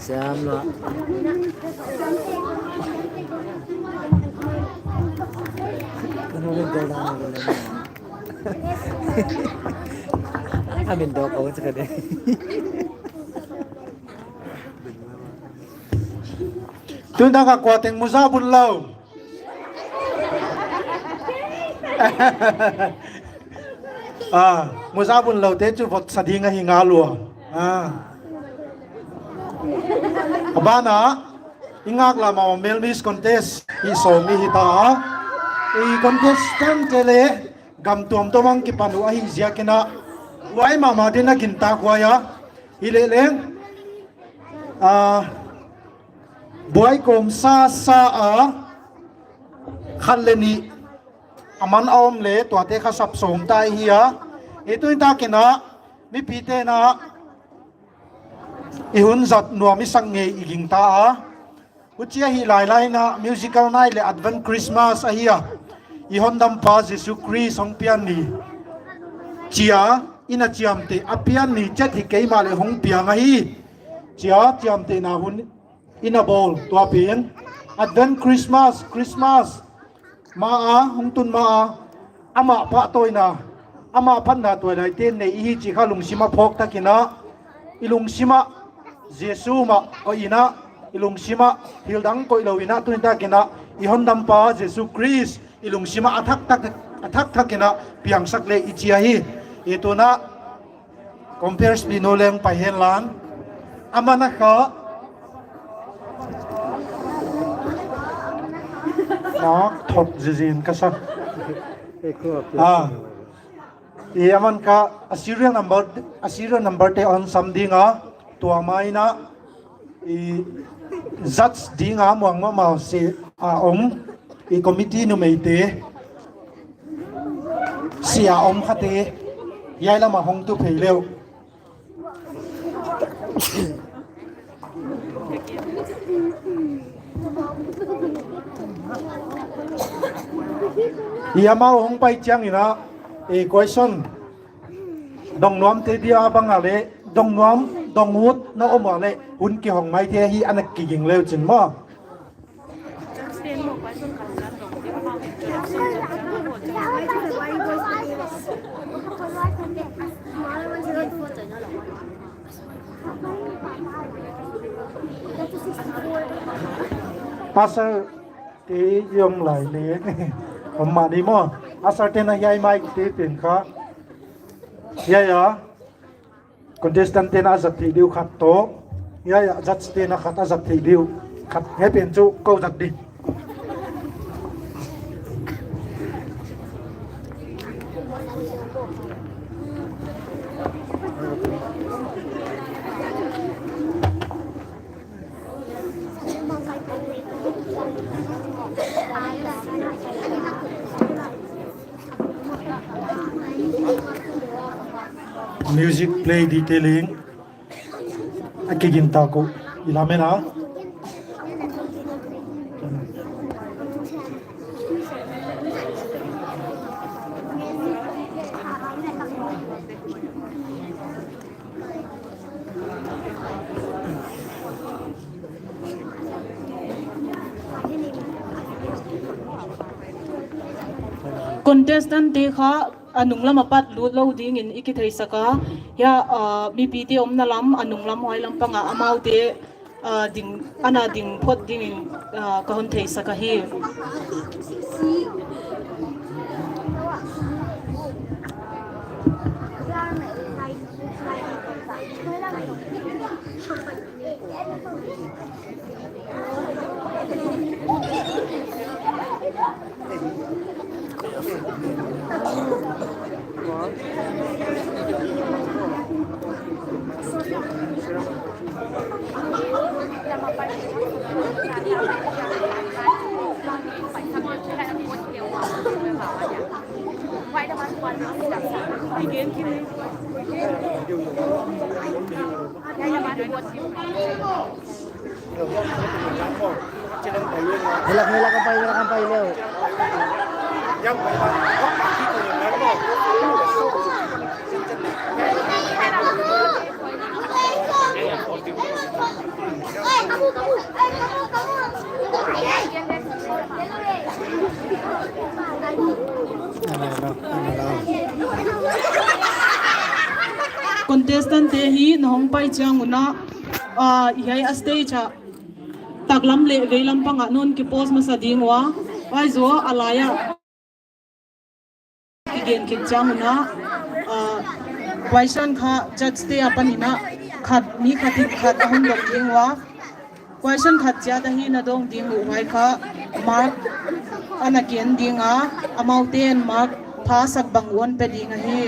Jam lah. Kan udah jalan lagi lama. Amin dok kau cakap deh. Tun dah kau kuat yang muza bun lau. Ah, muza bun loute chu vot sa ding ahi ngal ua. Ah. A ban ah, i ngaklah mah Male Miss Contest i sawm i hita. I contestant te leh gam tuamtuam ah kipan uh ahih ziakin a, huai mahmah ding a gintak huai a. Hileleng, ah, buai kawm sasa a, khat leh nih a man a om leh tuate kha sapsawm ta i hi a. I tuin takin a, mipite'n a, i hun zat nuam i sak ngei i gingta a. Huchia hi lailai in a musical night leh Advent Christmas ahi a. I Hondampa Jesu Khrist hong pian ni chia i na chiamteh, a pian ni chet hi kei mahleh hong piang ahi chia chiamtehna hun i na bawl, tua pen Advent Christmas, Christmas ma a, hong tun ma a, amah pahtawina, amah phatna tuailaite'n nei i hi chih kha lungsim a phawk takin a, i lungsim ah Jesu mah koih in a, i lungsim ah thil dang koih lou in a, tuin takin a, i Hondampa Jesu Khrist i lungsim ah a thak thak, a thak thak in a piangsak leh i chi ahi. I tun a Compare speed no leng pai hen lan. Aman a kha. Nak thot zizin ka sa. Ah. I aman kha a serial number, a serial number te hon sam ding a. Tua mai in a i judge ding a muang mahmah si a om, i committee numeite, si a om khate, hiai lam ah hong tu phei leh uh. I amau hong pai chiangin a, i question. Dong nuam te dia bang a leh, dong nuam, dong ut na om a leh, hun kihong maite hi ana kiging leh uh chin maw. Pastor te i om lai leh. Om mah ni maw. Pastor te'n a hiai mic te pen kha. Hiai a. Contestant te'n a zat theih deuh khat toh. Hiai a judge te'n a khat a zat theih deuh khat. Hiai pen chu kou zat di. Music play detailing. A kigin ta ko i lamen a. Contestant te kha a nunglam apat lut lou dingin i kitheisak a, hiai, ah, mipite omna lam, a nunglam huai lam pang a amaute, ah, ding, ana ding phot dingin, ah, ka hon theisak ahi. Hilak, hilak ang pai, hilak ang pai leh. Contestant te hi na hong pai chiang un a, ah, hiai a stage ah taklam leh veilam pang ah non ki pose masa ding ua, huai zoh a lai ah kigen khit chiang un a, ah, question kha judge te apan in a khat, mi khat in khat a hon dong ding ua. Question khat chiat ahi na dong ding uh, huai kha mark ana ken ding a, amau ten mark pha sak bang uh hon pe ding ahi.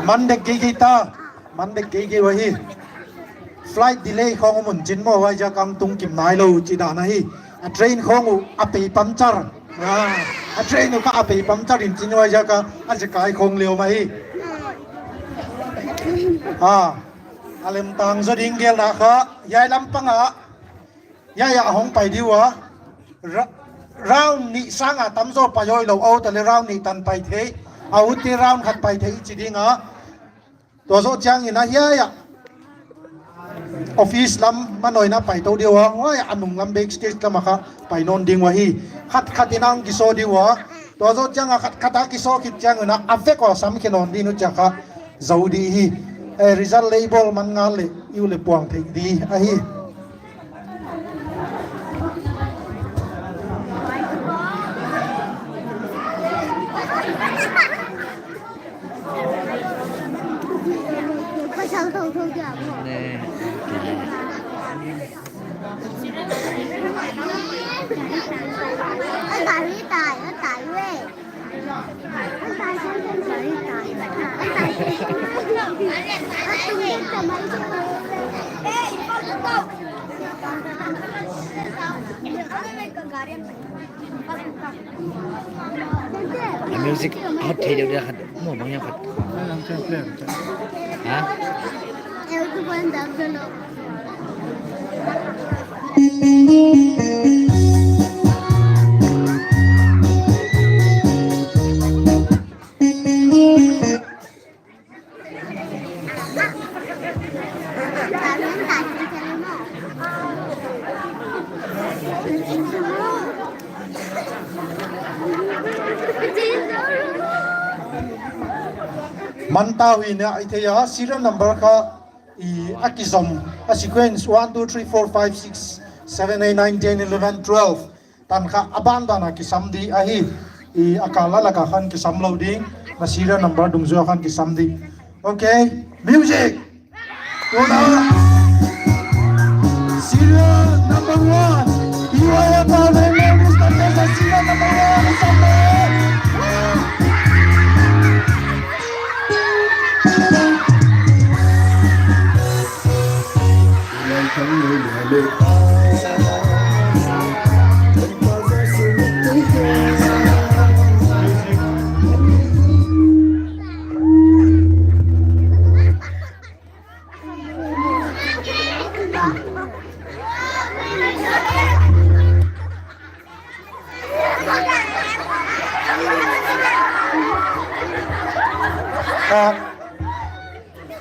Man dek geigei ta, man dek geigei uhi. Flight delay khong mun chin maw, huaiziak a tung kim nailou chih dan ahi. A train khong uh a pei puncture. Ah, a train uh kha a pei puncture in chin, huaiziak a a zekai khong leh mah hi. Ah, a lemtang zaw ding gelna kha hiai lam pang ah, hiai ah hong pai di ua. Ra-, round nih sang a tam zaw pai hoihlou, a ut a leh round nih tan pai thei, a ut te round khat pai thei chi ding a. Tua zoh chiang in a hiai ah office lam manoin a pai tou di ua, huai a nung lam backstage lam a kha pai nawn ding uhi. Khat khat in a hong kisawl di ua. Tua zoh chiang a khat khat a kisawl khit chiang un a, a vek ua sam khe nawn di uh chia kha zou di hi. Eh, result leh i bawl man ngal leh i ut leh puang thei di ahi. A music hot thei deuh dia khat, maw bang hiam khat. Ha? Man ta hui na i thei a, serial number kha i a kizom a sequence one, two, three, four, five, six, seven, eight, nine, ten, eleven, twelve. Tan kha a ban ban a kisam di ahi. I a kal a lak a khan kisam lou ding. Na serial number dungzui a khan kisam di. Okay, music. Tuna serial number one. T Y F R Rainbow Rooster Tesa serial number one. Kisam lou. Ah,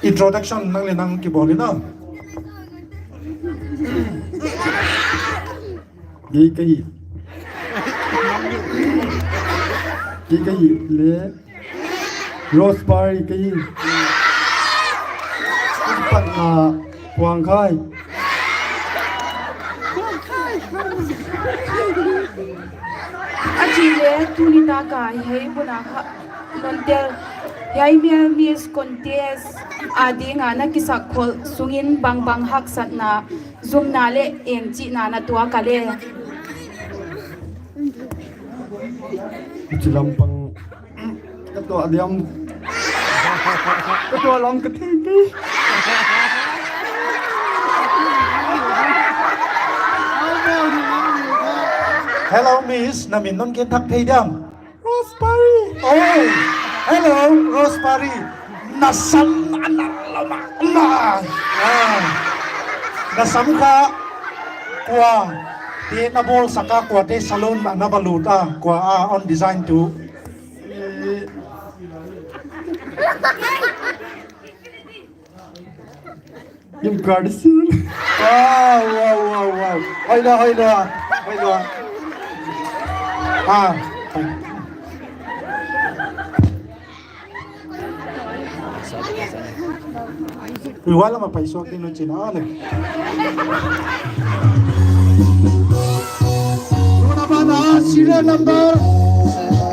introduction nang leh nang kibawl in a. Kei ka hi. Kei ka hi leh Rosemary ka hi. Patna Puangkhai. A chih leh tuni tak a hiai mun a kha non tel hiai Male Miss Contest a ding a na kisak khol sungin bangbang haksatna, zumna leh engchihna na tuak a leh? Chilam pang Ka tuah diam. Ka tuah lam ka thei kei. Hello, miss. Na min non gen thak thei diam? Rosemary. Oh, hello, Rosemary. Na sam a na lama, lama. Ah. Na sam kha kua te na bawl sak a, kua te salon na, na va lut a, kua a hon design tu. Kim Kardashian. Wow, wow, wow, wow. Hoih lua, hoih lua, hoih lua. Ah. Ui, wala ma pai suak di nu chin a ne. Tuna bana serial number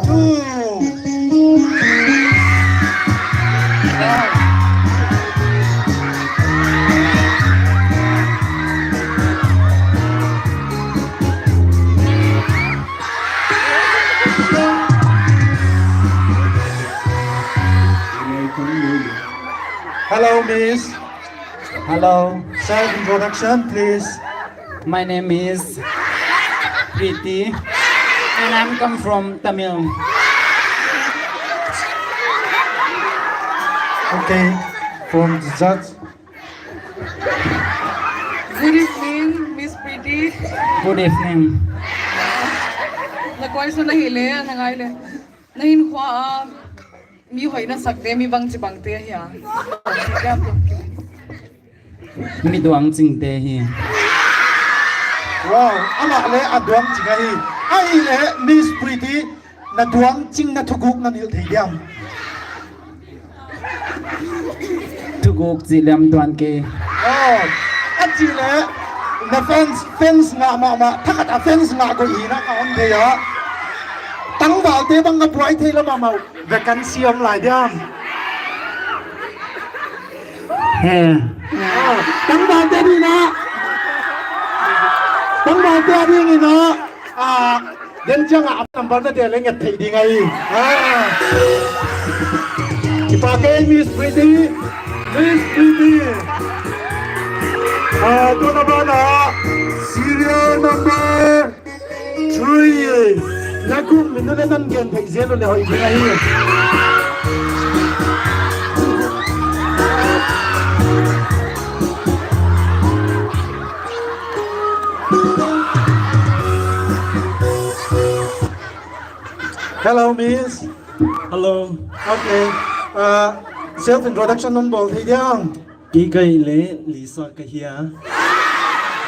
two. Hello, miss. Hello. Self introduction, please. My name is Preeti, and I'm come from Tamil. Okay, from the judge. Good evening, Miss Preeti. Good evening. Na question ahihleh, na ngai leh. Na hinkhua a mi hoih na sak te, mi bangchibang te ahia? Mi duang ching te hi. Wow, amah leh a duang ching ahi. Ahihleh Miss Preeti, na duang ching na thuguk na hilh thei diam? Thuguk chih leh duang kei. Oh, a chih leh na fans, fans ngah mahmah, thakhat a fans ngah kei hi na ka hon thei a. Tangval te bang a buai thei lua mahmah. Vacancy om lai diam? He. Ah, tangval te ni na. Tangval te ni na. Ah, den chiang a number na te leng nget thei ding ahi. Ah. Kipak e Miss Preeti. Miss Preeti. Ah, tuna bana serial number three. Na kum min nu leh nan gen thei zel leh hoih ding ahi. Hello, miss. Hello. Okay. Uh, self introduction non bawl thei diam? Kei ka hih leh Lisa ka hi a.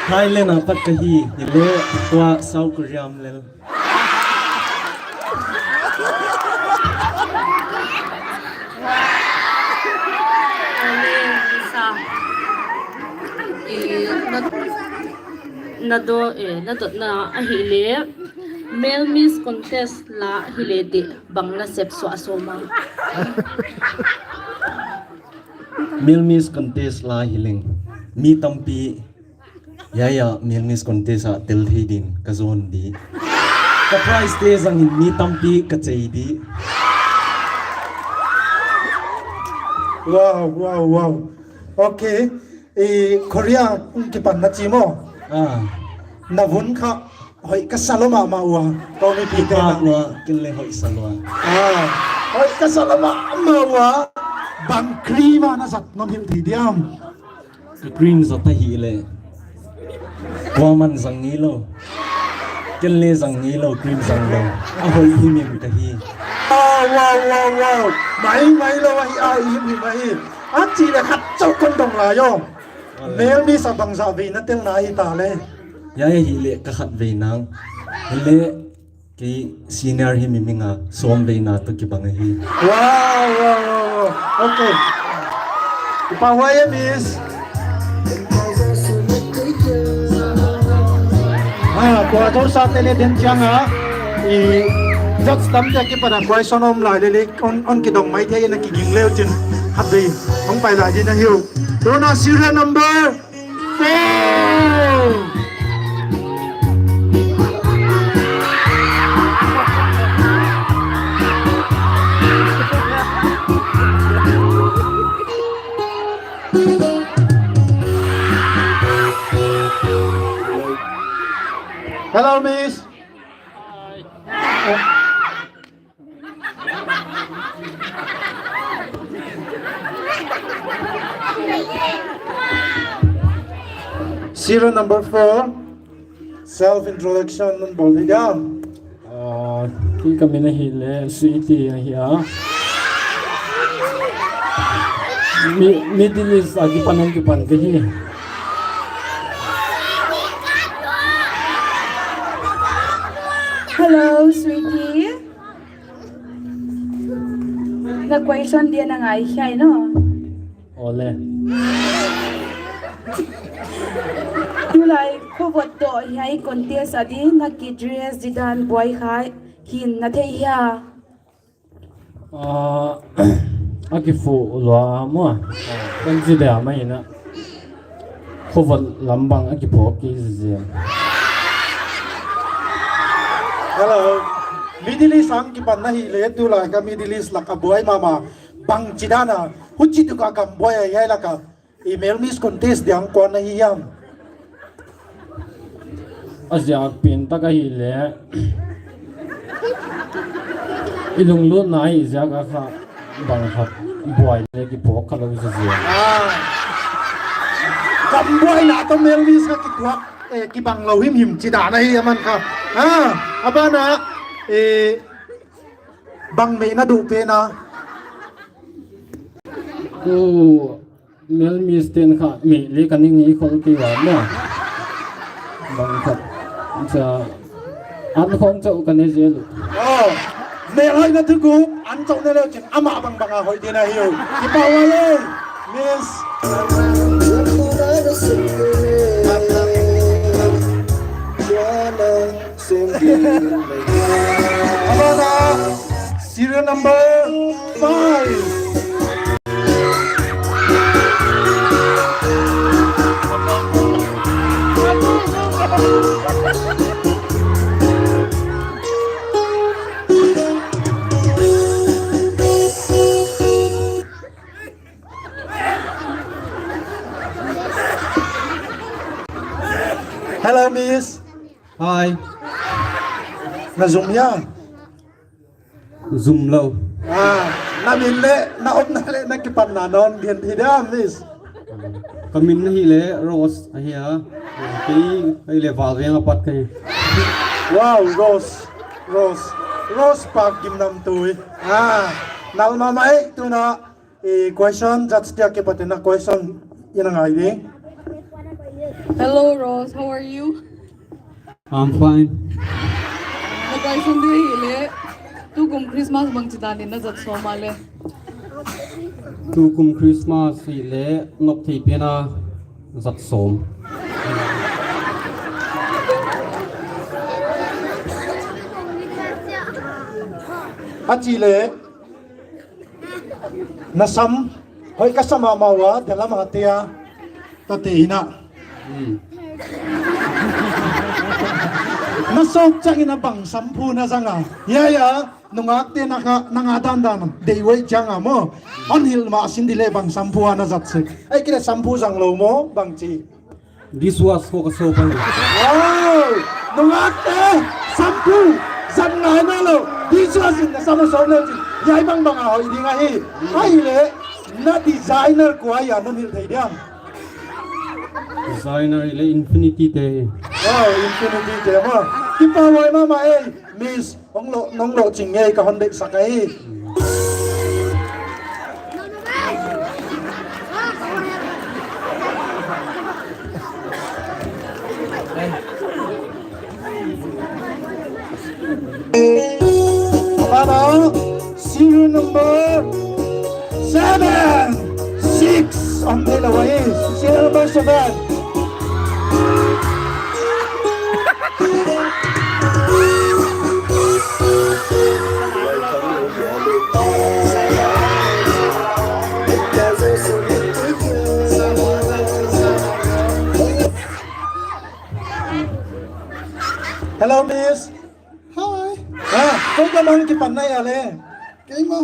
Thailand a pat ka hi, hileh tua South Korea om lel. Lisa. Eh, na, na do, eh, na dotna ahihleh Male Miss Contest la hileh teh bang na sep suah sawm a? Male Miss Contest la hileng mi tampi, ya, ya, Male Miss Contest a tel thei din ka zon di. Ka prize te zangin mi tampi ka chei di. Wow, wow, wow. Okay. I Korea kipan na chi maw? Ah. Na vun kha hoih ka sa lua mahmah ua. Kou mipi te na. Kipak ua, ken leng hoih sa lua. Ah. Hoih ka sa lua mahmah ua. Bang cream a na zat non hilh thei diam? Ka cream zat ahihleh kuaman zang ngeilou. Ken leng zang ngeilou, cream zang lou. A hoih himhim ka hi. Wow, wow, wow, wow. Mai, mai lou ahi, a himhim ahi. A chih leh khat chauh kon dong lai aw. Male Miss a bangzah vei na telna hi ta leh? Ya, ya, hileh ka khat vei nang. Hileh kei senior hi mi minga sawm vei na toh kibang ahi. Wow, wow, wow, wow. Okay. Kipak huai e, miss. Ah, tua tou sa te leh den chiang a. I judge tamte kipan a question om lai leh leh. On, on kidong maithei na kiging leu chin. Hap dei. Hong pai lai din ahi uh. Tuna serial number four. Hello, miss. Serial number four. Self introduction, non bol di dia. Ah, kei ka min ahihleh Sweety ahi a. Mi, Middle East a kipan hong kipan ka hi. Hello, Sweety. Na question dia na ngai hiai, no? Ole. Tulai khovot toh hiai contest a ding na kidress didan buai kha hi'n na thei hia? Ah, a kiphuh lua maw. Kan zi dia mai na. Khovot lam bang a kiphuh kei zi. Hello. Middle East a kipan na hileh tulai ka Middle East lak a buai mahmah. Bangchidan a, huchi tuk a gam buai a hiai lak a, i male Miss Contest dia kuan na hi hiam? A ziak pen tak ahihleh, i lunglutna ahih ziak a kha bang khat buai leh kiphawk kha lou ziahziah. Ah. Gam buaina toh male Miss kha kituak, eh, kibang lou himhim chidan ahi aman kha. Ah, a ban ah, eh, bang meh na duh pen a? Ku male Miss ten kha meh leh ka ning i khol kei ua maw. Bang khat. Cha, an khong chauh ka ne zel. Oh, meh hoihna thuguh, an chauh ne leu chin, amah bangbang a hoih ding ahi uh. Kipahhuai e, Miss. Serial number five. Hello, Miss. Hi. Na zum hia? Zum lou. Ah, na min leh, na omna leh, na kipanna non gen thei dia, Miss. Ka min ahihleh Rose ahi a. Kei ahihleh Valveng apat ka hi. Wow, Rose. Rose. Rose Park Gimnamtui. Ah, nal mahmah e, tuna. Eh, question, judge te akipat in a question i na ngai ding. Hello, Rose. How are you? I'm fine. Na question dia ahihleh, tukum Christmas bangchidan in na zat sawm a leh? Tukum Christmas ahihleh, nop thei pen a zat sawm. A chih leh, na sam hoih ka sa mahmah ua, dia lam a tia, tate hi na. Hmm. Na sawp chiang in a bang shampoo na zang a? Ya, ya, nungakte na kha, na nga dandan, dei uai chiang a maw. Hon hilh mah sin di leh bang shampoo a na zat sek. Ahihkeileh shampoo zang lou maw, bangchi? Dishwash khong ka sawp a. Wow! Nungakte, shampoo zat ngai nawnlou. Dishwash in na sam a sawp leu chin, hiai bangbang a hoih ding ahi. Ahihleh, na designer kua hia, non hilh thei diam? Designer ahihleh Infinity te. Wow, Infinity te maw. Kipahhuai mahmah e, Miss. Hong lo, nong lo ching ngei ka hon deihsak ahi. Hello, serial number seven, six, om thei lou ahi, serial number seven. Hello, Miss. Hi. Ah, koi kam a kipan na hia leh? Kei maw.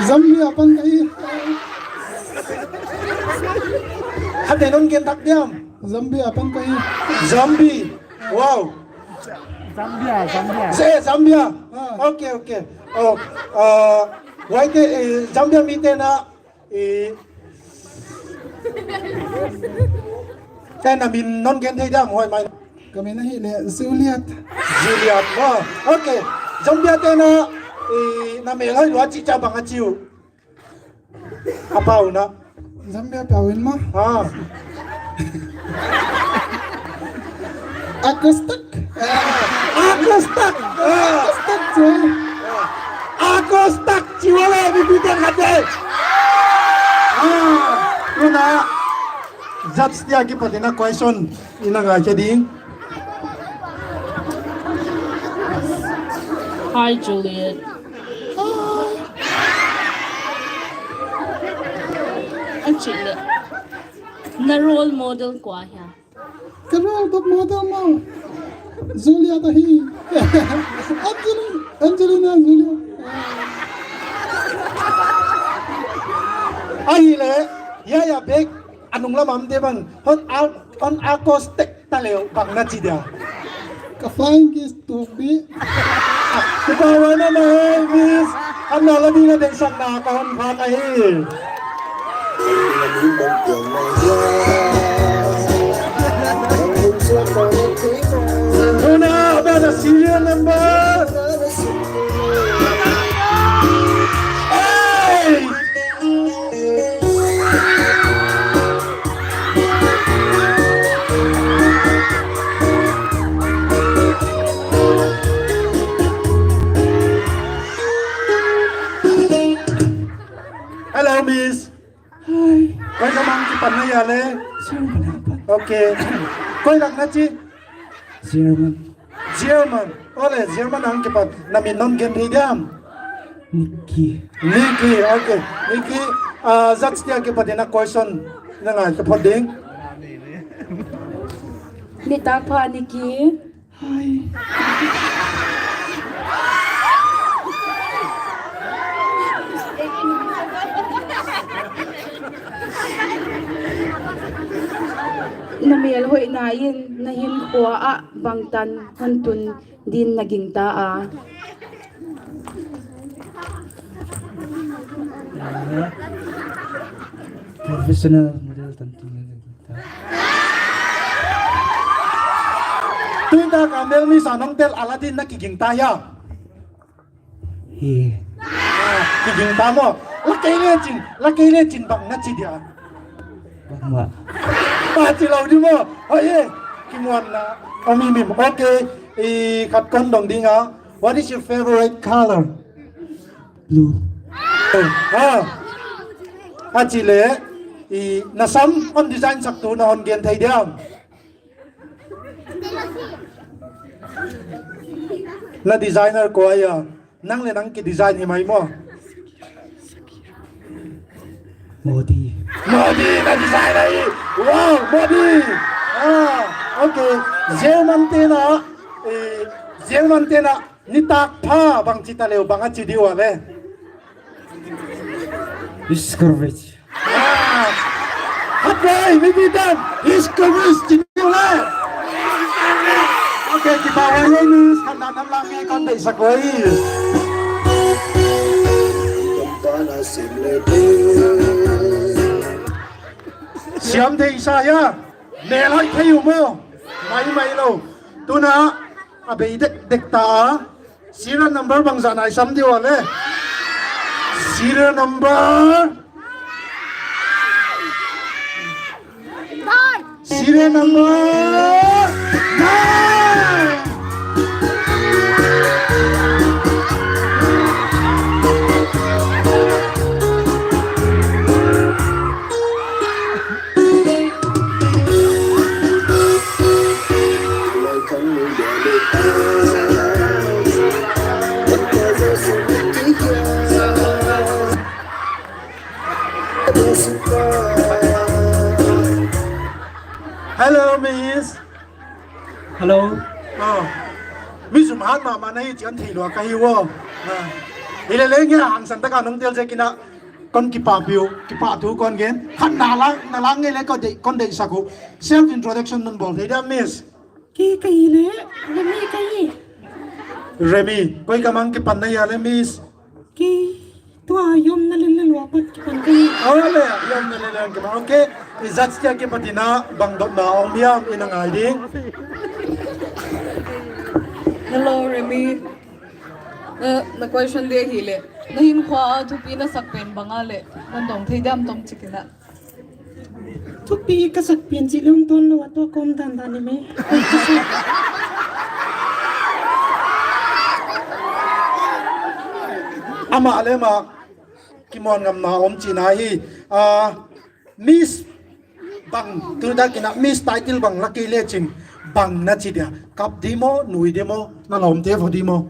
Zambia pan ka hi. Khat nih non gen thak diam. Zambia apan ka hi. Zambia. Wow. Zambia, Zambia. Zambia. Ah. Okay, okay. Oh, uh, huaite, eh, Zambia mite na, eh, te na min non gen thei diam, huai mai. Ka min ahihleh Juliet. Juliet, oh. Okay. Zambia te na, eh, na mel hoih lua chih cha bang a chi uh. A pau na. Zambia pau in ma. Ah. Akostak. Akostak. Akostak tu. Akostak. Chiwale mi bidan hate. Ah. Tuna. Judge te akipat in a question i na ngaikhe ding. Hi, Juliet. Hi. A chih leh, na role model kua hia? Ka role model maw? Juliet ahi. Angelina, Angelina Jolie. Ahihleh, ya ya bek. A nung lam a omte bang, hon a, hon a cost tek ta leh bang na chi dia. Ka flying kiss tuk di. Ka wa na na, miss. An na la di na dei sang na ka hon pha ka hi. Una, ba na serial number. Hey! Hello, miss. Hi. Koi lak a nang kipan na hia leh? German apan. Okay. Koi lak na chi? German. German. Ole, German a hong kipat. Na min non gen thei diam? Nikki. Nikki, okay. Nikki, ah, judge te akipat in a question na ngaikhe phot ding. Nitak pha, Nikki. Hi. Na mel hoihna in na hinkhua ah bangtan hon tun din na gingta a? Professional model tan tun na gingta. Tuin tak a mel mi sa nong tel a la din na kigingta hia? Hi. Ah, kigingta maw. La kei le chin, la kei le chin bang na chi dia. Bang ma. Ba chi lou di maw. Oi, eh. Kimuanna. Om himhim. Okay. I khat kon dong ding a. What is your favorite color? Blue. Oh, ah. A chih leh. I na sam hon design sak tu na hon gen thei diam? Na designer kua hia? Nang leh nang kidesign hi mai maw? Modi. Modi na design ahi. Wow, Modi. Ah, okay. German te na, eh, German te na, nitak pha bang chi ta leh bang a chi di ua leh? Discourage. Ah. Hakai, mi bidan. He's convinced in you, eh? Okay, kipak huai, Eunice. Kan nan lam mi kon dei sak huai. Siam thei sa hia. Mel hoih thei uh maw. Mai mai lou. Tuna, a bei dek dek ta. Serial number bangzah na i sam di ua leh? Serial number. Serial number nine. Hello, miss. Hello. Oh. Mi zum hat mahmah na hi chi'n thei lua ka hi ua. Ah. Hilele nge hangsan taka nong tel ziakin a. Kon kipahpih uh, kipahthu kon gen. Khat na lak, na lak ngei leh kon deih, kon deihsak uh. Self introduction non bawl thei diam, Miss? Kei ka hi leh, Remi ka hi. Remi, koi gam a kipan na hia leh, Miss? Kei tua yom na len na lua pat kipan ka hi. Oh, le, yom na len na kipan. Okay. I judge te akipat in bang dotna om hiam i na ngai ding. Hello, Remi. Na, na question di hi leh. Na hinkhua a thupi na sak pen bang a leh. Kon dong thei diam tawmchik in. Thupi ka sak pen chih leh om tuan lou a, tua kawm dandan ni me. Amah leh amah kimuan ngamna om chihna hi. Ah, Miss bang, tu dak in Miss title bang la kei leh chin bang na chi dia. Kap di maw, nui di maw, na lawmte vo di maw?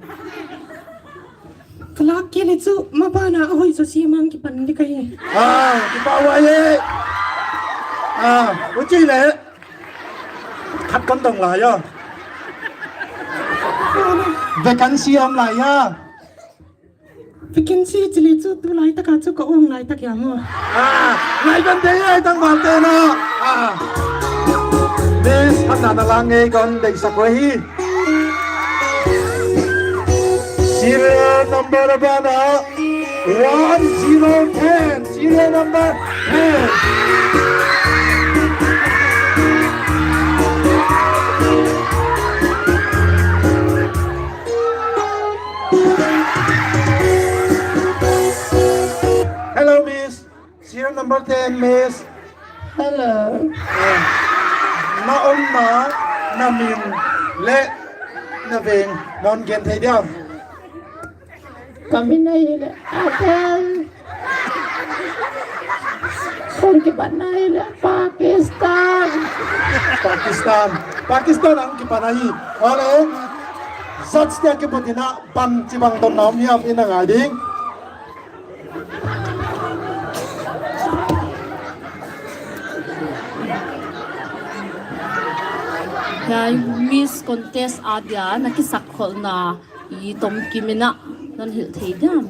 Ka lak kei leh chu, ma pa na a hoih zaw si mang kipan di ka hi. Ah, kipahhuai e. Ah, huchi leh. Khat kon dong lai a. Vacancy om lai a. Vacancy chi leh chu tulai tak a chu ka om lai tak hiam maw? Ah, ngai kan te ai tang bal te na. Ah. Miss, khat na na lak ngei kon deihsak uh hi. Serial number a ban ah, one zero ten. Serial number ten. Hello, Miss. Serial number ten, Miss. Hello. Na omna, na min leh na veng non gen thei diam? Ka min ahihleh Adel. Kon kipan ahihleh Pakistan. Pakistan. Pakistan a kipan ahi. Ole. Judge te akipat in bangchibang dotna om hiam i na ngai ding. Hiai Miss Contest a dia na kisakkholhna i tom kim in non hilh thei diam?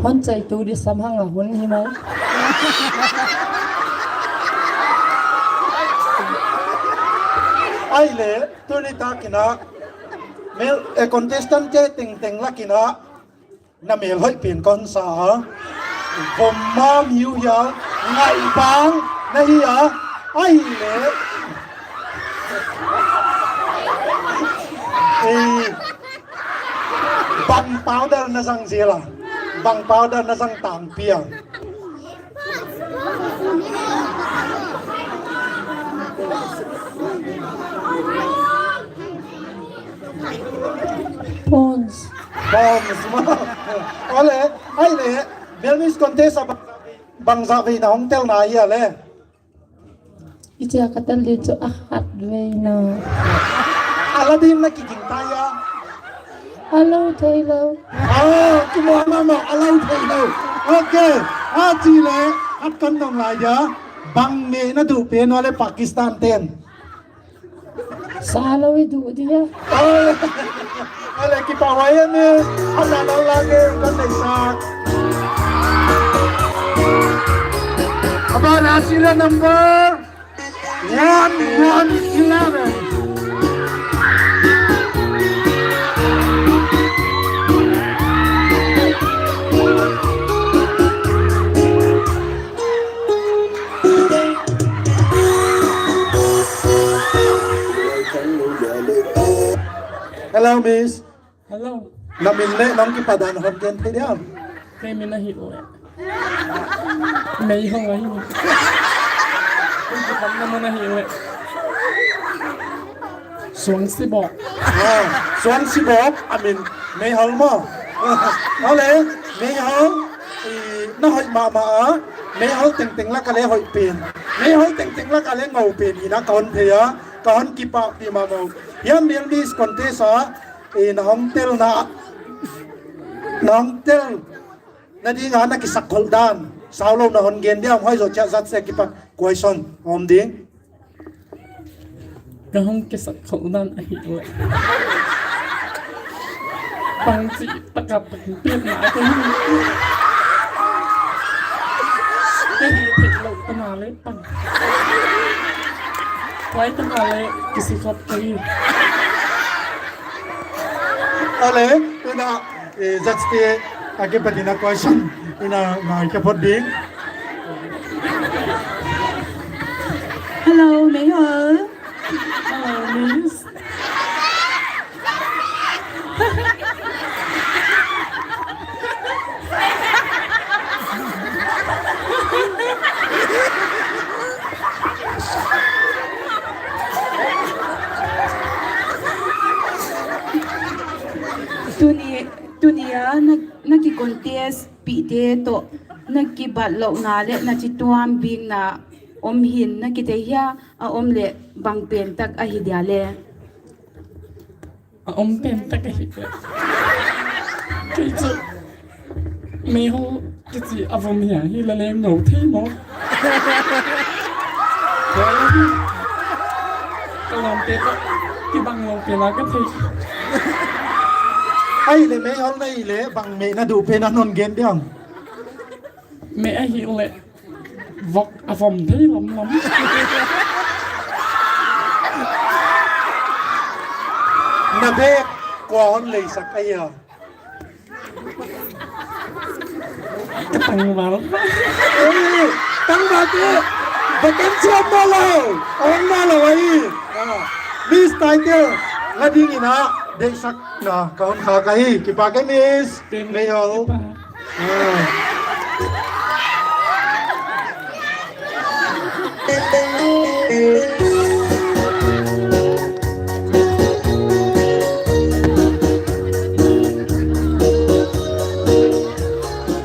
Hon chaitu di sam hang a hun hi mai. Ai le, tuni tak in male, eh, contestant te tengteng lak in na mel hoih pen kon sa a. Vom ma miu hia, ngaih bang na hi a. Ai le. Eh, bang powder na zang zel a? Bang powder na zang tangpi a? Pond's. Pond's. Ole, ai le, male Miss Contest a bang, bangzah vei na hong telna hia le? I chia ka tel di chu a khat vei na. A la din na kiging ta hia? A lou theilou. Ah, kimuan mahmah, a lou theilou. Okay. A chi le, khat kon dong lai dia. Bang meh na duh pen ole Pakistan ten? Sa lou i duh dia. Ai. Ale, kipahhuai e, a na lou lak e, kon deihsak. A ban ah serial number one one eleven. Hello, Miss. Hello. Na min leh nong kipadan hon gen thei diam? Kei min ahihleh Meihol ahi. Kei kipan na mun ahihleh Suangsibok. Ah, Suangsibok, a min Meihol maw. Ole, Meihol, i, na hoih mahmah a, Meihol tengteng lak a le hoih pen. Meihol tengteng lak a le ngou pen, i na kon thei a, kon kipahpih mahmah. Hiai Middle East contest a, i, na hong telna, na hong telna ding a na kisakkholh dan. Saulou na hon gen diam, hoih zaw chia zat se kipan question om ding. Ka hong kisakkholh dan ahihleh Pang chih tak a pang piak na ka hi. Ka hi thei lou ta na leh pang. Huai ta na leh kisi khop ka hi. Ale, tuna, eh, judge te a kipat in a question, tuna ngai ka phot ding. Hello, Mei Hol. Hello, Miss. Tuni, tuni a na, na ki contest pihte toh na kibatlouhna leh na chituam bikna om hi'n na kithei hia, a om leh bang pen tak ahi dia le? A om pen tak ahi. Kei chu Mei Hol kichi a vom hia hi la leng ngou thei maw. Ka lawmte toh kibang lou pen a ka thei. Ahihleh Mei Hol na hih leh bang meh na duh pen a non gen diam? Meh ahihleh vok a vom thei lamlam. Na bek kua hon leisak ahia? Tangval. Ei, tangval te. Vacancy om nailou. Om nailou ahi. Ah, Miss Title la ding in a deihsakna ka hon khak ahi. Kipak e Miss. Mei Hol.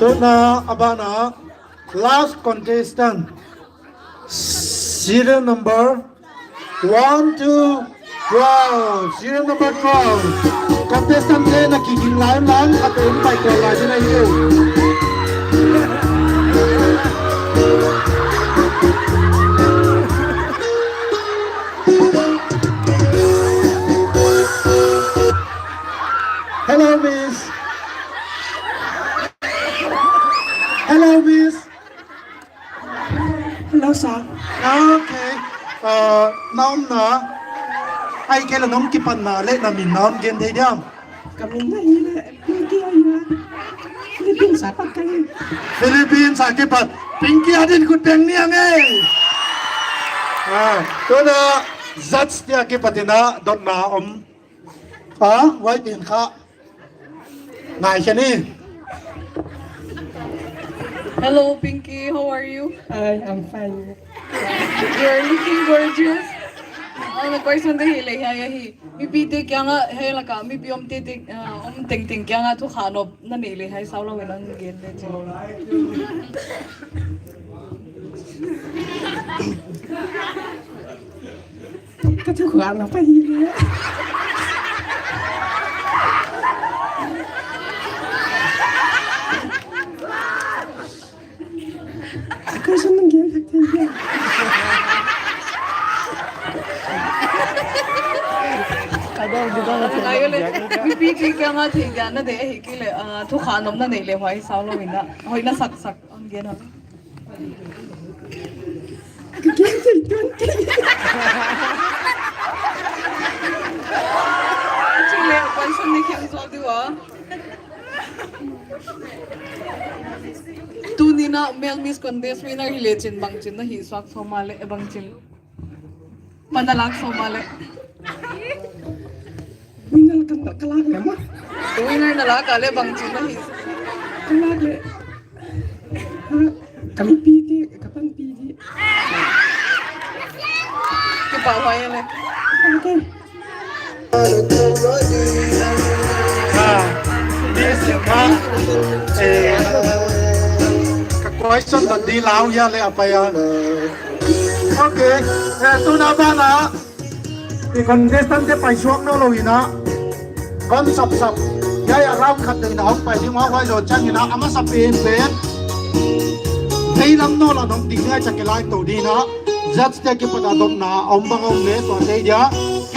Tuna a ban ah last contestant, serial number one, two, twelve. Serial number twelve. Contestant te na kiging lai un lang, a tun pai ko lai ding ahi. Hello, Miss. Hello, Miss. Hello, sir. Okay. Uh, na om na. Ahihkeileh nong kipatna leh na min na hon gen thei diam? Ka min na hi leh Pinky ahi a. Philippines a pat ka hi. Philippines a kipat. Pinky a din khut beng ni ang ei. Ah, tuna judge te a kipat in a dotna om. Ah, huai pen kha. Ngai khe ni. Hello, Pinky. How are you? Hi, I'm fine. You're looking gorgeous. Ana question te hi leh hiai ahi. Mipite kianga, hiai laka mipi omte te, ah, om tengteng kianga thukhak nop na neih leh hiai saulou in hon gen le chin. Ka thukhak nop ahi leh. Ka sum nang gen thak thei dia. Ngai le, mipite kianga thei dia na deih ahihkeileh, ah, thukhak nop na neih leh huai saulou in a, hoih na sak sak hon gen a. Ka gen thei tuan kei. Chih leh, question ni khem zual di ua. Tuni a male Miss Contest winner hi leh chin bangchin na hih suak sawm a leh, bangchin pan na lak sawm a leh. Winner ka, ka lak leh maw. Winner na lak a leh bangchin na hih. Ka lak leh. Ha, ka mipite, ka panpite. Kipak huai leh. Okay. Ah, this, ah, eh, ka question dot di lau hia leh a pai a. Okay, eh, tuna a ban ah, i contestant te pai suak nawnlou in a, kon sapsap. Hiai a round khat deuh in a hong pai ding ua, huai zoh chiang in a, a masapen pen veilam nawn la nong ding hiai chia kilai tou ding in a, judge te kipat a dotna om bang om leh tua thei dia.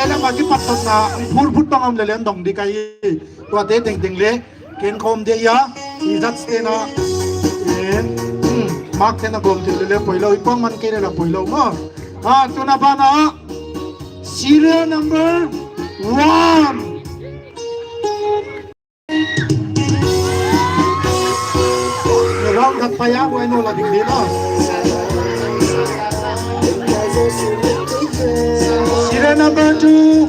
Lama kipat patna phur phut bang om leh leng dong di ka hi. Tuate tengteng leng ken khawm dia, i judge te'n a, eh, hmm, mark te'n a gawm thei leh leng poilou, i pang man kei leh leng poilou maw. Ah, tun a ban ah serial number one. Round khat pai a, buai nou la ding di maw. Serial number two.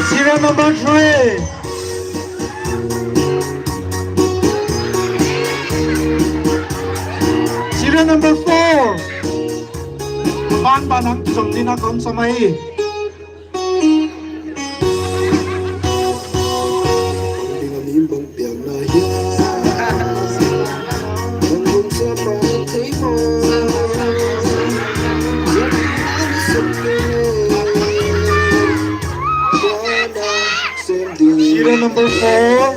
Serial number three. Serial number four. Banban a kizom ding a kon sa mai. Serial number four.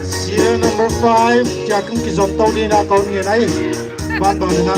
Serial number five, kia kong kizom tou ding a kon ngen ai. Banban a.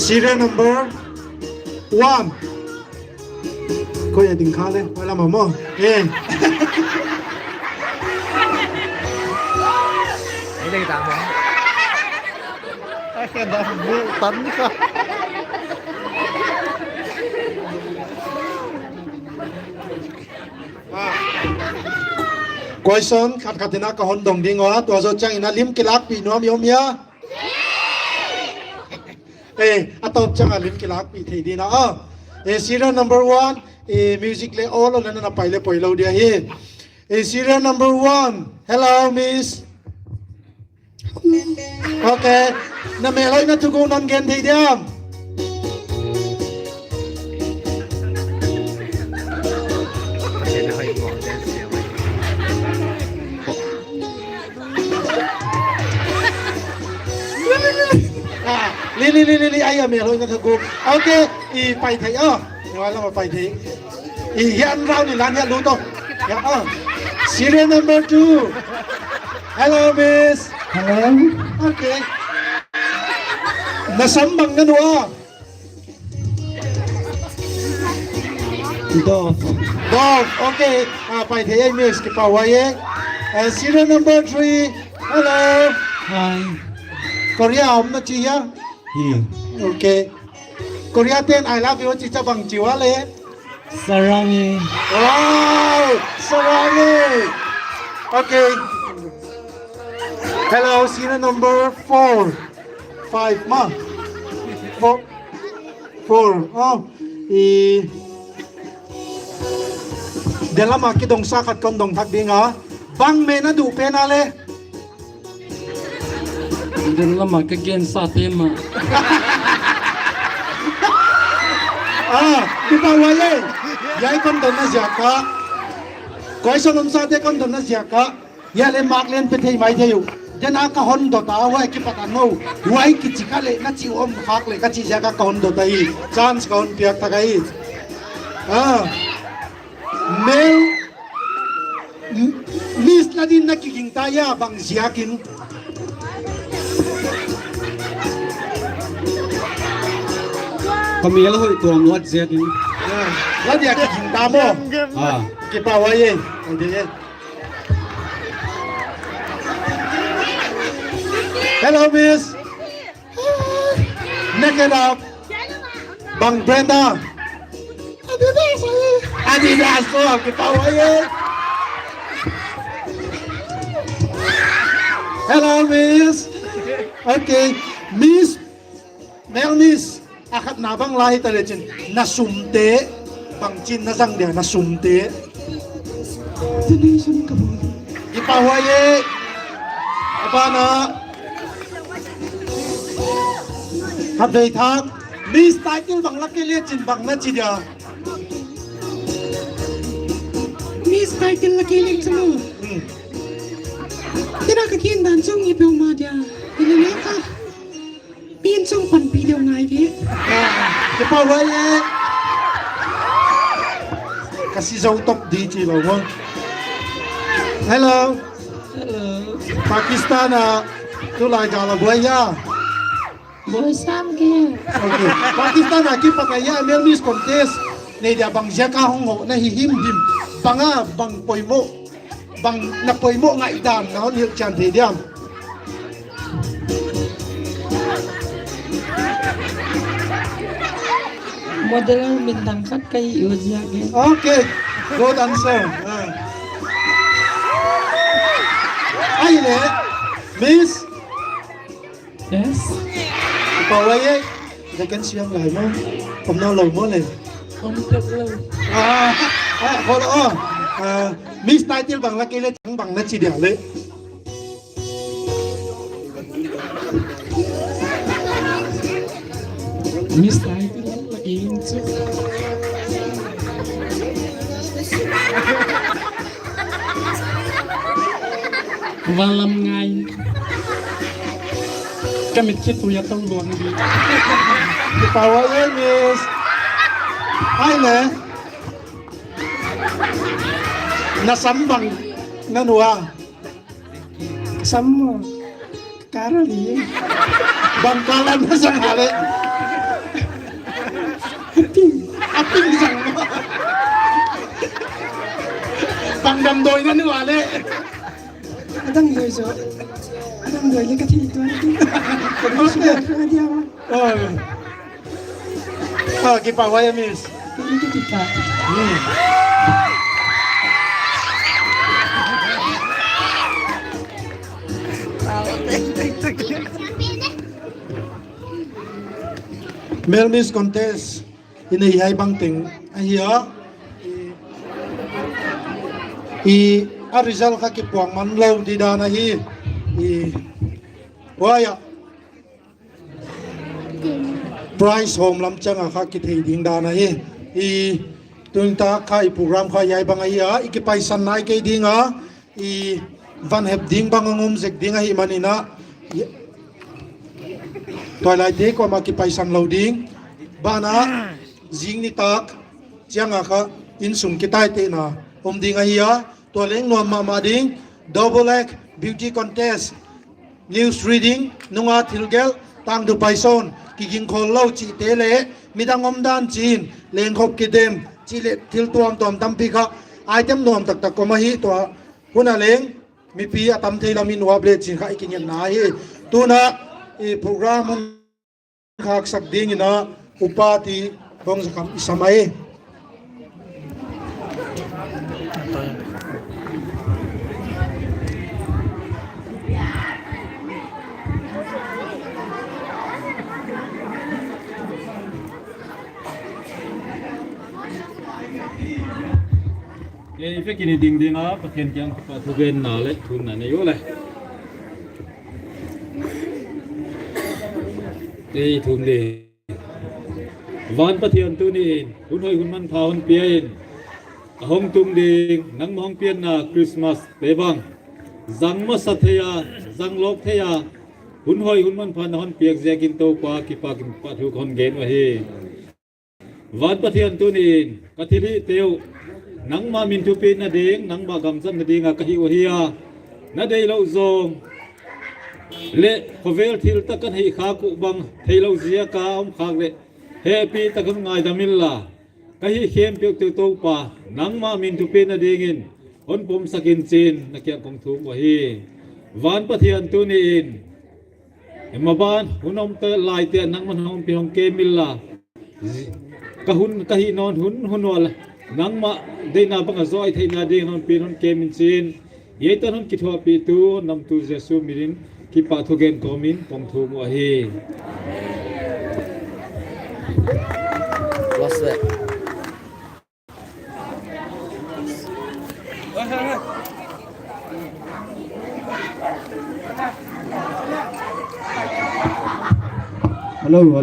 Serial number one. Koi a ding kha le, wala mamo. Eh. Ai, dai ta mo. Ai, ka da bu tan ni ka. Question khat khat in a ka hon dong ding ua, tua zoh chiang in a lim kilakpih nuam i om hia? Eh, a tawp chiang a lim kilakpih thei ding a. Ah. Eh, serial number one, eh, music le all on na pai le poilou dia hi. Eh, serial number one. Hello, miss. Okay. Na melhoihna thuguk non gen thei diam? Ah, li, li, li, li, li, ai, a melhoihna thuguk. Okay, i pai thei, oh. Wala ma pai thei. I hian rau ni lan hian lu to. Ya, ah. Serial number two. Hello, miss. Hello. Okay. Na sam bang na nu a? Dove. Dove, okay. Ah, pai thei ei Miss, kipahhuai e. Ah, serial number three. Hello. Hi. Korea om na chi hia? Hi. Okay. Korea ten I love you chi cha bang chi ua le? Sarange. Wow, sarange. Okay. Hello, serial number four. Five ma. Four. Four. Oh. I. Dia lama kidong sa khat kon dong thak ding a. Bang me na duh pen a le? Dia lama ka gen sa te ma. Ah, kipahhuai e. Hiai kon donna ziak a. Koi sa lom sa te kon donna ziak a. Hiai le mark len pe thei mai thei uh. Dia na ka hon dot a, huai kipat a nou. Huai kichi kha le, na chi om khak le, ka chi ziak a ka hon dot a hi. Chance ka hon piak thak a hi. Ah. Mel, M-, Miss Nadine na kiging ta hia bang ziakin? Ka mel hoih tuam luat ziakin. Ah, la dia kiging ta maw. Ah. Kipahhuai e. Ade e. Hello, Miss. Naked Up. Bang brand a? Adidas. Adidas, oh, kipahhuai e. Hello, Miss. Okay. Miss, male Miss. A khatna bang lai ta le chin. Na sum te. Bang chin na zang dia na sum te. Kipahhuai e. A ban a. Khatvei thak. Miss title bang la kei le chin bang na chi dia? Miss title la kei le chin. Hmm. Tena ka kin dan chung i pe ma dia. Ile le ka. Pin chung panpih deuh ngai ve. Ah, kipahhuai e. Ka si zou top di chi lou maw. Hello. Hello. Pakistan a tulai gal a buai hia? Buai sam ke. Okay. Pakistan a kipat a hia Male Miss Contest nei dia bang ziak a hong hoh na hi himhim. Bang a bang poimoh. Bang na poimoh ngaihdan na hon hilhchian thei diam? Model min dang khat ka hi uh ziak e. Okay, good answer. Ah. Ai le, Miss. Yes. Pau ai e, dia ken siam lai maw. Om nawnlou maw le. Om tek lou. Ah, ah, hold on. Ah, Miss title bang la kei le chang bang na chi dia le. Miss title la kei chu. Valam ngai. Ka mit khitui a tou luang di. Pau ai e, Miss. Ai le. Na sam bang na nu a? Sam maw. Kara li. Bang kara na zang a le? A pink. A pink zang. Bang damdawi na nu a le? A damdawi zaw. A damdawi le ka thil tuan. Ka damdawi zaw ka dia. Oh. Ah, kipahhuai e, Miss. Hmm. Male Miss Contest i nei hiai bangteng ahi a. I, a result kha kipuang man lou di dan ahi. I, huai a. Prize hawm lam chiang a kha kithei ding dan ahi. I tuni tak kha i program kha hiai bang ahi a, i kipaisan nai kei ding a, i van hep ding bang hong om zek ding ahihmanin a, i, tuailaite kuamah kipaisan lou ding. Banah, zing nitak chiang a kha, innsung kitaitehna om ding ahi a, tua leng nuam mahmah ding, double act, beauty contest, news reading, nunga thilgelh, tangthu paisawng, kiging khol lou chihte leh, midang omdan chi'n, lengkhop kidem chih leh thil tuamtuam tampi kha, item nuam taktak om ahi. Tua hun a leng mipi a tam thei lam in uap leh chi'n kha i kingetna ahi. Tun a i program hon khaksak dingin a Upa T Bawngzakham i sam ahi. Ei, i vekin i ding ding a, Pathian kiang kipahthugenna leh thumna nei u leh. Ei, thum ding. Van Pathian, tuni in hun hoih hun manpha hon pia in, a hong tung ding nangmah hong pianna Christmas te bang zang masa thei a, zang lawk thei a, hun hoih hun manpha na hon piak ziakin Toupa kipahthu kon gen uhi. Van Pathian, tuni in ka thilhihte uh nangmah min thupina ding, nangmah gamtatna ding a ka hih uhi a, na deihlouh zong leh khovel thil tak kan hih khak uh bang theihlouh ziak a om khak leh hehpihtak in ngaidam inla, ka hih khempeuh uh Toupa nangmah min thupina dingin hon pomsak in chi'n na kiang kong thum uhi. Van Pathian, tuni in maban hun omte laite nangmah hon pi hon kem inla, ka hun, ka hih nawn hun hun uah nangmah deihna bang a zui theihna ding hon pi hon kem in chi'n, hiai tan hon kithuahpihtu namtu Jesu min in kipahthugen kawmin kong thum uhi. Hello, hello.